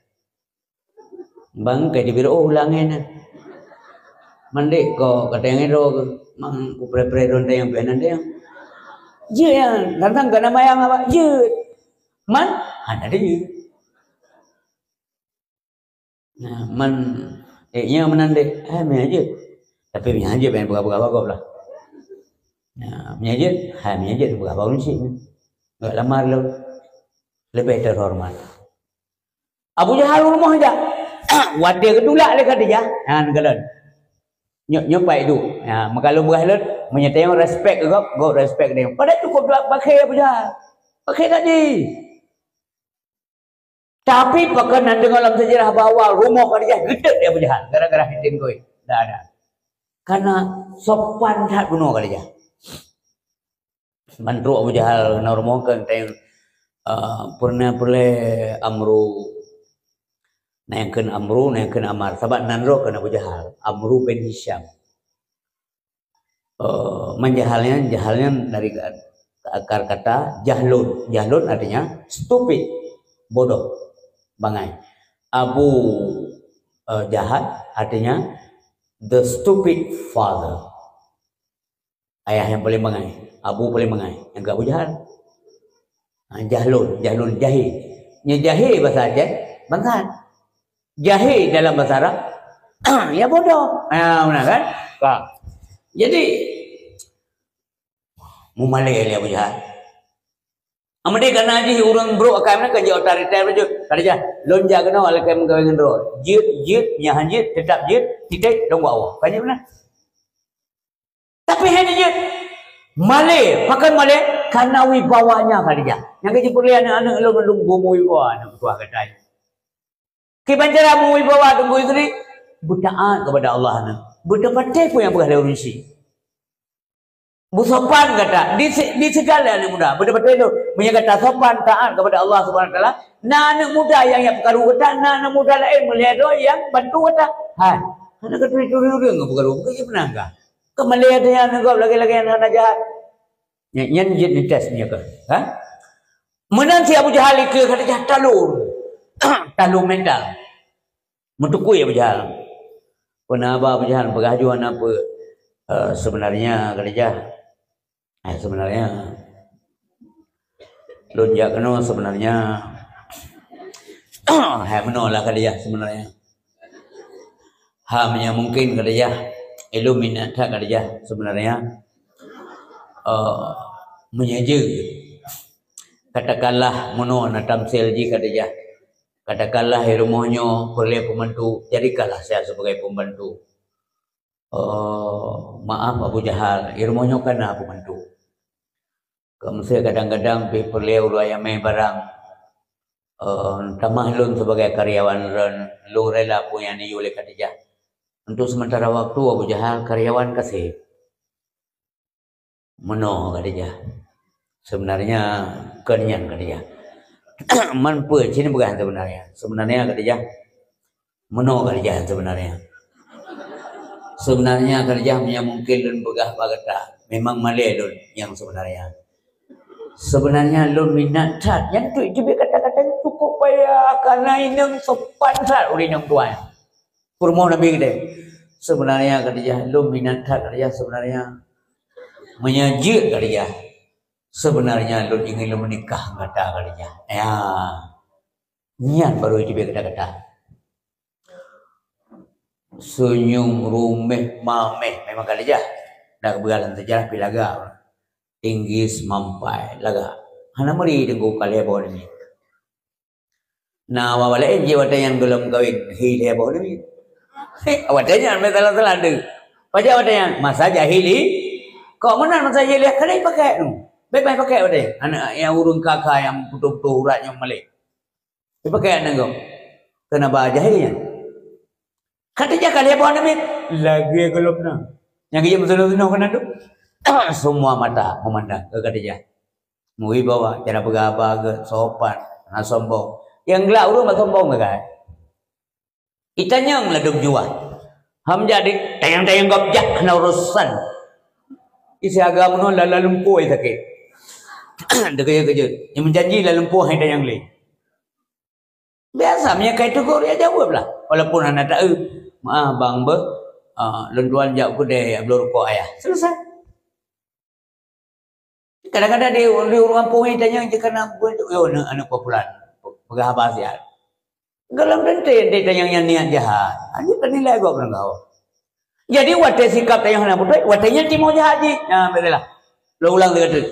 Bang, ka jibeuet, oh, ulang nyan. Mandek ko, ka teuingat droe ke. Mang, ku pre-pre droe teuingat pih hana teuingat. Jeuet nyan, tantang ka na mayang apa? Jeuet. Man? Hana teuingat. Nah, man, eh, nya meunan deh. Hai, meunan jeuet. Tapi meunan jeuet, ben peugah-peugah bagoe lah. Nah, meunan jeuet, hai, meunan jeuet, peugah bagoe cit. Enggak lamar lom. Lebih terhormat. Abu Jahal u rumoh jak. Watèe geutulak lé Khadijah, nyan kalon. Nyoe, nyoe pai duek. Ya, meukalon beurah lôn, meunyoe tayong respect keu gob, gob respect tayong. Padahai cukup duek pakai Abu Jahal. Pakai tadi. Tapi pakon nan deungoe lam sejarah bahwa rumoh Khadijah geuteuet lé Abu Jahal gara-gara hitin koi. Dah ada. Karena sopan that bunoe Khadijah. Ban trok Abu Jahal na rumoh keu teuh, eh, peureulèe-peureulèe Amru. Na nyang kheun Amru, na nyang kheun Ammar. Sabab nan droe kheun Abu Jahal, Amru bin Hisham. Eh, man jahal nyan, jahal nyan dari akar kata jahlun. Jahlun artinya stupid, bodoh, bangai. Abu, eh, Jahal artinya the stupid father. Ayah nyang paleng bangai, abu paleng bangai, nyang keu Abu Jahal. Ha, jahlun, jahlun, jahé. Nyoe jahé basa Aceh, bangsat. Jahé dalam basa Arab, ya bodoh. Ha, beuna kan? Ka. Jadi, mumalèe lé Abu Jahal. Amadé kana jih ureueng brok akai meunan ka jeuet otoriter baju. Khadijah, lôn jak keunoe lakèe meukawen ngon droe. Jeuet, jeuet, nyan han jeuet, teutap jeuet, titek, lôn bawa. Ka jeuet meunan. Tapi hai jeuet. Malèe, pakon malèe? Karena wibawanya Khadijah. Nyang ka jipeureulèe aneuk-aneuk lôn mandum beuwibawa aneuk tuha gata nyoe. Kiban cara meuwibawa Teungku Yusri, beutaat kepada Allah aneuk. Beuteupatéh peue nyang peugah lé ureueng syiek. Beusopan gata di, di segala aneuk muda. Beuteupatéh lôn, meunyoe gata sopan taat kepada Allah Subhanahu Wa Taala, na aneuk muda nyang jak peukaru gata, na aneuk muda laén meulhèe droe nyang bantu gata. Hai, hana katuri-turi ureueng peukaru, bukon jih peunangga. Keu malèe ata nyan gob lagèe-lagèe nyan hana jahat. Nyan, nyan jeuet neutes nyoe keuh, ha? Meunan si Abu Jahal ikeue Khadijah talon. Talon mental. Meutukui Abu Jahal. Peuna haba Abu Jahal peugah ju hana peue. Eh, sebenarnya Khadijah, eh, sebenarnya lôn jak keunoe sebenarnya hai meunoe lah Khadijah sebenarnya. Ha, meunyoe mungkin Khadijah, ilôn minat that Khadijah sebenarnya. Eh, meunyoe jeuet, katakanlah meunoe na tamsil jih Khadijah. Katakanlah di rumoh nyoe peureulèe pembantu, jadikanlah saya sebagai pembantu. Eh, maaf Abu Jahal, di rumoh nyoe ka na pembantu. Keu meusé kadang-kadang pih peureulèe ureueng nyang mè barang, eh, tamah lôn sebagai karyawan lôn, lôn rela peue nyang neuyue lé Khadijah. Untuk sementara waktu Abu Jahal karyawan ka sép. Meunoe Khadijah. Sebenarnya kon nyan Khadijah. Man peue cit peugah sebenarnya. Sebenarnya Khadijah. Meunoe Khadijah sebenarnya. Sebenarnya Khadijah, meunyo mungkin lôn peugah bak gata, memang malèe lôn nyang sebenarnya. Sebenarnya lôn minat that. Nyan tu, itu kata-kata cukup payah, karena inong sopan that ureueng inong tuan. Peurumoh Nabi geude. Sebenarnya Khadijah, lôn minat that Khadijah sebenarnya. Meunyo jeuet Khadijah, sebenarnya lôn ingin lôn menikah ngon gata Khadijah. Ya. Nyan baru itu kata-kata. Senyum rumeh mameh memang Khadijah. Dak beualan sejarah pi lagak. Inggris mampai lagak. Hana meuri teungku ka lhèe boh namiet. Na awak laén jih watèe nyan gohlom kawin, hi lhèe boh namiet. Watèe nyan meusalah-salah tu. Pajan watèe nyan masa jahili. Kok meunan masa jahili kada ipakai tu. Bèk pakai watèe. Aneuk nyang ureueng kaka nyang putôh-putôh urat nyang malèe. Ipakai aneuk gob. Keuneuk ba jahil nyan. Khadijah ka lhèe boh namiet, lagèe gohlom na. Nyang geujak meutunoh-tunoh keunan tu. Semua mata memandang ke Khadijah. Meuwibawa, cara peugah haba geuh sopan, hana sombong. Nyang glak ureueng bak sombong geuh. Itanyong ladôm juah. Ham jadi tanyong-tanyong gob jak hana urosan. Isi agam nyoe lala lumpoe sakét. Dikeujot-keujot. Nyang meujanji lala lumpoe hai tanyong lé. Biasa, meunyo ka iteugor, ya jaweueb lah. Walaupun hana taeu, "Maaf, bang, beuh, ah, lôn tuan jak u keudè, ya, bloe rukok ayah." Selesai. Kadang-kadang di, di ureueng gampông ni tanyong je kana, "Yo, aneuk, aneuk pulan, peugah haba siat." Gohlom teuntèe, teuntèe tanyong nyan niat jahat. Hana teunilai gob ngon gawat. Jadi, watèe sikap tanyong hana beutôi, watèe nyan timoh jahat jih. Nah, beutôi lah. Lôn ulang lagi tu.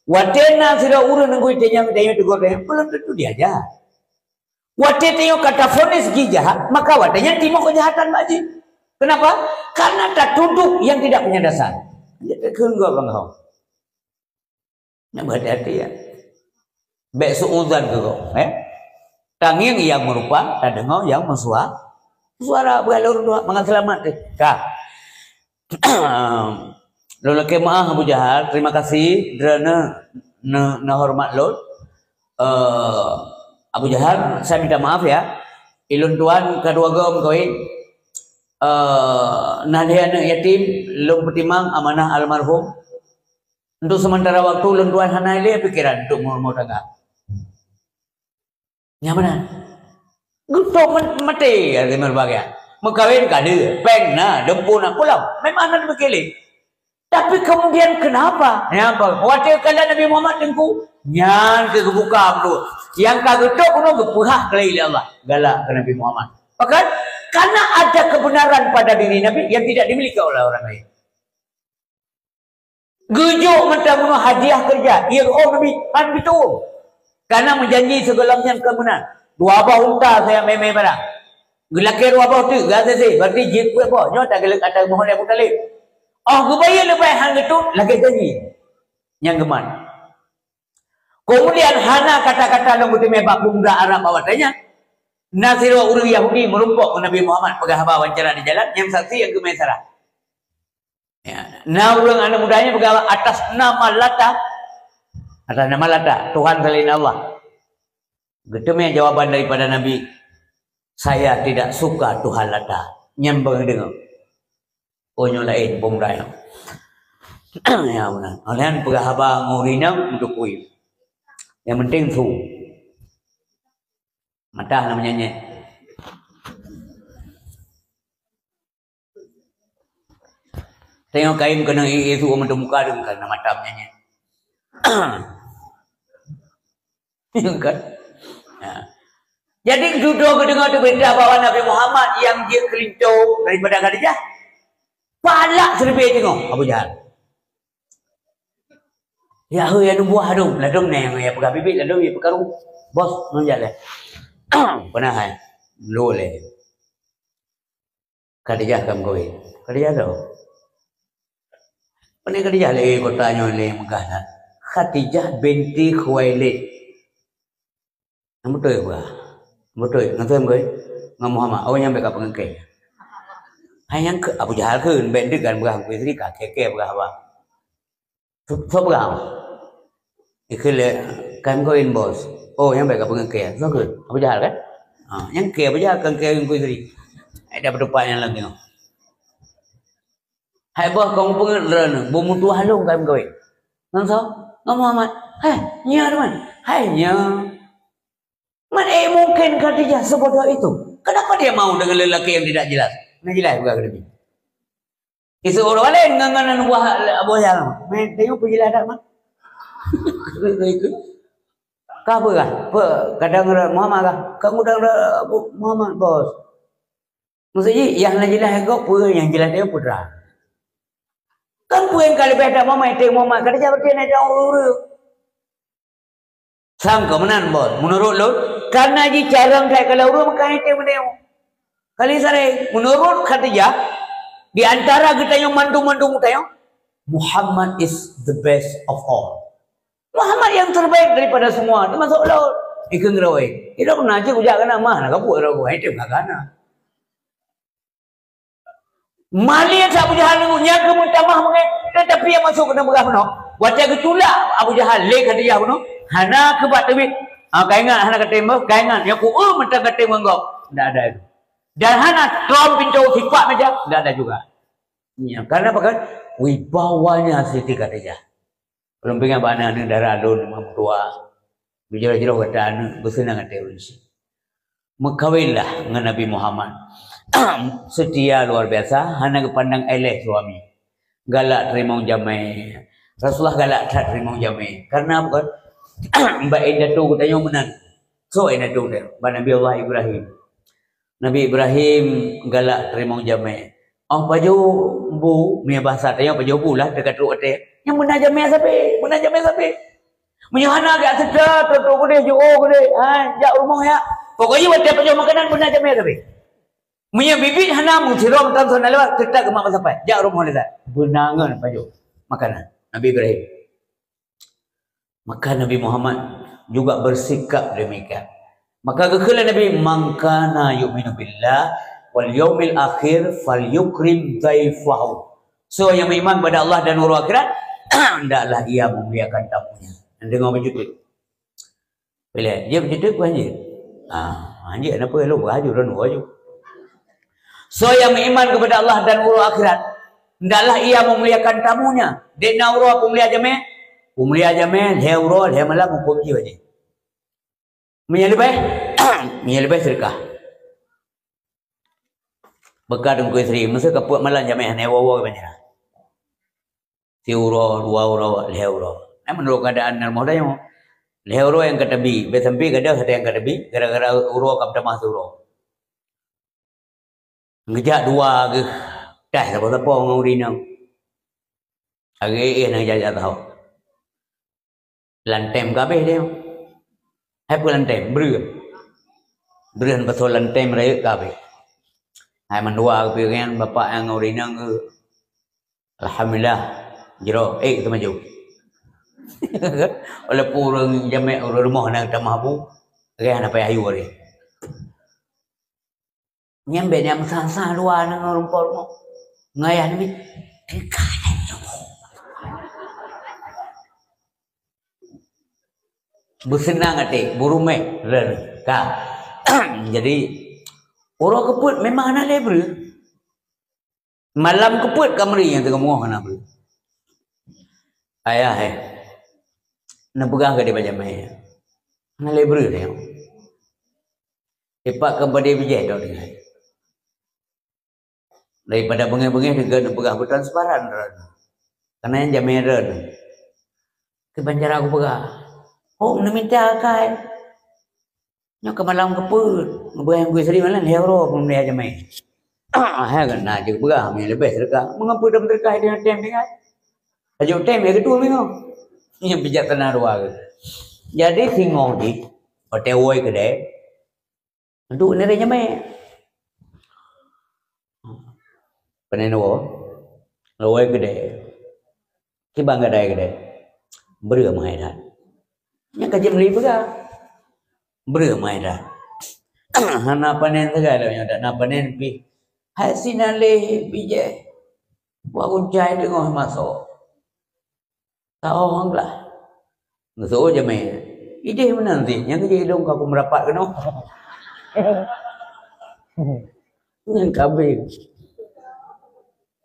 Watèe na sidroe ureueng neugui tanyong, tanyong teugor tanyong, belum tentu dia jahat. Watèe tanyong ka tafonis jih jahat, maka watèe nyan timoh keujahatan bak jih. Kenapa? Karena tatuduh yang tidak punya dasar. Jadi, kheun gob bang hong. Nyan beuhati-hati, ya. Bèk su'uzan keu gob, eh. Tangieng nyang meurupa, tadeungoe nyang meusua-, suara. Beugalak ureueng tuha, mangat seulamat deh. Ka. Lôn lakèe meu'ah Abu Jahal, terima kasih, droeneuh neu-, neuhoreumat lôn. Eh, Abu Jahal, saya minta maaf ya. Ilôn tuan ka dua goe meukawen. Eh, na lhèe aneuk yatim, lôn peutimang amanah almarhum. Untuk sementara waktu, lôn tuan hana lé pikiran untuk meurumah tangga. Nyang meunan. Geutôp men-, maté, ya, lima bagian. Meukawen ka deuh, péng na, dempue na, pulang. Memang hana pikiran. Tapi kemudian kenapa? Nyang apa? Watèe kala Nabi Muhammad teungku, nyan keu geubuka meudua. Nyang ka geutôp bunoe geupeuhah keulai lé Allah. Galak keu Nabi Muhammad. Bahkan, karena ada kebenaran pada diri Nabi yang tidak dimiliki oleh orang lain. Geujok mantong bunoe hadiah keureuja, ié geu'oh Nabi, han beutôi. Kana meujanji sigohlom nyan keu meunan. Dua boh unta saya mé-mé barang. Geulakèe dua boh teuk, geuhasé-hasé, berarti jeuet peuet boh. Nyoe tageuleuek ata geumoh lé Abu Thalib. Oh, geubayeue leubeh han geutôt, lagèe janji. Nyang geumat. Kemudian hana kata-kata lom geuteumé bak pemuda Arab bak watèe nyan. Na sidroe ureueng Yahudi meurumpok ngon Nabi Muhammad peugah haba wawancara di jalan, nyang saksi nyang geumé Sarah. Ya, na ureueng aneuk muda nyan peugah atas nama Lata, atas nama Lata, Tuhan selain Allah. Geuteumé jawaban daripada Nabi, "Saya tidak suka Tuhan Lata." Nyan beungoh deungoe. Oh, nyoe laén pemuda nyoe. Ya, meunan. Oleh nyan peugah haba ngon ureueng inong meuteupeue. Nyang penting su. Mata na meunyanyet. Tengok kain kena i-, i-, su meuteumeung muka deungon na mata meunyanyet. Kan? Ya. Jadi, dudoe geudeungoe tu beurita bahwa Nabi Muhammad nyang jeuet keu linto daripada Khadijah. Palak siribèe teungoh Abu Jahal. Ya, heu, ya, nubuah ladôm, ladôm nyan nyang ya peugah bibit, ladôm ya peukaru. Bos, ngon jak lé. Peunah hai. Lo lé. Khadijah ka meukawen. Khadijah tu. Pane Khadijah lé kota nyoe lé meugah that. Khadijah binti Khuwailid. Nyang beutôi peugah. Beutôi, ngon soe meukawen? Ngon Muhammad. Oh, nyan bèk ka peungeuet kèe. Hai nyang keu Abu Jahal kheun, bèk deuk kan peugah meukawen sendiri, ka kèe-kèe peugah haba. Soe, soe peugah? Ikheun lé, "Kan kawin, Bos." Oh, nyang bèk ka peungeuet kèe. Soe kheun? Abu Jahal kan? Ha, nyang kèe Abu Jahal kan kèe keu istri. Ai dah berdepan nyang lagi. Hai boh kong peungeut droeneuh, beumutuah lôn kayém kawén. Ngon soe? Ngon Muhammad. Hai, nyoe teuma. Hai, nyoe. Man, eh, mungkin Khadijah sebodoh itu. Kenapa dia mau dengan lelaki yang tidak jelas? Nah, jelas bukan Nabi. Isu urut balik ngon, ngon aneuk buah Abu Jahal. Meh, tengok peujeulaih dak, Mak? Ka peugah, pe-, kadang rot Muhammad kah? Ka ngudang rot Abu Muhammad, bos. Maksud jih, nyang hana jeulaih gob peue, nyang jeulaih teuh putra. Kan peue nyang ka leubeh dak Muhammad, teuh Muhammad, ka dijak berarti na ureueng. Sangka meunan, bos. Menurut lôn, karena jicarông that keu ureueng meukai teuh meunyoe. Kali sareng, menurut Khadijah, di antara geutanyoe mandum-mandum geutanyoe, Muhammad is the best of all. Muhammad yang terbaik daripada semua, termasuk lôn. Ikeu ngeuroi. Idok na cit ujak keu na mah, na kapue rot geuh, hai teuh ka kana. Malée sa Abu Jahal nyoe, nyan keuh meutamah meungai, tetapi nyang masuk keuneuk peugah bunoe. Watée geutulak Abu Jahal lé Khadijah bunoe, hana keubah teubiet. Ah, ka ingat hana katem boh, ka ingat. Nyoe ku, eh, meutan katem ngon gob. Ndak ada itu. Dan hana trom pintoe sipak meja, ndak ada juga. Ya, karena apa kan? Wibawanya Siti Khadijah. Ulôn peuingat bak aneuk-aneuk dara lôn nyang meutuah. Beujroh-jroh gata aneuk, beuseunang até ulôn cit. Meukawenlah ngon Nabi Muhammad. Seutia luar biasa, hana geupandang éléh suami. Galak teurimong jamé. Rasulullah galak that teurimong jamé. Karena apa? Bak indatu geutanyoe meunan. Soe indatu geutanyoe? Bak Nabi Allah Ibrahim. Nabi Ibrahim galak teurimong jamé. Óh pajoh bu, meunyoe bahasa tanyoe pajoh bu lah, teuka trok até. Nyang beuna jamé sabe, beuna jamé sabe. Meunyoe hana, geujak seutôt, trok-trok keudeh, jiôh keudeh, hai, jak rumoh jak. Pokok jih watée pajoh makanan beuna jamé sabe. Meunyoe biet-biet hana, meusidroe mantong hana lewat, teutab keu mak meusapat. Jak rumoh lé that. Beuna ngon pajoh makanan. Nabi Ibrahim. Maka Nabi Muhammad juga bersikap demikian. Maka geukheun lé Nabi, "Man kana yu'minu billah wal yaumil akhir falyukrim dhaifahu." Soe nyang meuiman kepada Allah dan uroe akhirat, hendaklah ia memuliakan tamunya. Deungoe beujeuet. Pilih, jeuet beujeuet bukan jeuet? Ah, jeuet, kenapa lu beraju dan beraju? Soe nyang meuiman kepada Allah dan uroe akhirat, hendaklah ia memuliakan tamunya. Dek na uroe peumulia jamé, peumulia jamé, lhée uroe, lhée malam huköm jih wajéb. Meunyoe leubeh, meunyoe leubeh seudeukah. Beuka teungku isteri, meuseu ka peuet malam jamé hana woe-woe banyak. Siuroe, dua uroe, lhée uroe. Nah, menurut keadaan rumoh tanyoe, lhée uroe nyang ka teubi, bèk sampai gadôh hana nyang ka teubi, gara-gara uroe ka meutamah siuroe. Geujak dua geuh, dah sapo-sapo ngon ureueng inong. Lagèe éh nyang jak-jak saho. Lantem ka abéh deh. Hai peue lantem, breuh. Breuh pasoe lantem rayeuk ka abéh. Hai mandua geupiôh nyan bapak nyang ngon ureueng inong geuh. Alhamdulillah, jroh, éh, teumaju. Walaupun ureueng jameuk, ureueng rumoh na tamah bu, reh na payah yue reh. Nyan bèk nyang meusaha-saha luwa ngon rumpok rumoh. Ngon ayah namiet, teuka lé rumoh. Beuseunang até, beuruméh, ka. Jadi, uroe keupeuet memang hana lé breuh. Malam keupeuet ka meuri nyang teungoh meungoh hana breuh. Ayah, eh. Neupeugah keu dipat jamé. Hana lé breuh nyoe. Ipak keu padé bijéh dok tinggai. Daripada beungéh-beungéh neupeugah beutransparan droe. Karena nyan jamé droe. Kiban cara kupeugah. Oh, neumita akai. Nyoe keu malam keupeuet, ngon beungéh-beungéh seri malam lhèe uroe peumeulèe jamé. Hai keunan jeuet peugah, meunyoe leubeh seudeukah. Meungapeue tameuseudeukah di tem tinggai? Tajok tem ya keudua minggu. Nyan bijaksana dua geuh. Jadi singoh jih, watèe woe keudè, duek nirèe jamé. Panèn woe, woe keudè. Kiban gadai keudè. Breuh meuhai that. Nyan ka jeuet meuli peugah. Breuh meuhai that. Hana panèn sagai lom nyoe, dak na panèn pih. Hai sinan lé bijéh. Buat guncai teungoh maso. Taoh glah. Geuseuôt jamé. Idéh meunan cit, nyang keu idong ka kumeurapat keunoe. Nyan kabéh.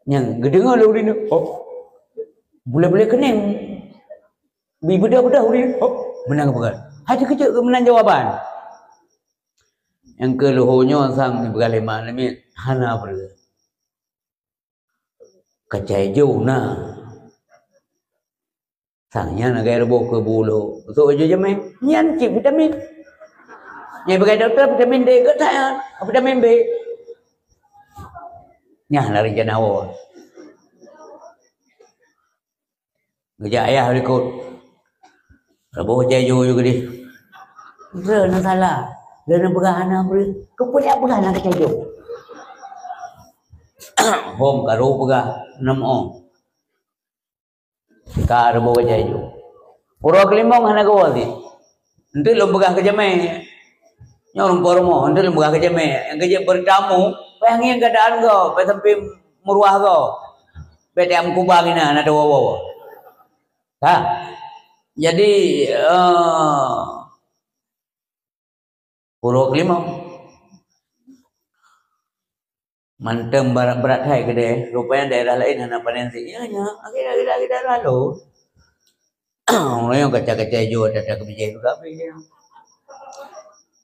Nyang geudeungoe lé ureueng nyoe, oh, bulèe-bulèe keuneng. Bi beudôh-beudôh ureueng nyoe, oh, meunan geupeugah. Hai teukeujot keu meunan jawaban. Nyang keu leuhô nyoe sang neupeugah lé mak namiet, hana breueh. Kacai jo na. Sang nyan lagèe reuboh keu bu leuhô. Beutôi jo jamé. Nyan cit vitamin. Nyang peugah dokto vitamin D geuh that nyan. Vitamin B. Nyan na rencana woe. Geujak ayah likot. Reuboh kacai jo, jo geudeh. Lé na salah. Lé na peugah hana breueh. Keupeue jak peugah na kacai jo? Hom karu peugah, nam ong. Ka reuboh kacai jo. Uroe keulimong hana geuwoe cit. Enteuk lôn peugah keu jamé. Nyoe ureueng po rumoh, enteuk lôn peugah keu jamé. Nyang keu jeuet beurtamu, payah ngieng keuadaan goe, payah sampai meuruah goe. Bèk tajak meukuba inan, na tawoe-woe. Ha? Jadi, eh, uroe keulimong. Mantong brat-brat hai keudeh. Rupanya daerah laén hana panen cit. Ya, ya. Akhé-akhé daerah lalu. Ureueng nyoe kaca-kaca ijo, ata-ata keubijèh juga habéh dia.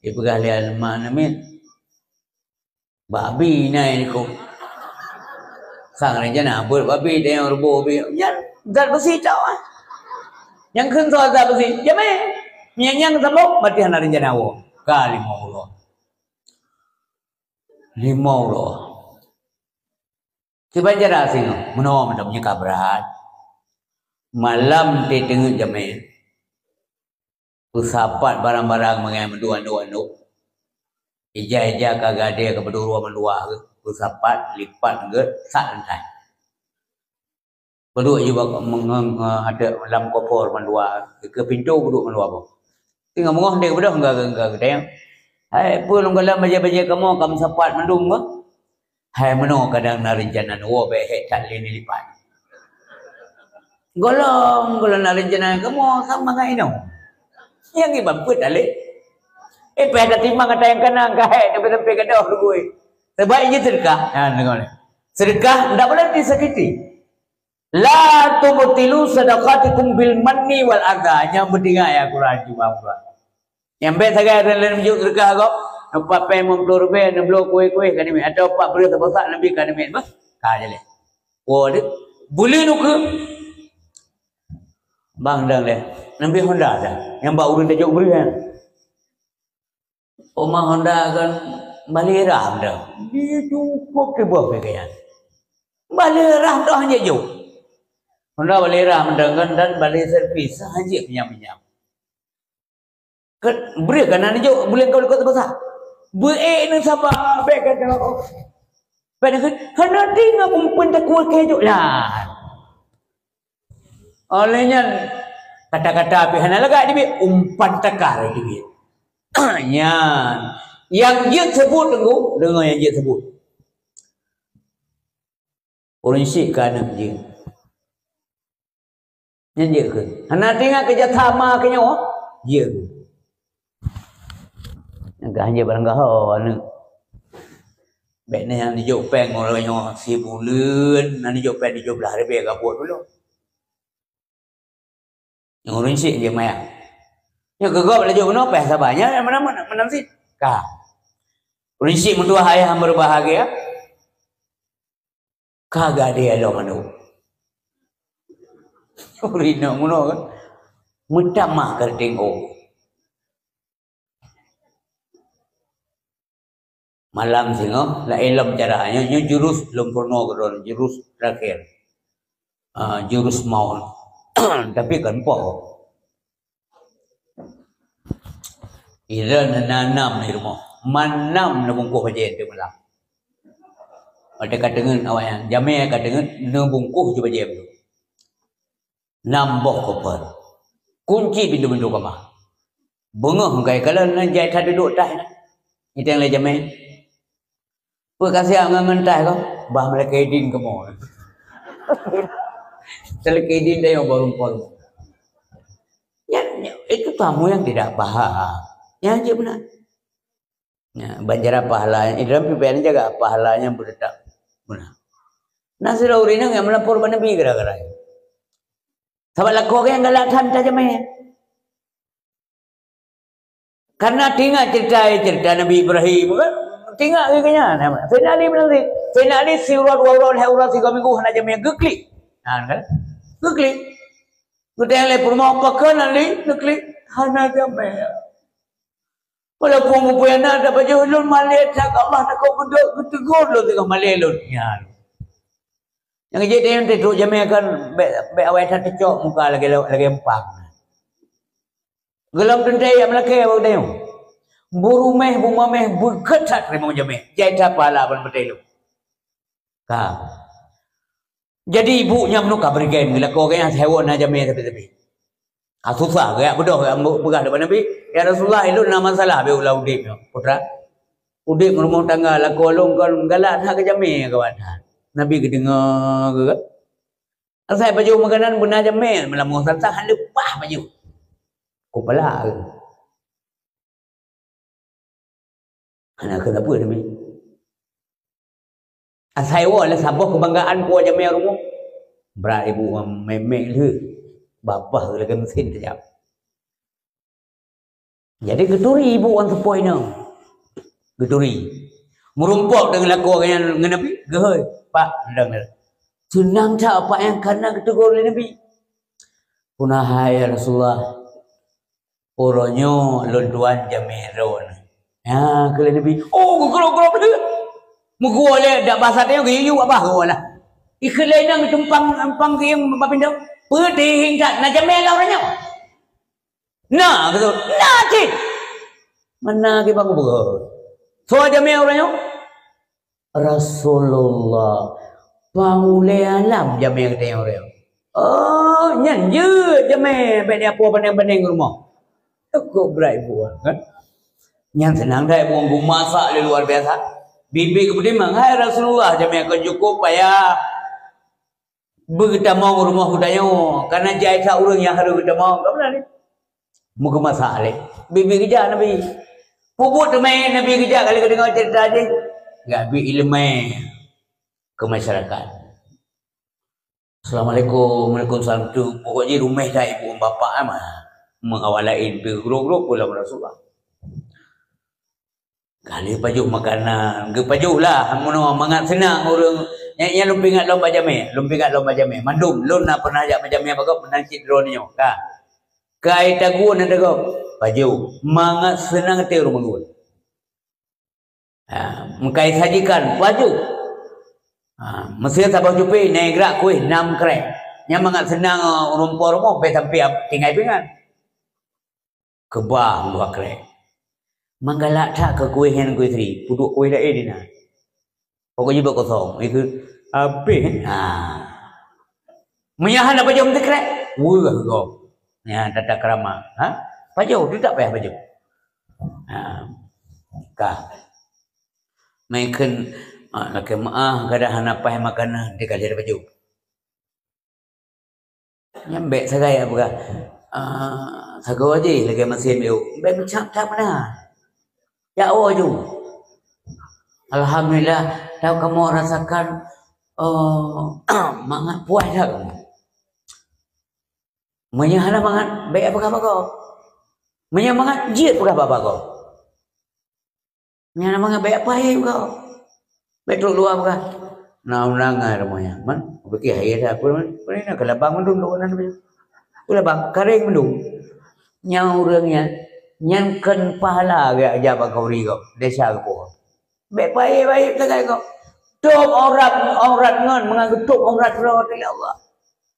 Ipeugah lé mak namiet. Babi nai niko. Sang rencana beuet babi, tanyong reuboh babi. Nyan zat beusi cok ah. Nyang kheun soe zat beusi, jamé. Nyang, nyang sambông, berarti hana rencana woe. Ka limong uroe. Limong uroe. Kiban cara singoh, meunoe mantong meunyoe ka brat. Malam teungeut jamé. Peusapat barang-barang meungai meudua-dua-dua. Ija-ija ka gadée ka beudurua meudua geuh, peusapat lipat geuh sak lantai. Peuduek jih bak meungeung, eh, adak lam koper mandua, ke pintoe peuduek mandua boh. Teungoh meungoh deh beudôh enggak, enggak, enggak geutanyoe. Hai, peue lôn kalon bajée-bajée kamoe ka meusapat mandum keuh? Hai, meunoe kadang na rencana neuwoe bèk hék that lé nilipat. Gohlom, gohlom na rencana kamoe sama ngon inoe. Nyang iban peuet alek. Eh, payah tatimang ata nyang kana, ka hék, tapi sampai gadoh lugui. Sebaik jih seudeukah. Ha, deungoe lé. Seudeukah ndak boleh disakiti. "La tubtilu sadaqatikum bil manni wal adha." Nyang peutinggai ya Quran, jubah Quran. Nyang bèk sagai ureueng laén meujok seudeukah gob, neupat péng limong ploh ribèe, neubloe kueh-kueh ka namiet, atawa pat breueh saboh sak neubi ka namiet, bah, ka jaleh. Woe deuh, buleuen ukeue. Bang dang lé, neubi Honda dah. Nyang bak ureueng tajok breueh nyan. Oma Honda kan balé rham dah. Dia cukup teuboh pih kaya. Balé rham dah hana jok. Honda balé rham dah kan dan balé servis hana jok pinyam-pinyam. Ke, breueh ka na neujok, buleuen ka likot teubasa. Beuék neusaba, bèk ka jok. Bèk neukheun, hana tinggai umpan takue keu jok lah. Oleh nyan, kata-kata pih hana lagak dibiet, umpan takar dibiet. Nyan, nyang jeuet seubut teungku, deungoe nyang jeuet seubut. Ureueng syik keu aneuk jih. Nyan jeuet kheun. Hana teuingat keu jasa ma keu nyoe, jeuet kheun. Nyang ka hanjeuet barangkaho aneuk. Bèk na nyang neujok péng uroe nyoe sibuleuen, na neujok péng tujoh blaih ribèe ka buet dulu. Nyang ureueng syik jeuet mayang. Nyang keu gob laju bunoe péh saba. Nyan meunan, meunan, meunan cit. Ka. Ureueng syik meutuah ayah berbahagia. Ka gadée lom aneuk. Ureueng inong bunoe kan. Meutamah keu reuting oh. Malam singoh, laén lom cara nyoe, nyoe jurus lom peurunoe keudroe, jurus terakhir. Ah, jurus maut. Tapi kan poh. Ira na nam di rumoh. Man nam neubungkôh bajée teuk malam. Watée ka teungeut awaknyan, jamé ka teungeut neubungkôh ju bajée beutôi. Nam boh koper. Kunci pintoe-pintoe kama. Beungoh geukalon nan jai that dudoe tah nyan. Iteng lé jamé. Peue ka siap ngon, ngon tah kah? Bah malaikat idin kamoe. Malaikat idin dayong baru pol. Nyan, nyan, itu tamu yang tidak paham. Nyan jeuet meunan. Ya, banjaran pahala. Dalam P P N jaga pahala nyang beutetap. Meunan. Na sidroe ureueng nyang meulapor bak Nabi gara-gara nyan. Sabab lakoe geuh nyang galak that tajamé. Karena teuingat ceurita-ceurita Nabi Ibrahim kan? Teuingat geuh nyan. Saidina Ali meunan cit. Saidina Ali siuroe dua uroe, lhèe uroe, sigoe minggu hana jamé, geuklik. Ha, kan? Geuklik. Geutanyong lé peurumoh, "Pakon Ali?" Geuklik. "Hana jamé." Walaupun mupeue na tapajoh lôn malèe that Allah takot geuteugor lôn teungoh malèe lôn. Nyan. Nyang jeuet nyan teuh trok jamé kan bèk, bèk awai that teucok muka lagèe, lagèe empang. Gohlom teuntèe jak meulakèe bak geutanyoe. Beuruméh, beumaméh, beugèt that teurimong jamé. Jai that pahala ban batèe lôn. Ka. Jadi ibu nyan meunoe ka beureugen, geulakoe geuh nyan asai woe na jamé sabe-sabe. Ka susah, geujak beudôh, geujak peugah lé Nabi, "Ya Rasulullah, ulôn na masalah bak ulah udép nyoe, putra. Udép rumoh tangga lakoe lôn kon galak that keu jamé kawan that." Nabi geudeungoe geuh. Asai pajoh makanan beuna jamé, meulamoe santang han leupah pajoh. Kupala geuh. Hana keu sapeue Nabi. Asai woe lé saboh keubanggaan po jamé rumoh. Brat ibu mémé lheueh. Babah lagèe meusén tajam. Jadi geuturi ibu wan seupôt inong. Geuturi. Meurumpok deungon lakoe geuh nyan ngon Nabi, geuhôi, "Pak, seunang that Pak nyan karena geuteugor lé Nabi." "Peue na hai ya Rasulullah?" "Uroe nyoe lôn tuan jamé droeneuh." Nyan keuh lé Nabi. Oh, geugrob-grob lé. Meugoe lé dak basa tanyoe geuyue babah goe lah. Ikheun lé inong tumpang, tumpang keuieng bak pintoe. "Peue teuhieng that na jamé lam uroe nyoe?" "Na," geukheun. "Na cit." "Mana kibang buet?" "Soe jamé uroe nyoe?" "Rasulullah." "Pang ulèe alam jamé geutanyoe uroe nyoe." "Oh, nyan jeuet jamé bèk diapoe bandeng-bandeng rumoh." Cukôp brat ibu kan. Nyan seunang that ibu geumasak lé luar biasa. Bibi geupeutimang, "Hai Rasulullah, jamé kon cukôp payah beugeutamong rumoh geutanyoe, karena jai that ureueng nyang harôh geutamong." Ka meunan lé. Meugeumasak lé. Bibi geujak Nabi. Peubuet teumé Nabi geujak kali geudeungoe ceurita jih. Geubi ileumèe keu masyarakat. "Assalamualaikum." "Waalaikumsalam." Tu pokok jih ruméh that ibu bapak mah. Meuawai laén, geugrob-grob pulang Rasulullah. Ka lheueh pajoh makanan, geupajoh lah, meunoe mangat seunang ureueng. Nyan, nyan lôn peuingat lom bak jamé, lôn peuingat lom bak jamé. Mandum, lôn na pernah jak bak jamé bak gob, meunan cit droeneuh nyoe, ka. Kai tagun ata gob, pajoh. Mangat seunang teuh ureueng magun. Ha, meukai sajikan, pajoh. Ha, meusé saboh cupé, na geujak kueh nam krek. Nyan mangat seunang, ureueng po rumoh, bèk sampoe tinggai pingan. Keubah dua krek. Manggalak that keu kueh nyan kueh sri, peuduek kueh laén di na. Pokok jih bak kosong, ikeu habéh. Ha. Meunyo hana pajoh meusikrek, weueh gob. Nyan tata krama. Ha? Pajoh, teutab payah pajoh. Ha. Ka. Meuikheun, ah, lakèe meu'ah, kadang hana paih makanan, teuka lheueh pajoh. Nyan bèk sagai peugah, ah, sagoe jih lagèe meusén B O. Bèk meucap-cap meunan. Jak woe ju. Alhamdulillah, tau kamoe rasakan, oh, mangat puas that kamoe. Meunyo hana mangat, bèk peugah bak gob. Meunyo mangat, jeuet peugah bak gob. Nyan mangat bèk paih gob. Bèk trok luwa peugah. Na undangan rumoh nyan. Man, pikir hai dah apa man. Peue na keulabang mandum dok nan. Keulabang, kareng mandum. Nyang ureueng nyan, nyan kon pahala geujak bak khanduri gob. Desya geupoh. Bèk paih-paih sagai gob. Tôp aurat, aurat ngon, mangat geutôp aurat droe lé Allah.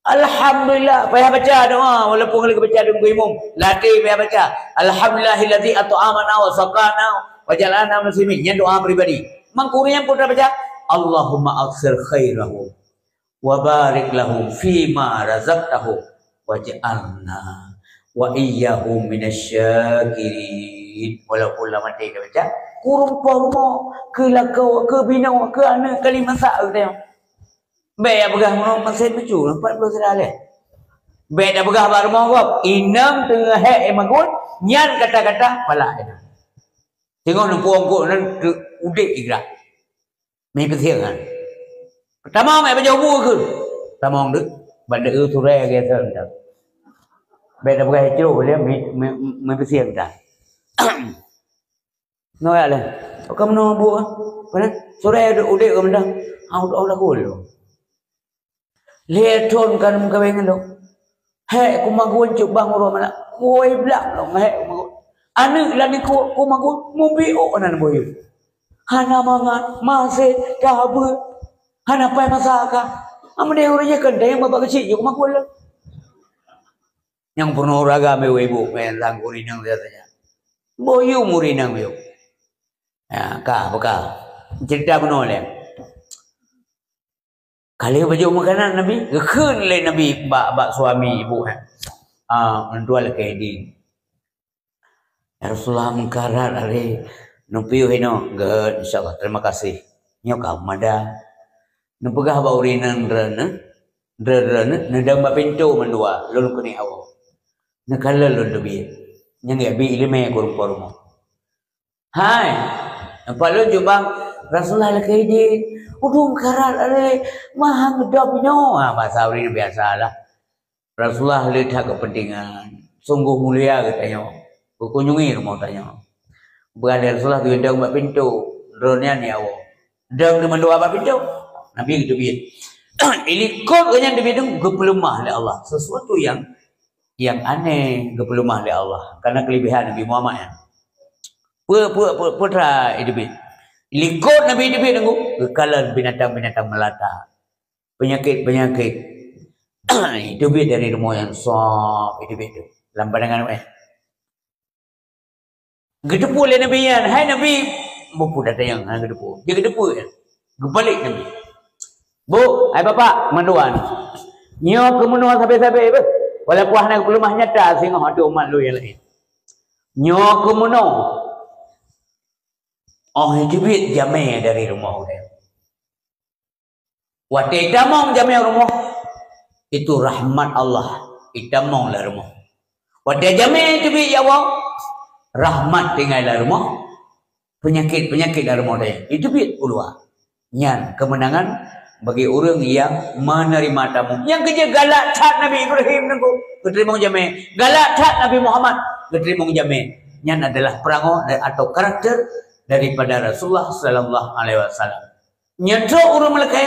Alhamdulillah, payah baca doa, walaupun lagi baca deungon imum. Latih payah baca. Alhamdulillahilladzi at'amana wa saqana wa ja'alna muslimin. Nyan doa pribadi. Mangkuri nyang putra baca, "Allahumma aktsir khairahum wa barik lahum fima razaqtahum waj'alna wa iyyahum minasy syakirin." Walaupun lam até dah baca, kureueng po rumoh, keu lakoe, keu binoe, keu aneuk, kali masak geutanyoe. Bèk jak peugah meunyoe meusén bacut, empat puluh sira lé. Bèk jak peugah bak rumoh gob, inong teungoh hék ié magun, nyan kata-kata palak inong. Teungoh neupeuongkot nan udép igrak. Mé peusieng nyan. Tamong, eh, pajoh bu kheun. Tamong deuh. Ban deuh surée geuseuôt mantong. Bék tapeugah cit lé mi, mi, mi beusieng tan. Nyoe ya lé. Ka meunoe bu, eh. Pane? Surée udép, udép ka mantong. Hau, hau dah gol. Lhèe thon ka meukawen ngon lôn. Hék kumagun cit bang uroe malam. Woi blak lôn hék kumagun. Aneuk lôn ikôt kumagun, mubiôk nan boh yum. Hana mangat, maséh, ka beuet. Hana pai masa ka. Amun deh ureueng nyan keunteng babah keuchik jih kumagun lôn. Nyang peunoh ureueng agam ibu-ibu, meunan sanggoh ureueng inong biasanya. Boh yum ureueng inong yum. Ya, ka, beuka. Cerita bunoe lé. Ka lheueh pajoh makanan Nabi, geukheun lé Nabi bak, bak suami ibu, eh. Ah, meunan dua lakée idin. "Ya Rasulullah, meukarat aré, neupiôh inoe." "Gét, insya Allah, terima kasih." Nyoe ka mada. Neupeugah bak ureueng inong droeneuh, droeneuh, neudong bak pintoe mandua, lôn keuneuk awai. Neukalon lôn teubiet. Nyang gét bi ileumé keu rumoh. "Hai, nampak lôn jubang Rasulullah lakée idin. Udum karat aré, mahang dom inoe." Ha, bahasa ureueng biasa lah. Rasulullah le that keupeuntengan. Sunggoh mulia geutanyoe. Geukunjungi rumoh tanyoe. Bukan lé Rasulullah geudong bak pintoe. Droeneuh nyan ya Allah. Dong di mandua bak pintoe. Nabi geuteubiet. Ilikot geuh nyan teubiet geupeuleumah lé Allah. Sesuatu yang, yang aneh geupeuleumah lé Allah. Karena kelebihan Nabi Muhammad nyan. Peue, peue, peue, peue teuma iteubiet. Likot Nabi iteubiet nunggu, geukalon binatang-binatang meulata. Penyakit-penyakit iteubiet dari rumoh nyan sab iteubiet tu. Lam pandangan, eh. Geuteupeue lé Nabi nyan, "Hai Nabi," mupu datang nyang hana geuteupeue. Dia geuteupeue nyan. Geubalek Nabi. "Bu, hai bapak, mandua nyoe. Nyoe keu meunoe sabe-sabe beuh. Walaupun hana geupeuleumah nyata singoh ateueh umat lôn nyang laén. Nyoe keu meunoe." Oh, iteubiet jamé dari rumoh ureueng. Watée itamong jamé rumoh, itu rahmat Allah, itamong lam rumoh. Watée jamé iteubiet ya Allah, rahmat tinggai lam rumoh, penyakit-penyakit lam rumoh deh, iteubiet u luwa. Nyan keumeunangan bagi ureueng nyang meuneurimong tamu. Nyang keujeuet galak that Nabi Ibrahim nunggu geuteurimong jamé, galak that Nabi Muhammad geuteurimong jamé. Nyan adalah perangoe atau karakter daripada Rasulullah sallallahu alaihi wasallam. Nyan trok ureueng meulakée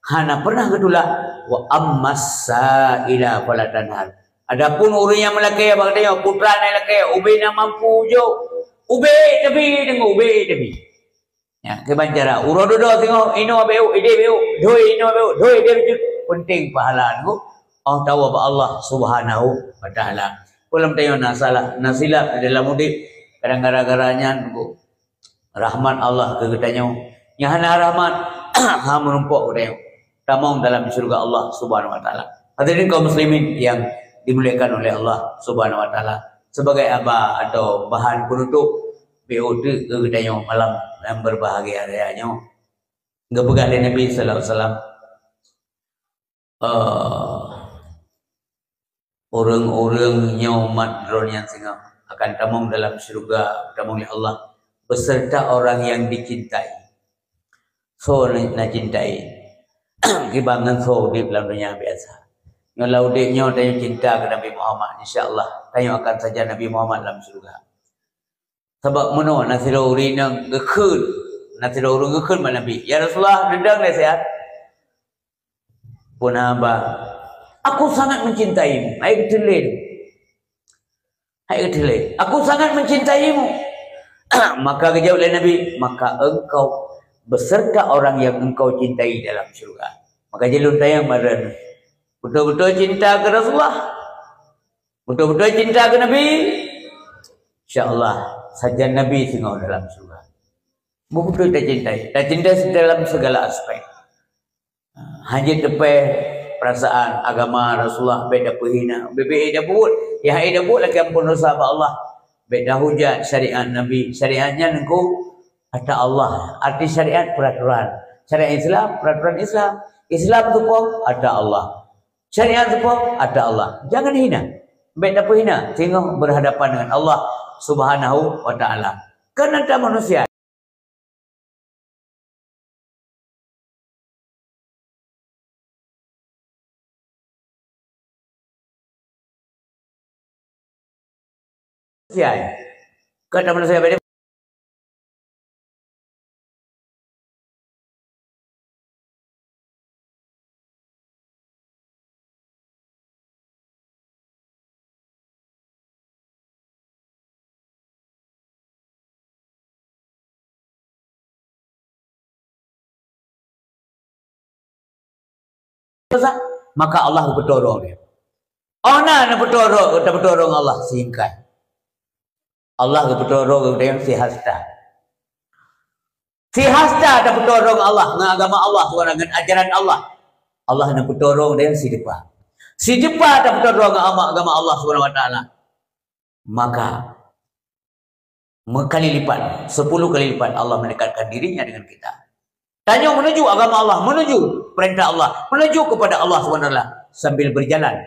hana pernah geutulak, "Wa ammas sa'ila fala tanhar." Adapun ureueng nyang meulakée bak geutanyoe, putra na lakée, ubé na mampu jok, ubé tabi deungon ubé tabi. Ya, kiban cara. Uroe dudoe singoh, inoe beu, idéh beu, dhui inoe beu, dhui idéh beu. Penting pahala tu. Oh, tahu bak Allah Subhanahu wa Taala. Peue lam tanyoe na salah, na silap di dalam udép. Kadang gara-gara nyan, rahmat Allah keu geutanyoe. Nyang hana rahmat, ha meurumpok geutanyoe. Tamong dalam syurga Allah Subhanahu wa Taala. Hadirin kaum muslimin yang dimuliakan oleh Allah Subhanahu wa Taala, sebagai aba atau bahan penutup, beu teuk keu geutanyoe malam yang berbahagia raya nyoe. Geupeugah lé Nabi sallallahu alaihi wasallam, eh, ureueng-ureueng nyoe umat droe nyan singoh akan tamong dalam syeuruga, tamong lé Allah, beserta orang yang dicintai. Soe na, na cintai? Kiban ngon soe udép lam donya biasa. Nyoe lam udép nyoe tanyoe cinta keu Nabi Muhammad, insya Allah tanyoe akan sajan Nabi Muhammad lam syeuruga. Sabab meunoe na sidroe ureueng inong geukheun, na sidroe ureueng geukheun bak Nabi, "Ya Rasulullah, neudong lé siat." Peue na haba, "Aku sangat mencintaimu." Hai geuteulen. Hai geuteulen. "Aku sangat mencintaimu." Maka geujaweueb lé Nabi, "Maka engkau beserta orang yang engkau cintai dalam syurga." Maka jih lôn tanyong bak droeneuh, beutôi-beutôi cinta keu Rasulullah? Beutôi-beutôi cinta keu Nabi? Insya Allah, sajan Nabi singoh dalam syeuruga. Beutôi tacintai, tacintai dalam segala aspek. Hana jeuet teupeh perasaan agama Rasulullah, bék tapeuhina, bék, bék tabuet. Nyang hana tabuet lakée amphon desya bak Allah. Bék tahujat syariat Nabi. Syariat nyan engko ata Allah. Arti syariat, peraturan. Syariat Islam, peraturan Islam. Islam tu pun ata Allah. Syariat tu pun ata Allah. Jangan hina. Bék tapeuhina singoh berhadapan dengan Allah Subhanahu wa Taala. Kan ata manusia. Siai. Kata manusia beda. Maka Allah geupeutolong dia. Oh na neupeutorong, neupeutorong Allah singkai. Allah geupeutolong geutanyoe sihasta. Sihasta tapeutorong Allah ngon agama Allah, subhanahu, ngon ajaran Allah. Allah neupeutorong dan sidepa. Sidepa tapeutorong agama, agama Allah Subhanahu wa Taala. Maka mengkali lipat, sepuluh kali lipat Allah mendekatkan dirinya dengan kita. Tanyoe menuju agama Allah, menuju perintah Allah, menuju kepada Allah Subhanahu wa Taala sambil berjalan.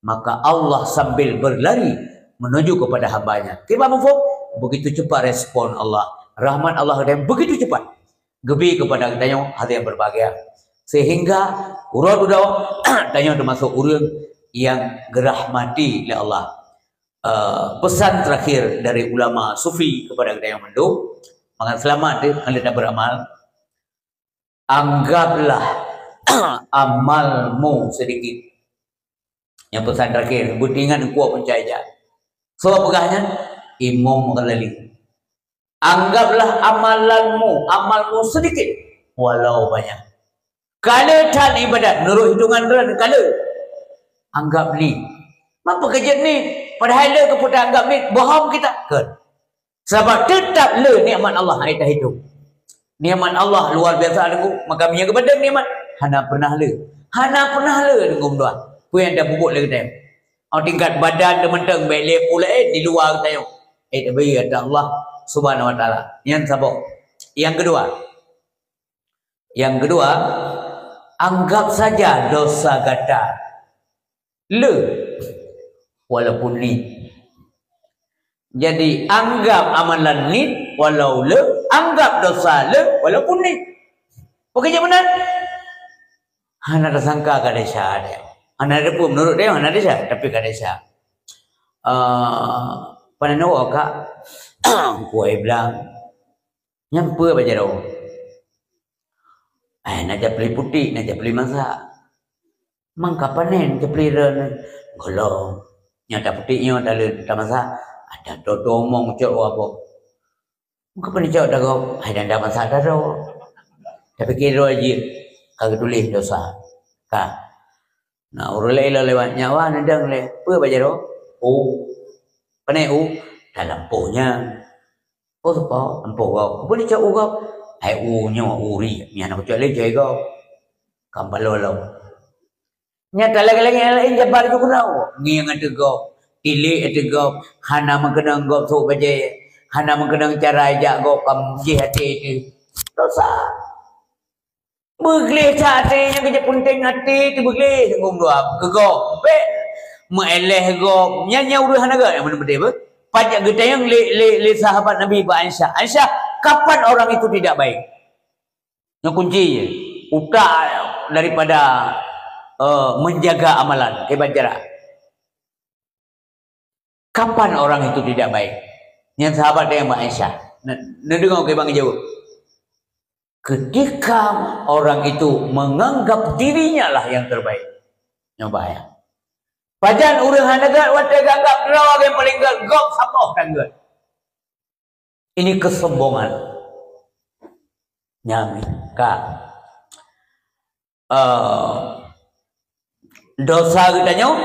Maka Allah sambil berlari menuju kepada hamba-Nya. Kiban muphom, begitu cepat respon Allah. Rahmat Allah yang begitu cepat geubri kepada tanyoe hadirin berbahagia. Sehingga uroe dudoe tanyoe termasuk ureuëng yang dirahmati oleh Allah. Eh, pesan terakhir dari ulama sufi kepada tanyoe mandum, mangat selamat deh, hana beramal. Anggaplah amalmu sedikit. Nyang peusan terakhir, beutingat kuat peucaya. Soe peugah nyan? Imam Ghazali. Anggaplah amalanmu, amalmu sedikit, walau banyak. Ka le that ibadat, nurut hitungan droen ka le. Anggap ni. Mapa keujeuet ni? Padahai le keu peue anggap ni, bohong kita. Kon. Sabab teutap le nikmat Allah hai tahitung. Nikmat Allah luar biasa deungon, maka meunyoe geupeudong nikmat, hana pernah le. Hana pernah le deungon dua. Peue nyang tapeubuet lé geutanyoe? Oh, tingkat badan teuh mantong bèk lé peue laén di luwa geutanyoe. Eh, tapi ata Allah Subhanahu wa Taala. Nyan saboh. Yang kedua, Yang kedua, anggap saja dosa gata le walaupun nit. Jadi, anggap amalan nit walau le, anggap dosa le walaupun nit. Oke, jak benar? Hana tersangka ka desya dia. Hana ada pun menurut dia, hana desya, tapi ka desya. Uh, panano ka kuai bilang. Nyan peue bak jaroe? Eh, na japli putéh, na japli masa. Mangka panen japli rön golom. Nyang taputéh nyoe taleuet tamasa, ada toto mong cok waboh. Mangka panen cok dagok, hai dan tamasa daro. Tapi kira jih ka geutuléh dosa. Ka. Na ureuëng laén lewat nyawa neudong lé, peue bak jaroe? U. Pane u? Dalam poh nyan. Oh, seupôt, ampoh gob. Peue nicok u gob? Hai u nyoe u ri, nyan aku cok lé jai gob. Kam balo lom. Nyata lagée-lagée nyang laén jabar ju keunoe. Ngieng ateueh gob, tilék ateueh gob, hana meukeunong gob sôk bajée, hana meukeunong cara jak gob, kam jih até teuh. Dosa. Beugleh that até nyang keujeuet peunteng até teuh beugleh, seugueng dua keu gob, bèk meuéléh gob. Nyan, nyan ureuëng hana gét nyang meunan beudé beuh. Pajak geutanyong lé, lé, lé sahabat Nabi bak Aisyah, "Aisyah, kapan orang itu tidak baik?" Nyoe kunci utak daripada, eh, menjaga amalan, hebat jarak. Kapan orang itu tidak baik? Nyan sahabat nyang bak Aisyah. Na, neudeungoe keu bang jaweueb. Ketika orang itu menganggap dirinya lah yang terbaik. Nyoe bahaya. Pajan ureuëng hana gét watée geuanggap droe nyang paleng gét, gob saboh tan gét. Ini kesombongan. Nyan ka. Eh, dosa geutanyoe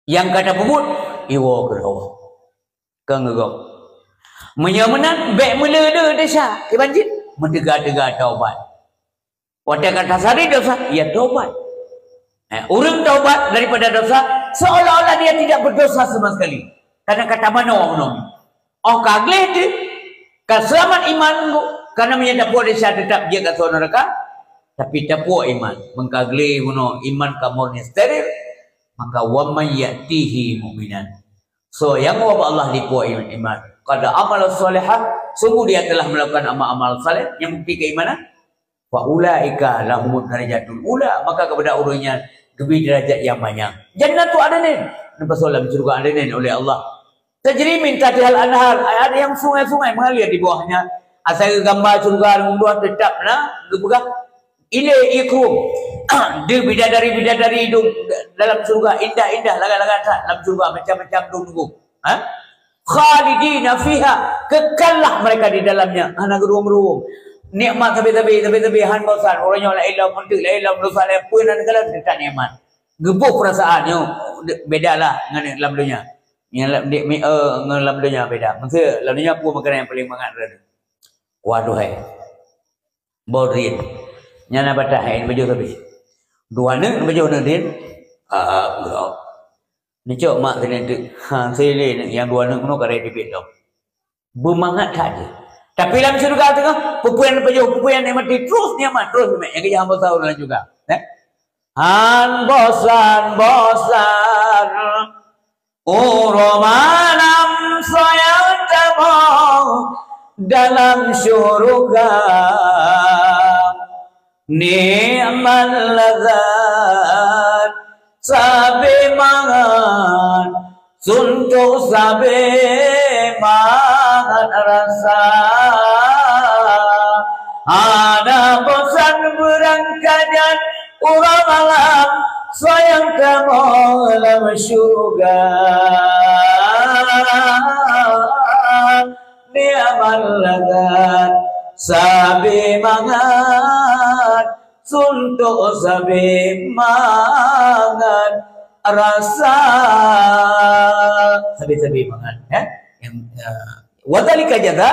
nyang ka tapeubuet, iwoe keudroe. Keu ngeugok. Meunyoe meunan, bèk meulé-lé desya, kiban jih, meuteuga-teuga taubat. Watée ka tasari dosa, ya taubat. Eh, ureuëng taubat daripada dosa, seolah-olah dia tidak berdosa sama sekali. Karena ka tamanoe meunoe. Oh ka gleh teuh, ka seulamat iman, karena meunyoe tapuwoe desya teutap jeuet ka soe neuraka, tapi tapuwoe iman. Meunyoe ka gleh meunoe, iman ka murni steril, maka wa may ya'tihi mu'minan. Soe nyang woe bak Allah dipuwoe iman, qad amila shalihan, sungguh dia telah melakukan amal-amal saleh, nyang bukti keimanan, fa ulaika lahumud darajatul ula, maka kepada ureuëng nyan geubri darajat nyang manyang. Jannatu adnin, neupasoe lam syeuruga adnin oleh Allah. Tajri min tahtihal anhar, ada yang sungai-sungai mengalir di bawahnya. Asai geugambar syurga lam dunia tetap na geupeugah. Ile ikrum. Di bidadari-bidadari dum dalam syurga, indah-indah, lagat-lagat that dalam syurga, macam-macam dum dum. Ha? Khalidina fiha, kekallah mereka di dalamnya. Hana geuruwong-ruwong. Nikmat sabe-sabe, sabe-sabe, han bosan. Uroe nyoe laén lom, eunteuk laén lom, dosa laén, peue nan segala tetap nikmat. Geuboh perasaan nyoe, beda lah ngon lam dunia. Nyang lam, di, mi, eh, ngon lam dunia beda. Maksud, lam dunia peue makanan yang paling mangat rasa? Waduh hai. Bodrin. Nyan na batah hai, baju sabe. Dua neuk baju neuk din. Ah, bro. Nicok mak kena tu. Ha, sele nyang dua neuk meunoe kadai tipit tu. Beumangat that jih. Tapi lam syurga teungoh, peue-peue nyang neupajoh, peue-peue nyang nikmati, terus nikmat, terus nikmat. Nyang keujah hamba saur lam syurga. Eh? Han bosan-bosan, uroe malam soe nyang tamong dalam syurga. Nikmat lazat sabe mangat, suntok sabe mangat rasa. Hana bosan beurangkat nyan uroe malam soe nyang tamong lam syurga. Nikmat lazat sabe mangat, suntok sabe mangat rasa. Sabe-sabe mangat, ya. Yang, ya. Wa dzalika jaza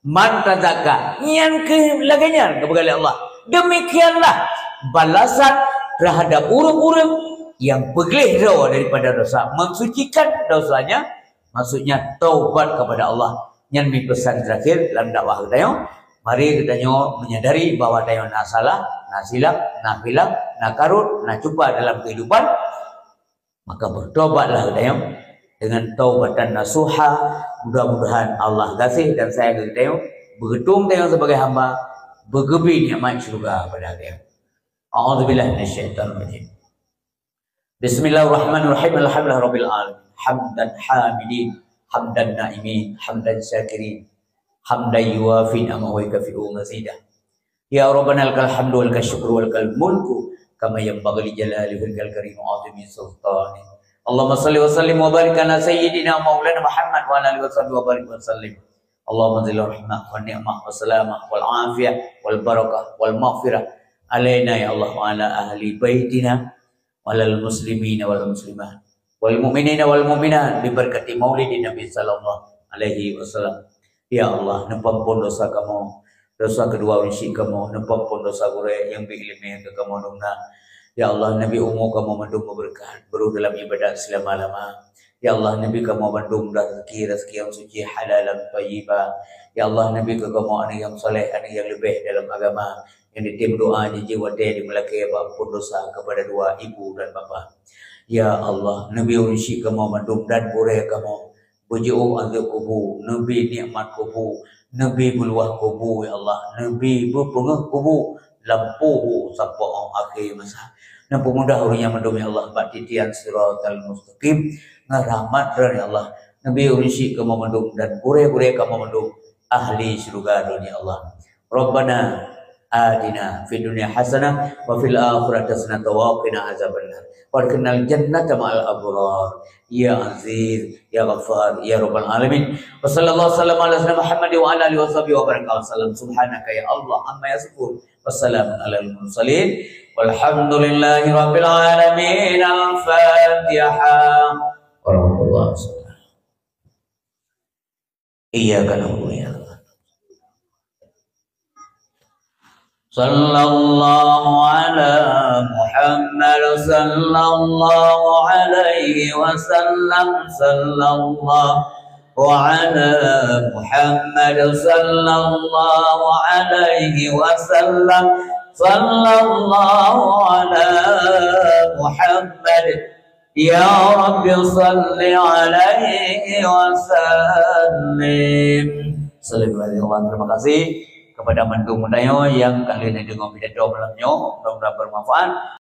man tazakka. Nyan keuh lagée nyan geupeugah lé Allah. Demikianlah balasan terhadap ureuëng-ureuëng yang peugleh droe daripada dosa, mensucikan dosanya, maksudnya taubat kepada Allah. Nyan mi pesan terakhir dalam dakwah geutanyoe. Mari geutanyoe menyadari bahwa tanyoe na salah, na silap, na khilaf, na karot, na cupa dalam kehidupan. Maka bertobatlah geutanyoe dengan taubatan nasuha. Mudah-mudahan Allah gaséh dan sayang geutanyoe, beugeutong tanyoe sebagai hamba, beugeubi nikmat syurga pada geutanyoe. A'udzubillahi minasyaitonirrajim. Bismillahirrahmanirrahim. Alhamdulillahirabbil alamin. Hamdan hamidin, hamdan naimin, hamdan syakirin, hamdan yuwafi ni'amahu wa yukafi'u mazidah. Ya Rabbana lakal hamdu wa lakal syukru wa lakal mulku kama yanbaghi li jalali wajhikal karim wa azimi sultanik. Allahumma shalli wa sallim wa barik ala sayyidina maulana Muhammad wa ala alihi wa sahbihi wa barik wa sallim. Allahumma anzil rahmah wa ni'mah wa salamah wal afiyah wal barakah wal maghfirah alaina ya Allah wa ala ahli baitina, walal muslimina wal muslimat, wal mu'minina wal mu'minat, bi barakati maulidin Nabi sallallahu alaihi wasallam. Ya Allah, neupeuampon dosa kamoe, dosa keudua ureuëng syik kamoe, neupeuampon dosa gurée nyang bi iéleumé keu kamoe dumna. Ya Allah, neubi umu kamoe mandum meubeureukat, brôh dalam iébadat seulama-lama. Ya Allah, neubi kamoe mandum rezeki, rezeki nyang suci, halalan thayyiba. Ya Allah, neubi keu kamoe aneuëk nyang saleh, aneuëk nyang leubeh dalam agama. Nyang ditem doa jijeuet watée jimeulakée bak amphon dosa kepada dua ibu dan bapa. Ya Allah, neubi ureuëng syik kamoe mandum dan gurée kamoe, beujiôh azeueb kubu, neubi nikmat kubu, neubi beuluwah kubu, ya Allah, neubi beupeungeuh kubu lam poh sampoe óh akhé masa. Neupeumudah ureuëng nyan mandum, ya Allah, bak titian siratal mustaqim ngon rahmat Droe, ya Allah. Neubi ureuëng syik kamoe mandum dan gurée-gurée kamoe mandum ahli syeuruga Droe, ya Allah. Rabbana atina fid dunya hasanah wa fil akhirati hasanah wa qina azabannar. Wa adkhilnal jannata ma'al abrar. Ya Aziz, ya Ghaffar, ya Rabbal alamin. Wa sallallahu wasallam ala sayyidina Muhammad wa ala alihi wa sahbihi wa baraka wa sallam. Subhanaka ya Allah amma yasifun. Wassalamun alal mursalin. Walhamdulillahi rabbil alamin. Al-Fatihah. Warahmatullahi wabarakatuh. Iyyaka na'budu wa iyyaka nasta'in. Sallallahu ala Muhammad, sallallahu alaihi wasallam, sallallahu ala Muhammad, sallallahu alaihi wasallam, sallallahu ala Muhammad. Ya Rabbi salli alaihi wa sallim. Sallallahu alaihi wasallam. Terima kasih kepada mandum geutanyoe nyang ka lheueh neudeungoe pidato malam nyoe. Mudah-mudahan bermanfaat.